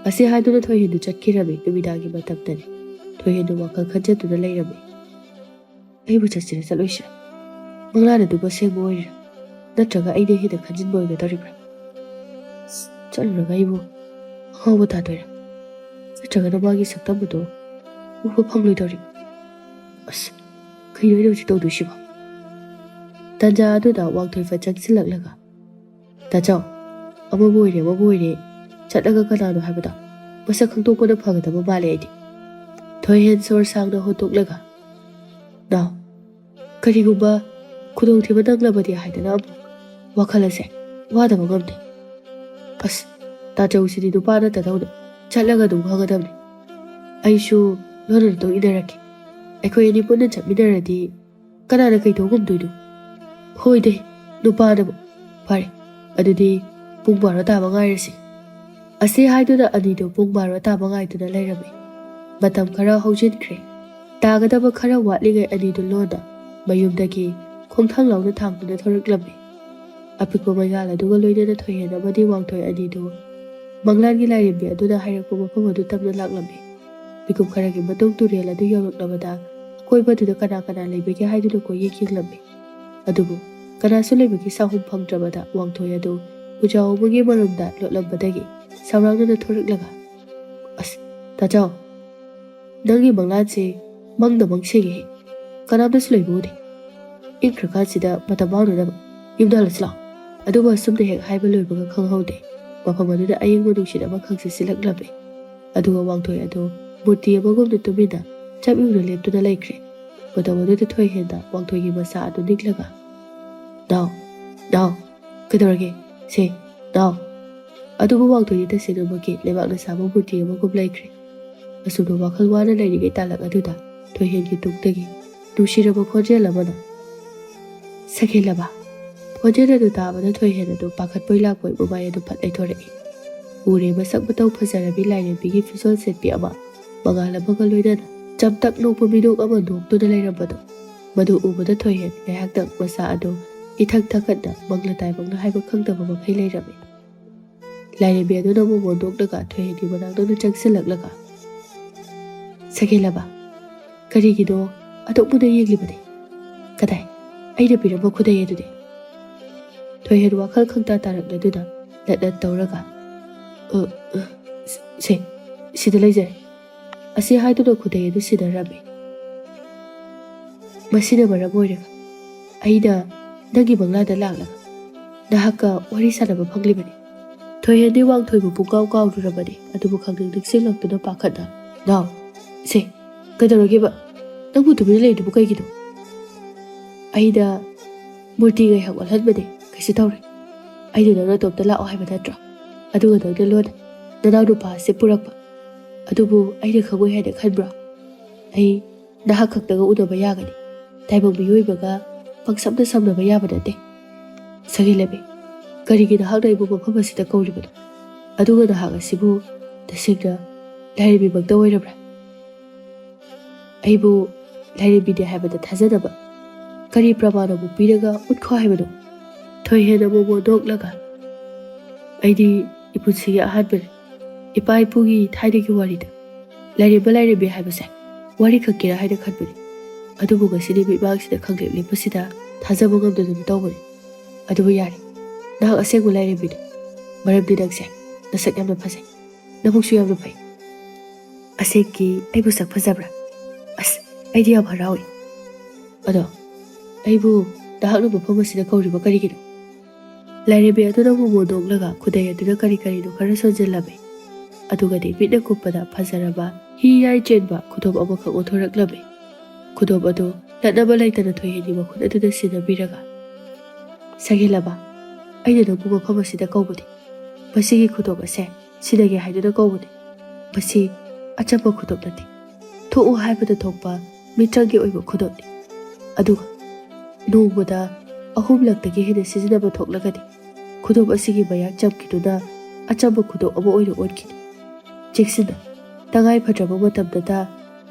ꯑꯁꯤ ꯍꯥꯏꯗꯨꯅ ꯊꯣꯏꯍꯦꯟꯗꯨ ꯆꯠꯈꯤꯔꯝꯃꯤ꯫ ꯅꯨꯃꯤꯗꯥꯡꯒꯤ ꯃꯇꯝꯗꯅꯤ꯫ ꯊꯣꯏꯍꯦꯟꯗꯨ ꯋꯥꯈꯜ ꯈꯟꯖꯗꯨꯅ ꯂꯩꯔꯝꯃꯤ꯫ ꯑꯩꯕꯨ ꯆꯠꯁꯤꯔ ꯆꯠꯂꯣꯏꯁꯤꯔ? ꯃꯪꯂꯥꯟ ꯑꯗꯨꯕꯨ ꯑꯁꯦꯡꯕ ꯑꯣꯏꯔꯤꯔꯥ? ꯅꯠꯇ꯭ꯔꯒ ꯑꯩꯅ ꯍꯦꯟꯅ ꯈꯟꯖꯤꯟꯕ ꯑꯣꯏꯒꯗꯧꯔꯤꯕ꯭ꯔꯥ? ꯆꯠꯂꯨꯔꯒ ꯑꯩꯕꯨ ꯑꯉꯥꯎꯕ ꯇꯥꯗꯣꯏꯔꯥ? ꯅꯠꯇ꯭ꯔꯒꯅ ꯃꯥꯒꯤ ꯁꯛꯇꯝ ꯑꯗꯨ ꯎꯕ ꯐꯪꯂꯣꯏꯗꯧꯔꯤꯕ꯭ꯔꯥ? ꯑꯁ, ꯀꯩꯅꯣ ꯑꯩꯅ ꯍꯧꯖꯤꯛ ꯇꯧꯗꯣꯏꯁꯤꯕꯣ? ꯇꯥꯟꯖꯥ ꯑꯗꯨꯗ ꯋꯥꯡꯊꯣꯏꯐ ꯆꯪꯁꯤꯜꯂꯛꯂꯒ, "ꯇꯥꯆꯧ, ꯑꯃꯕꯨ ꯑꯣꯏꯔꯦ, ꯑꯃꯕꯨ ꯑꯣꯏꯔꯦ, ꯆꯠꯂꯒ ꯀꯅꯥꯅꯣ ꯍꯥꯏꯕꯗꯣ ꯃꯁꯛ ꯈꯪꯗꯣꯛꯄꯅ ꯐꯒꯗꯕ ꯃꯥꯜꯂꯦ ꯑꯩꯗꯤ꯫" ꯊꯣꯏꯍꯦꯟ ꯁꯣꯔ ꯁꯥꯡꯅ ꯍꯣꯟꯗꯣꯛꯂꯒ, "ꯅꯥꯎ, ꯀꯔꯤꯒꯨꯝꯕ ꯈꯨꯗꯣꯡꯊꯤꯕ ꯅꯪꯂꯕꯗꯤ ꯍꯥꯏꯗꯅ ꯑꯃꯨꯛ ꯋꯥꯈꯜ ꯑꯁꯦ ꯋꯥꯗꯕ ꯉꯝꯗꯦ꯫ ꯑꯁ, ꯇꯥꯆꯧꯁꯤꯗꯤ ꯅꯨꯄꯥ ꯅꯠꯇꯗꯧꯅ ꯆꯠꯂꯒ ꯑꯗꯨꯝ ꯈꯪꯒꯗꯕꯅꯤ꯫ ꯑꯩꯁꯨ ꯂꯣꯟꯅ ꯅꯇꯨꯡ ꯏꯟꯅꯔꯛꯀꯦ꯫ ꯑꯩꯈꯣꯏ ꯑꯅꯤ ꯄꯨꯟꯅ ꯆꯠꯃꯤꯟꯅꯔꯗꯤ ꯀꯅꯥꯅ ꯀꯩꯗꯧ ꯉꯝꯗꯣꯏꯅꯣ? ꯍꯣꯏꯗꯦ, ꯅꯨꯄꯥꯅꯕꯨ꯫ ꯐꯔꯦ, ꯑꯗꯨꯗꯤ ꯄꯨꯡ ꯕꯥꯔꯣ ꯇꯥꯕ ꯉꯥꯏꯔꯁꯤ꯫" ꯑꯁꯤ ꯍꯥꯏꯗꯨꯅ ꯑꯅꯤꯗꯨ ꯄꯨꯡ ꯕꯥꯔꯣ ꯇꯥꯕ ꯉꯥꯏꯗꯨꯅ ꯂꯩꯔꯝꯃꯤ꯫ ꯃꯇꯝ ꯈꯔ ꯍꯧꯖꯤꯟꯈ꯭ꯔꯦ꯫ ꯇꯥꯒꯗꯕ ꯈꯔ ꯋꯥꯠꯂꯤꯉꯩ ꯑꯅꯤꯗꯨ ꯂꯣꯟꯅ ꯃꯌꯨꯝꯗꯒꯤ ꯈꯣꯡꯊꯥꯡ ꯂꯥꯎꯅ ꯊꯥꯡꯗꯨꯅ ꯊꯣꯔꯛꯂꯝꯃꯤ꯫ ꯑꯄꯤꯛꯄ ꯃꯩꯉꯥꯜ ꯑꯗꯨꯒ ꯂꯣꯏꯅꯅ ꯊꯣꯏꯍꯦꯟ ꯑꯃꯗꯤ ꯋꯥꯡꯊꯣꯏ ꯑꯅꯤꯗꯨ ꯃꯪꯂꯥꯟꯒꯤ ꯂꯥꯏꯔꯦꯝꯕꯤ ꯑꯗꯨꯅ ꯍꯥꯏꯔꯛꯄ ꯃꯐꯝ ꯑꯗꯨ ꯇꯞꯅ ꯂꯥꯛꯂꯝꯃꯤ꯫ ꯃꯤꯀꯨꯞ ꯈꯔꯒꯤ ꯃꯇꯨꯡ ꯇꯨꯔꯦꯜ ꯑꯗꯨ ꯌꯧꯔꯛꯂꯕꯗ ꯑꯀꯣꯏꯕꯗꯨꯗ ꯀꯅꯥ ꯀꯅꯥ ꯂꯩꯕꯒꯦ ꯍꯥꯏꯗꯨꯅ ꯀꯣꯏꯌꯦꯡ ꯌꯦꯡꯂꯝꯃꯤ꯫ ꯑꯗꯨꯕꯨ ꯀꯅꯥꯁꯨ ꯂꯩꯕꯒꯤ ꯁꯥꯍꯨꯝ ꯐꯪꯗ꯭ꯔꯕꯗ ꯋꯥꯡꯊꯣꯏ ꯑꯗꯨ ꯎꯖꯥꯎ ꯑꯃꯒꯤ ꯃꯔꯨꯝꯗ ꯂꯣꯠꯂꯝꯕꯗꯒꯤ ꯁꯥꯎꯔꯥꯡꯅꯅ ꯊꯣꯔꯛꯂꯒ, "ꯑꯁ, ꯇꯥꯆꯧ, ꯅꯪꯒꯤ ꯃꯪꯂꯥꯟꯁꯦ ꯃꯪꯗ ꯃꯪ ꯁꯦꯡꯉꯦꯍꯦ꯫ ꯀꯅꯥꯝꯇꯁꯨ ꯂꯩꯕ ꯎꯗꯦ꯫ ꯏꯪꯈ꯭ꯔꯀꯥꯟꯁꯤꯗ ꯃꯇꯝ ꯃꯥꯡꯅꯅꯕ ꯌꯨꯝꯗ ꯍꯜꯂꯁꯤ ꯂꯥꯛꯑꯣ꯫" ꯑꯗꯨꯕꯨ ꯑꯁꯨꯝꯅ ꯍꯦꯛ ꯍꯥꯏꯕ ꯂꯣꯏꯕꯒ ꯈꯪꯍꯧꯗꯦ, ꯃꯐꯝ ꯑꯗꯨꯗ ꯑꯌꯤꯡꯕ ꯅꯨꯡꯁꯤꯠ ꯑꯃꯈꯛ ꯁꯤꯠꯂꯛꯂꯝꯃꯤ꯫ ꯑꯗꯨꯒ ꯋꯥꯡꯊꯣꯏ ꯑꯗꯨ ꯃꯨꯔꯇꯤ ꯑꯃꯒꯨꯝꯅ ꯇꯨꯃꯤꯟꯅ ꯆꯞ ꯌꯨꯡꯅ ꯂꯦꯞꯇꯨꯅ ꯂꯩꯈ꯭ꯔꯦ꯫ ꯃꯇꯝ ꯑꯗꯨꯗ ꯊꯣꯏꯍꯦꯟꯗ ꯋꯥꯡꯊꯣꯏꯒꯤ ꯃꯁꯥ ꯑꯗꯨ ꯅꯤꯛꯂꯒ, "ꯅꯥꯎ, ꯅꯥꯎ, ꯀꯩꯗꯧꯔꯒꯦ? ꯁꯦ, ꯅꯥꯎ!" ꯑꯗꯨꯕꯨ ꯋꯥꯡꯊꯣꯏꯗꯤ ꯇꯁꯦꯡꯅꯃꯛꯀꯤ ꯂꯩꯕꯥꯛꯅ ꯁꯥꯕ ꯃꯨꯔꯇꯤ ꯑꯃꯒꯨꯝ ꯂꯩꯈ꯭ꯔꯦ꯫ ꯑꯁꯨꯝꯅ ꯋꯥꯈꯜ ꯋꯥꯅ ꯂꯩꯔꯤꯉꯩ ꯇꯥꯂꯛ ꯑꯗꯨꯗ ꯊꯣꯏꯍꯦꯟꯒꯤ ꯇꯨꯡꯗꯒꯤ ꯅꯨꯡꯁꯤꯔꯕ ꯈꯣꯟꯖꯦꯜ ꯑꯃꯅ, "ꯁꯛꯍꯦꯜꯂꯕ?" ꯈꯣꯟꯖꯦꯜ ꯑꯗꯨ ꯇꯥꯕꯗ ꯊꯣꯏꯍꯦꯟ ꯑꯗꯨ ꯄꯥꯈꯠꯄꯣꯏ ꯂꯥꯛꯄꯣꯏ ꯃꯃꯥꯏ ꯑꯗꯨ ꯐꯠ ꯂꯩꯊꯣꯔꯛꯏ꯫ ꯎꯔꯦ ꯃꯁꯛ ꯃꯇꯧ ꯐꯖꯔꯕꯤ ꯂꯥꯏꯔꯦꯝꯕꯤꯒꯤ ꯐꯤꯖꯣꯜ ꯁꯦꯠꯄꯤ ꯑꯃ, ꯃꯉꯥꯜ ꯑꯃꯒ ꯂꯣꯏꯅꯅ ꯆꯝꯇꯛ ꯅꯣꯛꯄ ꯃꯤꯅꯣꯛ ꯑꯃ ꯅꯣꯛꯇꯨꯅ ꯂꯩꯔꯝꯕꯗꯣ꯫ ꯃꯗꯨ ꯎꯕꯗ ꯊꯣꯏꯍꯦꯟ ꯉꯥꯏꯍꯥꯛꯇꯪ ꯃꯁꯥ ꯑꯗꯨ ꯏꯊꯛ ꯊꯛꯀꯠꯅ ꯃꯪꯂ ꯇꯥꯏꯕꯪꯂ ꯍꯥꯏꯕ ꯈꯪꯗꯕ ꯃꯈꯩ ꯂꯩꯔꯝꯃꯤ꯫ ꯂꯥꯏꯔꯦꯝꯕꯤ ꯑꯗꯨꯅ ꯃꯣꯃꯣꯟ ꯅꯣꯛꯂꯒ ꯊꯣꯏꯍꯦꯟꯒꯤ ꯃꯅꯥꯛꯇ ꯆꯪꯁꯤꯜꯂꯛꯂꯒ, "ꯁꯒꯦꯜꯂꯕ, ꯀꯔꯤꯒꯤꯅꯣ ꯑꯗꯨꯛ ꯃꯨꯟꯅ ꯌꯦꯡꯂꯤꯕꯗꯤ? ꯀꯗꯥꯏ, ꯑꯩꯅ ꯄꯤꯔꯝꯕ ꯈꯨꯗꯩ ꯑꯗꯨꯗꯤ?" ꯊꯣꯏꯍꯦꯟ ꯋꯥꯈꯜ ꯈꯪꯇꯥ ꯇꯥꯔꯛꯂꯗꯨꯅ ꯂꯠ ꯂꯠ ꯇꯧꯔꯒ, "ꯑ, ꯑ, ꯁꯦ, ꯁꯤꯗ ꯂꯩꯖꯔꯦ"꯫ ꯑꯁꯤ ꯍꯥꯏꯗꯨꯅ ꯈꯨꯗꯩ ꯑꯗꯨ ꯁꯤꯟꯅꯔꯝꯃꯤ꯫ "ꯃꯁꯤꯅ ꯃꯔꯝ ꯑꯣꯏꯔꯒ ꯑꯩꯅ ꯅꯪꯒꯤ ꯃꯪꯂꯥꯗ ꯂꯥꯛꯂꯒ ꯅꯍꯥꯛꯀ ꯋꯥꯔꯤ ꯁꯥꯟꯅꯕ ꯐꯪꯂꯤꯕꯅꯤ"꯫ ꯊꯣꯏꯍꯦꯟꯗꯤ ꯋꯥꯡꯊꯣꯏꯕ ꯄꯨꯡꯀꯥꯎ ꯀꯥꯎꯔꯨꯔꯕꯅꯤ, ꯑꯗꯨꯕꯨ ꯈꯪꯅꯤꯡ ꯅꯤꯡꯁꯤꯡꯂꯛꯇꯨꯅ ꯄꯥꯈꯠꯅ, "ꯅꯥꯎ, ꯁꯦ, ꯀꯩꯗꯧꯔꯒꯦꯕ? ꯅꯪꯕꯨ ꯇꯨꯃꯤꯟꯅ ꯂꯩꯔꯤꯗꯨꯕꯨ ꯀꯩꯒꯤꯅꯣ?" "ꯑꯩꯅ ꯃꯨꯔꯇꯤ ꯉꯥꯏꯍꯥꯛ ꯑꯣꯜꯍꯟꯕꯅꯦ, ꯀꯩꯁꯨ ꯇꯧꯔꯣꯏ꯫ ꯑꯩꯅ ꯅꯪ ꯅꯇꯣꯝꯇ ꯂꯥꯛꯑꯣ ꯍꯥꯏꯕ ꯅꯠꯇ꯭ꯔꯣ? ꯑꯗꯨꯒ ꯅꯪꯅ ꯂꯣꯟꯅ ꯅꯅꯥꯎ ꯅꯨꯄꯥ ꯑꯁꯤ ꯄꯨꯔꯛꯄ꯫ ꯑꯗꯨꯕꯨ ꯑꯩꯅ ꯈꯪꯉꯣꯏ ꯍꯥꯏꯅ ꯈꯟꯕ꯭ꯔꯣ? ꯑꯩ ꯅꯍꯥꯛ ꯈꯛꯇꯒ ꯎꯅꯕ ꯌꯥꯒꯅꯤ꯫ ꯇꯥꯏꯕꯪ ꯃꯤꯑꯣꯏꯕꯒ ꯄꯪꯁꯝꯅ ꯁꯝꯅꯕ ꯌꯥꯕ ꯅꯠꯇꯦ꯫ ꯁꯒꯦꯟꯂꯩꯃ, ꯀꯔꯤꯒꯤ ꯅꯍꯥꯛꯅ ꯑꯩꯕꯨ ꯃꯐꯝ ꯑꯁꯤꯗ ꯀꯧꯔꯤꯕꯅꯣ? ꯑꯗꯨꯒ ꯅꯍꯥꯛ ꯑꯁꯤꯕꯨ ꯇꯁꯦꯡꯅ ꯂꯥꯏꯔꯦꯝꯕꯤꯃꯛꯇ ꯑꯣꯏꯔꯕ꯭ꯔꯥ? ꯑꯩꯕꯨ ꯂꯥꯏꯔꯦꯝꯕꯤꯅꯤ ꯍꯥꯏꯕꯗ ꯊꯥꯖꯅꯕ ꯀꯔꯤ ꯄ꯭ꯔꯃꯥꯟ ꯑꯃꯨꯛ ꯄꯤꯔꯒ ꯎꯠꯈꯣ ꯍꯥꯏꯕꯅꯣ?" ꯊꯣꯏꯍꯦꯟ ꯑꯃꯨꯛ ꯃꯨꯛ ꯅꯣꯛꯂꯒ, "ꯑꯩꯗꯤ ꯏꯄꯨꯟꯁꯤꯒꯤ ꯑꯍꯥꯟꯕꯅꯤ꯫ ꯏꯄꯥ ꯏꯄꯨꯒꯤ ꯊꯥꯏꯅꯒꯤ ꯋꯥꯔꯤꯗ ꯂꯥꯏꯔꯦꯝꯕ ꯂꯥꯏꯔꯦꯝꯕꯤ ꯍꯥꯏꯕꯁꯦ ꯋꯥꯔꯤ ꯈꯛꯀꯤꯔꯥ ꯍꯥꯏꯅ ꯈꯟꯕꯅꯤ꯫ ꯑꯗꯨꯕꯨ ꯉꯁꯤꯗꯤ ꯃꯤꯠꯃꯥꯡꯁꯤꯗ ꯈꯪꯂꯦꯞ ꯂꯦꯞꯄꯁꯤꯗ ꯊꯥꯖꯕ ꯉꯝꯗꯗꯅ ꯇꯧꯕꯅꯤ꯫ ꯑꯗꯨꯕꯨ ꯌꯥꯔꯦ, ꯅꯍꯥꯛ ꯑꯁꯦꯡꯕ ꯂꯥꯏꯔꯦꯝꯕꯤꯅꯤ꯫ ꯃꯔꯝꯗꯤ ꯅꯪꯁꯦ ꯅꯁꯛ ꯌꯥꯝꯅ ꯐꯖꯩ, ꯅꯕꯨꯛꯁꯨ ꯌꯥꯝꯅ ꯐꯩ꯫ ꯑꯁꯦꯡꯀꯤ ꯑꯩꯕꯨ ꯁꯛ ꯐꯖꯕ꯭ꯔꯥ? ꯑꯁ, ꯑꯩꯗꯤ ꯌꯥꯝ ꯍꯔꯥꯎꯏ꯫ ꯑꯗꯣ ꯑꯩꯕꯨ ꯅꯍꯥꯛꯅ ꯃꯐꯝ ꯑꯁꯤꯗ ꯀꯧꯔꯤꯕ ꯀꯔꯤꯒꯤꯅꯣ?" ꯂꯥꯏꯔꯦꯝꯕꯤ ꯑꯗꯨꯅ ꯃꯣꯃꯣꯟ ꯅꯣꯛꯂꯒ ꯈꯨꯗꯩ ꯑꯗꯨꯗ ꯀꯔꯤ ꯀꯔꯤꯅꯣ ꯈꯔ ꯁꯣꯟꯖꯤꯜꯂꯝꯃꯤ꯫ ꯑꯗꯨꯒꯗꯤ ꯃꯤꯠꯅ ꯀꯨꯞꯄꯗ ꯐꯖꯔꯕ ꯍꯤ ꯌꯥꯏ ꯆꯦꯟꯕ ꯈꯨꯗꯣꯞ ꯑꯃꯈꯛ ꯑꯣꯟꯊꯣꯔꯛꯂꯝꯃꯤ꯫ ꯈꯨꯗꯣꯞ ꯑꯗꯨ ꯂꯠꯅꯕ ꯂꯩꯇꯅ ꯊꯣꯏꯍꯦꯟꯒꯤ ꯃꯈꯨꯠ ꯑꯗꯨꯗ ꯁꯤꯟꯅꯕꯤꯔꯒ, "ꯁꯒꯦꯟꯂꯕ, ꯑꯩꯅ ꯅꯪꯕꯨ ꯃꯐꯝ ꯑꯁꯤꯗ ꯀꯧꯕꯅꯤ꯫ ꯃꯁꯤꯒꯤ ꯈꯨꯗꯣꯞ ꯑꯁꯦ ꯁꯤꯟꯅꯒꯦ ꯍꯥꯏꯗꯨꯅ ꯀꯧꯕꯅꯤ꯫ ꯃꯁꯤ ꯑꯆꯝꯕ ꯈꯨꯗꯣꯞ ꯅꯠꯇꯦ꯫ ꯊꯣꯛꯎ ꯍꯥꯏꯕꯗ ꯊꯣꯛꯄ ꯃꯤꯇ꯭ꯔꯪꯒꯤ ꯑꯣꯏꯕ ꯈꯨꯗꯣꯞꯅꯤ꯫ ꯑꯗꯨꯒ ꯅꯣꯡꯃꯗ ꯑꯍꯨꯝꯂꯛꯇꯒꯤ ꯍꯦꯟꯅ ꯁꯤꯖꯤꯟꯅꯕ ꯊꯣꯛꯂꯒꯗꯤ ꯈꯨꯗꯣꯞ ꯑꯁꯤꯒꯤ ꯃꯌꯥꯛ ꯆꯝꯈꯤꯗꯨꯅ ꯑꯆꯝꯕ ꯈꯨꯗꯣꯞ ꯑꯃ ꯑꯣꯏꯅ ꯑꯣꯟꯈꯤꯅꯤ꯫ ꯆꯦꯛꯁꯤꯟꯅ, ꯇꯉꯥꯏ ꯐꯗ꯭ꯔꯕ ꯃꯇꯝꯗꯇ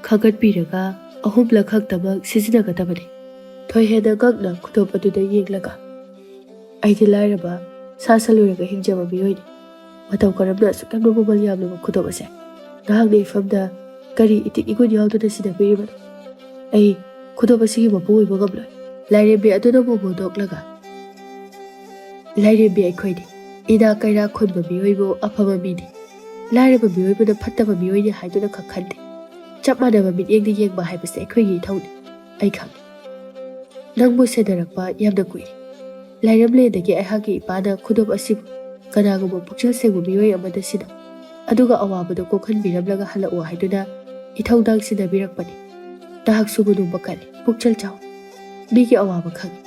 ꯈꯥꯒꯠꯄꯤꯔꯒ ꯑꯍꯨꯝꯂꯛ ꯈꯛꯇꯃꯛ ꯁꯤꯖꯤꯟꯅꯒꯗꯕꯅꯤ꯫ ꯊꯣꯏꯍꯦꯟꯅ ꯉꯛꯅ ꯈꯨꯗꯣꯞ ꯑꯗꯨꯗ ꯌꯦꯡꯂꯒ, "ꯑꯩꯗꯤ ꯂꯥꯏꯔꯕ, ꯁꯥ ꯁꯟ ꯂꯣꯏꯔꯒ ꯍꯤꯡꯖꯕ ꯃꯤꯑꯣꯏꯅꯤ꯫ ꯃꯇꯧ ꯀꯔꯝꯅ ꯑꯁꯨꯛ ꯌꯥꯝꯅ ꯃꯃꯜ ꯌꯥꯝꯂꯕ ꯈꯨꯗꯣꯞ ꯑꯁꯦ ꯅꯍꯥꯛꯅ ꯏꯐꯝꯗ ꯀꯔꯤ ꯏꯇꯤꯛ ꯏꯒꯨꯟ ꯌꯥꯎꯗꯅ ꯁꯤꯟꯅꯕꯤꯔꯤꯕꯅꯣ? ꯑꯩ ꯈꯨꯗꯣꯞ ꯑꯁꯤꯒꯤ ꯃꯄꯨ ꯑꯣꯏꯕ ꯉꯝꯂꯣꯏ꯫" ꯂꯥꯏꯔꯦꯝꯕꯤ ꯑꯗꯨꯅ ꯃꯣꯃꯣꯟ ꯅꯣꯛꯂꯒ, "ꯂꯥꯏꯔꯦꯝꯕꯤ ꯑꯩꯈꯣꯏꯗꯤ ꯏꯅꯥꯛ ꯀꯩꯔꯥꯛ ꯈꯨꯟꯕ ꯃꯤꯑꯣꯏꯕꯨ ꯑꯐꯕ ꯃꯤꯅꯤ, ꯂꯥꯏꯔꯕ ꯃꯤꯑꯣꯏꯕꯅ ꯐꯠꯇꯕ ꯃꯤꯑꯣꯏꯅꯤ ꯍꯥꯏꯗꯨꯅ ꯈꯛ ꯈꯟꯗꯦ꯫ ꯆꯞ ꯃꯥꯟꯅꯕ ꯃꯤꯠꯌꯦꯡꯗ ꯌꯦꯡꯕ ꯍꯥꯏꯕꯁꯦ ꯑꯩꯈꯣꯏꯒꯤ ꯏꯊꯧꯅꯤ꯫ ꯑꯩ ꯈꯪꯏ꯫ ꯅꯪꯕꯨ ꯁꯦꯟꯅꯔꯛꯄ ꯌꯥꯝꯅ ꯀꯨꯏꯔꯦ꯫ ꯂꯥꯏꯔꯝꯂꯦꯟꯗꯒꯤ ꯑꯩꯍꯥꯛꯀꯤ ꯏꯄꯥꯅ ꯈꯨꯗꯣꯞ ꯑꯁꯤꯕꯨ ꯀꯅꯥꯒꯨꯝꯕ ꯄꯨꯛꯆꯦꯜ ꯁꯦꯡꯕ ꯃꯤꯑꯣꯏ ꯑꯃꯗ ꯁꯤꯟꯅꯧ, ꯑꯗꯨꯒ ꯑꯋꯥꯕꯗꯨ ꯀꯣꯛꯍꯟꯕꯤꯔꯝꯂꯒ ꯍꯜꯂꯛꯎ ꯍꯥꯏꯗꯨꯅ ꯏꯊꯧꯗꯥꯡ ꯁꯤꯟꯅꯕꯤꯔꯛꯄꯅꯤ꯫ ꯅꯍꯥꯛꯁꯨ ꯃꯅꯨꯡ ꯀꯜꯂꯤ, ꯄꯨꯛꯆꯦꯜ ꯆꯥꯎꯏ, ꯃꯤꯒꯤ ꯑꯋꯥꯕ ꯈꯪꯏ,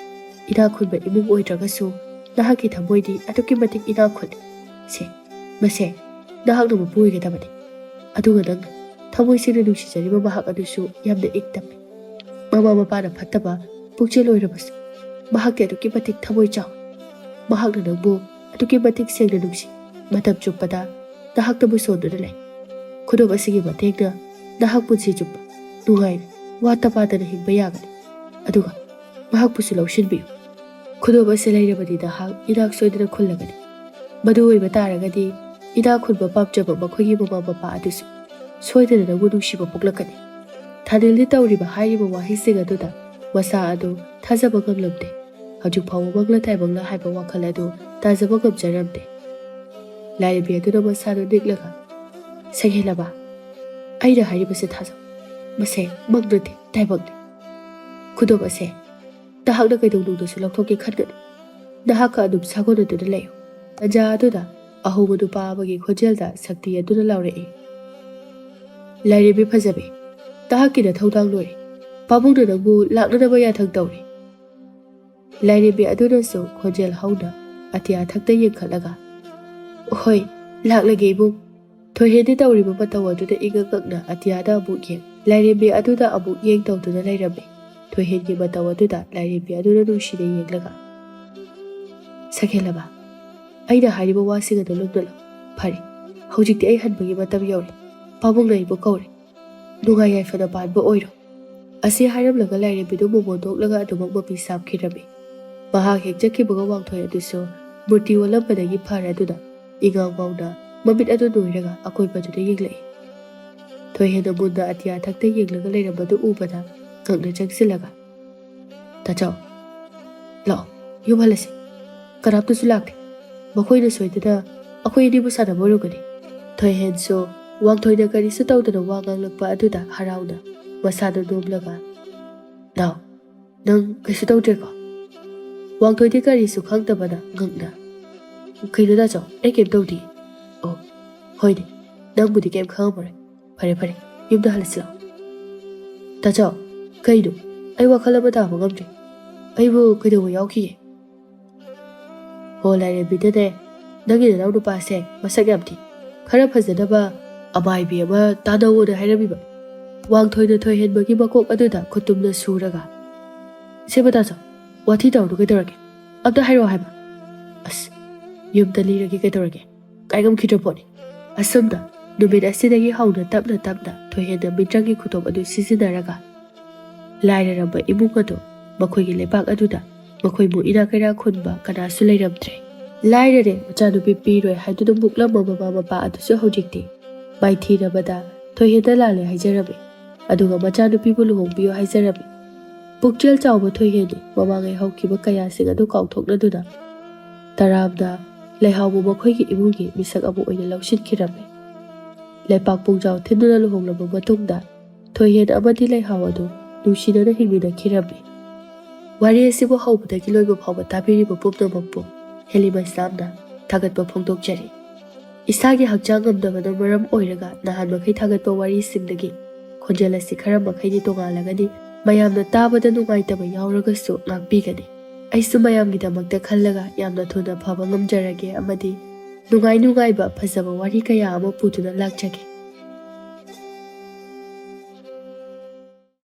ꯏꯅꯥꯛ ꯈꯨꯟꯕ ꯏꯃꯨꯡ ꯑꯣꯏꯗ꯭ꯔꯒꯁꯨ ꯅꯍꯥꯛꯀꯤ ꯊꯃꯣꯏꯗꯤ ꯑꯗꯨꯛꯀꯤ ꯃꯇꯤꯛ ꯏꯅꯥꯛ ꯈꯨꯜꯂꯤ꯫ ꯁꯦ, ꯃꯁꯦ ꯅꯍꯥꯛꯅ ꯃꯄꯨ ꯑꯣꯏꯒꯗꯕꯅꯤ꯫ ꯑꯗꯨꯒ ꯅꯪ ꯊꯃꯣꯏ ꯁꯦꯡꯅ ꯅꯨꯡꯁꯤꯖꯔꯤꯕ ꯃꯍꯥꯛ ꯑꯗꯨꯁꯨ ꯌꯥꯝꯅ ꯏꯪ ꯇꯞꯄꯤ꯫ ꯃꯃꯥ ꯃꯄꯥꯅ ꯐꯠꯇꯕ ꯄꯨꯛꯆꯦꯜ ꯑꯣꯏꯔꯕꯁꯨ ꯃꯍꯥꯛꯇꯤ ꯑꯗꯨꯛꯀꯤ ꯃꯇꯤꯛ ꯊꯃꯣꯏ ꯆꯥꯎꯏ꯫ ꯃꯍꯥꯛꯅ ꯅꯪꯕꯨ ꯑꯗꯨꯛꯀꯤ ꯃꯇꯤꯛ ꯁꯦꯡꯅ ꯅꯨꯡꯁꯤ꯫ ꯃꯇꯝ ꯆꯨꯞꯄꯗ ꯅꯍꯥꯛꯇꯕꯨ ꯁꯣꯟꯗꯨꯅ ꯂꯩ꯫ ꯈꯨꯗꯣꯞ ꯑꯁꯤꯒꯤ ꯃꯇꯦꯡꯅ ꯅꯍꯥꯛ ꯄꯨꯟꯁꯤ ꯆꯨꯞꯄ ꯅꯨꯡꯉꯥꯏꯅ ꯋꯥꯠꯇ ꯄꯥꯗꯅ ꯍꯤꯡꯕ ꯌꯥꯒꯅꯤ꯫ ꯑꯗꯨꯒ ꯃꯍꯥꯛꯄꯨꯁꯨ ꯂꯧꯁꯤꯟꯕꯤꯌꯨ꯫ ꯈꯨꯗꯣꯞ ꯑꯁꯤ ꯂꯩꯔꯕꯗꯤ ꯅꯍꯥꯛ ꯏꯅꯥꯛ ꯁꯣꯏꯗꯅ ꯈꯨꯜꯂꯒꯅꯤ꯫ ꯃꯗꯨ ꯑꯣꯏꯕ ꯇꯥꯔꯒꯗꯤ ꯏꯅꯥꯛ ꯈꯨꯟꯕ ꯄꯥꯝꯖꯕ ꯃꯈꯣꯏꯒꯤ ꯃꯃꯥ ꯃꯄꯥ ꯑꯗꯨꯁꯨ ꯁꯣꯏꯗꯅ ꯅꯪꯕꯨ ꯅꯨꯡꯁꯤꯕ ꯄꯣꯛꯂꯛꯀꯅꯤ꯫ ꯊꯥꯅꯤꯜꯗꯤ ꯇꯧꯔꯤꯕ ꯍꯥꯏꯔꯤꯕ ꯋꯥꯍꯩꯁꯤꯡ ꯑꯗꯨꯗ ꯃꯁꯥ ꯑꯗꯨ ꯊꯥꯖꯕ ꯉꯝꯂꯝꯗꯦ꯫ ꯍꯧꯖꯤꯛ ꯐꯥꯎꯕ ꯃꯪꯂ ꯇꯥꯏꯕꯪꯂ ꯍꯥꯏꯕ ꯋꯥꯈꯜ ꯑꯗꯨ ꯇꯥꯖꯕ ꯉꯝꯖꯔꯝꯗꯦ꯫ ꯂꯥꯏꯔꯦꯝꯕꯤ ꯑꯗꯨꯅ ꯃꯁꯥꯗꯨ ꯅꯤꯛꯂꯒ, "ꯁꯩꯍꯦꯜꯂꯕ, ꯑꯩꯅ ꯍꯥꯏꯔꯤꯕꯁꯦ ꯊꯥꯖꯧ꯫ ꯃꯁꯦ ꯃꯪ ꯅꯠꯇꯦ, ꯇꯥꯏꯕꯪꯅꯤ꯫ ꯈꯨꯗꯣꯞ ꯑꯁꯦ ꯅꯍꯥꯛꯅ ꯀꯩꯗꯧꯅꯨꯡꯗꯁꯨ ꯂꯧꯊꯣꯛꯀꯦ ꯈꯟꯒꯅꯨ꯫ ꯅꯍꯥꯛꯀ ꯑꯗꯨꯝ ꯁꯥꯒꯣꯟꯅꯗꯨꯅ ꯂꯩꯌꯨ꯫" ꯇꯟꯖꯥ ꯑꯗꯨꯗ ꯑꯍꯧꯕ ꯅꯨꯄꯥ ꯑꯃꯒꯤ ꯈꯣꯟꯖꯦꯜꯗ ꯁꯛꯇꯤ ꯑꯗꯨꯅ ꯂꯥꯎꯔꯛꯏ, "ꯂꯥꯏꯔꯦꯝꯕꯤ ꯐꯖꯕꯤ, ꯅꯍꯥꯛꯀꯤ ꯅꯊꯧꯗꯥꯡ ꯂꯣꯏꯔꯦ꯫ ꯄꯥꯕꯨꯡꯅ ꯅꯪꯕꯨ ꯂꯥꯛꯅꯅꯕ ꯌꯥꯊꯪ ꯇꯧꯔꯦ꯫" ꯂꯥꯏꯔꯦꯝꯕꯤ ꯑꯗꯨꯅꯁꯨ ꯈꯣꯟꯖꯦꯜ ꯍꯧꯅ ꯑꯇꯤꯌꯥ ꯊꯛꯇ ꯌꯦꯡꯈꯠꯂꯒ, "ꯍꯣꯏ, ꯂꯥꯛꯂꯒꯦ ꯏꯕꯨꯡ꯫" ꯊꯣꯏꯍꯦꯟꯗꯤ ꯇꯧꯔꯤꯕ ꯃꯇꯧ ꯑꯗꯨꯗ ꯏꯉꯛ ꯉꯛꯅ ꯑꯇꯤꯌꯥꯗ ꯑꯃꯨꯛ ꯌꯦꯡ, ꯂꯥꯏꯔꯦꯝꯕꯤ ꯑꯗꯨꯗ ꯑꯃꯨꯛ ꯌꯦꯡ ꯇꯧꯗꯨꯅ ꯂꯩꯔꯝꯃꯤ꯫ ꯊꯣꯏꯍꯦꯟꯒꯤ ꯃꯇꯧ ꯑꯗꯨꯗ ꯂꯥꯏꯔꯦꯝꯕꯤ ꯑꯗꯨꯅ ꯅꯨꯡꯁꯤꯅ ꯌꯦꯡꯂꯒ, "ꯁꯛꯍꯦꯜꯂꯕ, ꯑꯩꯅ ꯍꯥꯏꯔꯤꯕ ꯋꯥꯁꯤꯡ ꯑꯗꯨ ꯂꯨꯞꯅ ꯂꯧ꯫ ꯐꯔꯦ, ꯍꯧꯖꯤꯛꯇꯤ ꯑꯩ ꯍꯟꯕꯒꯤ ꯃꯇꯝ ꯌꯧꯔꯦ꯫ ꯄꯥꯕꯨꯡꯅ ꯑꯩꯕꯨ ꯀꯧꯔꯦ꯫ ꯅꯨꯡꯉꯥꯏ ꯌꯥꯏꯐꯅ ꯄꯥꯟꯕ ꯑꯣꯏꯔꯣ"꯫ ꯑꯁꯤ ꯍꯥꯏꯔꯝꯂꯒ ꯂꯥꯏꯔꯦꯝꯕꯤꯗꯨ ꯃꯣꯃꯣꯟ ꯅꯣꯛꯂꯒ ꯑꯗꯨꯃꯛ ꯃꯄꯤ ꯁꯥꯞꯈꯤꯔꯝꯃꯤ꯫ ꯃꯍꯥꯛ ꯍꯦꯛ ꯆꯠꯈꯤꯕꯒ ꯋꯥꯡꯊꯣꯏ ꯑꯗꯨꯁꯨ ꯃꯨꯔꯇꯤ ꯑꯣꯜꯂꯝꯕꯗꯒꯤ ꯐꯔꯗꯨꯅ ꯏꯉꯥꯎ ꯉꯥꯎꯅ ꯃꯃꯤꯠ ꯑꯗꯨ ꯅꯣꯏꯔꯒ ꯑꯀꯣꯏꯕꯗꯨꯗ ꯌꯦꯡꯂꯛꯏ꯫ ꯊꯣꯏꯍꯦꯟꯅ ꯃꯨꯟꯅ ꯑꯇꯤꯌꯥ ꯊꯛꯇ ꯌꯦꯡꯂꯒ ꯂꯩꯔꯝꯕꯗꯨ ꯎꯕꯗ ꯉꯛꯅ ꯆꯪꯁꯤꯜꯂꯒ, "ꯇꯥꯆꯧ, ꯂꯥꯛꯑꯣ, ꯌꯨꯝ ꯍꯜꯂꯁꯤ꯫ ꯀꯅꯥꯝꯇꯁꯨ ꯂꯥꯛꯇꯦ꯫ ꯃꯈꯣꯏꯅ ꯁꯣꯏꯗꯅ ꯑꯩꯈꯣꯏ ꯑꯅꯤꯕꯨ ꯁꯥꯟꯅꯕ ꯑꯣꯏꯔꯝꯒꯅꯤ"꯫ ꯊꯣꯏꯍꯦꯟꯁꯨ ꯋꯥꯡꯊꯣꯏꯅ ꯀꯔꯤꯁꯨ ꯇꯧꯗꯅ ꯋꯥ ꯉꯥꯡꯂꯛꯄ ꯑꯗꯨꯗ ꯍꯔꯥꯎꯅ ꯃꯁꯥꯗꯨ ꯅꯣꯝꯂꯒ, "ꯅꯥꯎ, ꯅꯪ ꯀꯩꯁꯨ ꯇꯧꯗ꯭ꯔꯦꯀꯣ?" ꯋꯥꯡꯊꯣꯏꯗꯤ ꯀꯔꯤꯁꯨ ꯈꯪꯗꯕꯅ ꯉꯛꯅ, "ꯀꯩꯅꯣ ꯇꯥꯆꯧ, ꯑꯩ ꯀꯩꯝ ꯇꯧꯗꯤꯌꯦ"꯫ "ꯑꯣ, ꯍꯣꯏꯅꯦ, ꯅꯪꯕꯨꯗꯤ ꯀꯩꯝ ꯈꯪꯉꯝꯃꯔꯣꯏ꯫ ꯐꯔꯦ ꯐꯔꯦ, ꯌꯨꯝꯗ ꯍꯜꯂꯁꯤ ꯂꯥꯛꯑꯣ"꯫ "ꯇꯥꯆꯧ, ꯀꯩꯅꯣ? ꯑꯩ ꯋꯥꯈꯜ ꯑꯃ ꯇꯥꯕ ꯉꯝꯗ꯭ꯔꯦ꯫ ꯑꯩꯕꯨ ꯀꯩꯗꯧꯕ ꯌꯥꯎꯈꯤꯒꯦ?" "ꯍꯣ ꯂꯥꯏꯔꯦꯝꯕꯤꯗꯅꯦ, ꯅꯪꯒꯤ ꯅꯅꯥꯎ ꯅꯨꯄꯥꯁꯦ ꯃꯁꯛ ꯌꯥꯝ ꯊꯤ, ꯈꯔ ꯐꯖꯅꯕ ꯑꯃꯥꯏꯕꯤ ꯑꯃ ꯇꯥꯟꯅꯧꯅ ꯍꯥꯏꯔꯝꯃꯤꯕ"꯫ ꯋꯥꯡꯊꯣꯏꯅ ꯊꯣꯏꯍꯦꯟꯕꯒꯤ ꯃꯀꯣꯛ ꯑꯗꯨꯗ ꯈꯨꯇꯨꯝꯅ ꯁꯨꯔꯒ, "ꯁꯦ ꯃꯇꯥꯆꯧ, ꯋꯥꯊꯤ ꯇꯧꯔꯅꯨ ꯀꯩꯗꯧꯔꯒꯦ? ꯑꯝꯇ ꯍꯥꯏꯔꯛꯑꯣ ꯍꯥꯏꯕ"꯫ "ꯑꯁ, ꯌꯨꯝꯗ ꯂꯤꯔꯒꯦ ꯀꯩꯗꯧꯔꯒꯦ? ꯀꯥꯏꯉꯝꯈꯤꯗ꯭ꯔ ꯄꯣꯠꯅꯤ"꯫ ꯑꯁꯨꯝꯅ ꯅꯨꯃꯤꯠ ꯑꯁꯤꯗꯒꯤ ꯍꯧꯅ ꯇꯞꯅ ꯇꯞꯅ ꯊꯣꯏꯍꯦꯟꯅ ꯃꯤꯇ꯭ꯔꯪꯒꯤ ꯈꯨꯗꯣꯞ ꯑꯗꯨ ꯁꯤꯖꯤꯟꯅꯔꯒ ꯂꯥꯏꯔꯔꯝꯕ ꯏꯃꯨꯡ ꯑꯗꯨ, ꯃꯈꯣꯏꯒꯤ ꯂꯩꯕꯥꯛ ꯑꯗꯨꯗ ꯃꯈꯣꯏꯕꯨ ꯏꯅꯥꯛ ꯀꯩꯔꯥꯛ ꯈꯨꯟꯕ ꯀꯅꯥꯁꯨ ꯂꯩꯔꯝꯗ꯭ꯔꯦ꯫ ꯂꯥꯏꯔꯔꯦ, ꯃꯆꯥꯅꯨꯄꯤ ꯄꯤꯔꯣꯏ ꯍꯥꯏꯗꯨꯅ ꯃꯨꯛꯂꯝꯕ ꯃꯃꯥ ꯃꯄꯥ ꯑꯗꯨꯁꯨ ꯍꯧꯖꯤꯛꯇꯤ ꯃꯥꯏꯊꯤꯔꯕꯗ ꯊꯣꯏꯍꯦꯟꯗ ꯂꯥꯜꯂꯦ ꯍꯥꯏꯖꯔꯝꯃꯤ, ꯑꯗꯨꯒ ꯃꯆꯥꯅꯨꯄꯤꯕꯨ ꯂꯨꯍꯣꯡꯕꯤꯌꯨ ꯍꯥꯏꯖꯔꯝꯃꯤ꯫ ꯄꯨꯛꯆꯦꯜ ꯆꯥꯎꯕ ꯊꯣꯏꯍꯦꯟꯗꯤ ꯃꯃꯥꯡꯉꯩ ꯍꯧꯈꯤꯕ ꯀꯌꯥꯁꯤꯡ ꯑꯗꯨ ꯀꯥꯎꯊꯣꯛꯅꯗꯨꯅ ꯇꯔꯥꯝꯅ ꯂꯩꯍꯥꯎꯕꯨ ꯃꯈꯣꯏꯒꯤ ꯏꯃꯨꯡꯒꯤ ꯃꯤꯁꯛ ꯑꯃ ꯑꯣꯏꯅ ꯂꯧꯁꯤꯟꯈꯤꯔꯝꯃꯤ꯫ ꯂꯩꯄꯥꯛ ꯄꯨꯡꯖꯥꯎ ꯊꯤꯟꯗꯨꯅ ꯂꯨꯍꯣꯡꯂꯕ ꯃꯇꯨꯡꯗ ꯊꯣꯏꯍꯦꯟ ꯑꯃꯗꯤ ꯂꯩꯍꯥꯎ ꯑꯗꯨ ꯅꯨꯡꯁꯤꯅꯅ ꯍꯤꯡꯃꯤꯟꯅꯈꯤꯔꯝꯃꯤ꯫ ꯋꯥꯔꯤ ꯑꯁꯤꯕꯨ ꯍꯧꯕꯗꯒꯤ ꯂꯣꯏꯕ ꯐꯥꯎꯕ ꯇꯥꯕꯤꯔꯤꯕ ꯄꯨꯝꯅꯃꯛꯄꯨ ꯍꯦꯂꯤꯃꯁꯂꯥꯝꯅ ꯊꯥꯒꯠꯄ ꯐꯣꯡꯗꯣꯛꯆꯔꯤ꯫ ꯏꯁꯥꯒꯤ ꯍꯛꯆꯥꯡ ꯉꯝꯗꯕꯅ ꯃꯔꯝ ꯑꯣꯏꯔꯒ ꯅꯍꯥꯟ ꯃꯈꯩ ꯊꯥꯒꯠꯄ ꯋꯥꯔꯤꯁꯤꯡꯗꯒꯤ ꯈꯣꯟꯖꯦꯜ ꯑꯁꯤ ꯈꯔ ꯃꯈꯩꯗꯤ ꯇꯣꯉꯥꯜꯂꯒꯅꯤ꯫ ꯃꯌꯥꯝꯅ ꯇꯥꯕꯗ ꯅꯨꯡꯉꯥꯏꯇꯕ ꯌꯥꯎꯔꯒꯁꯨ ꯉꯥꯛꯄꯤꯒꯅꯤ꯫ ꯑꯩꯁꯨ ꯃꯌꯥꯝꯒꯤꯗꯃꯛꯇ ꯈꯜꯂꯒ ꯌꯥꯝꯅ ꯊꯨꯅ ꯐꯕ ꯉꯝꯖꯔꯒꯦ ꯑꯃꯗꯤ ꯅꯨꯡꯉꯥꯏ ꯅꯨꯡꯉꯥꯏꯕ ꯐꯖꯕ ꯋꯥꯔꯤ ꯀꯌꯥ ꯑꯃ ꯄꯨꯗꯨꯅ ꯂꯥꯛꯆꯒꯦ꯫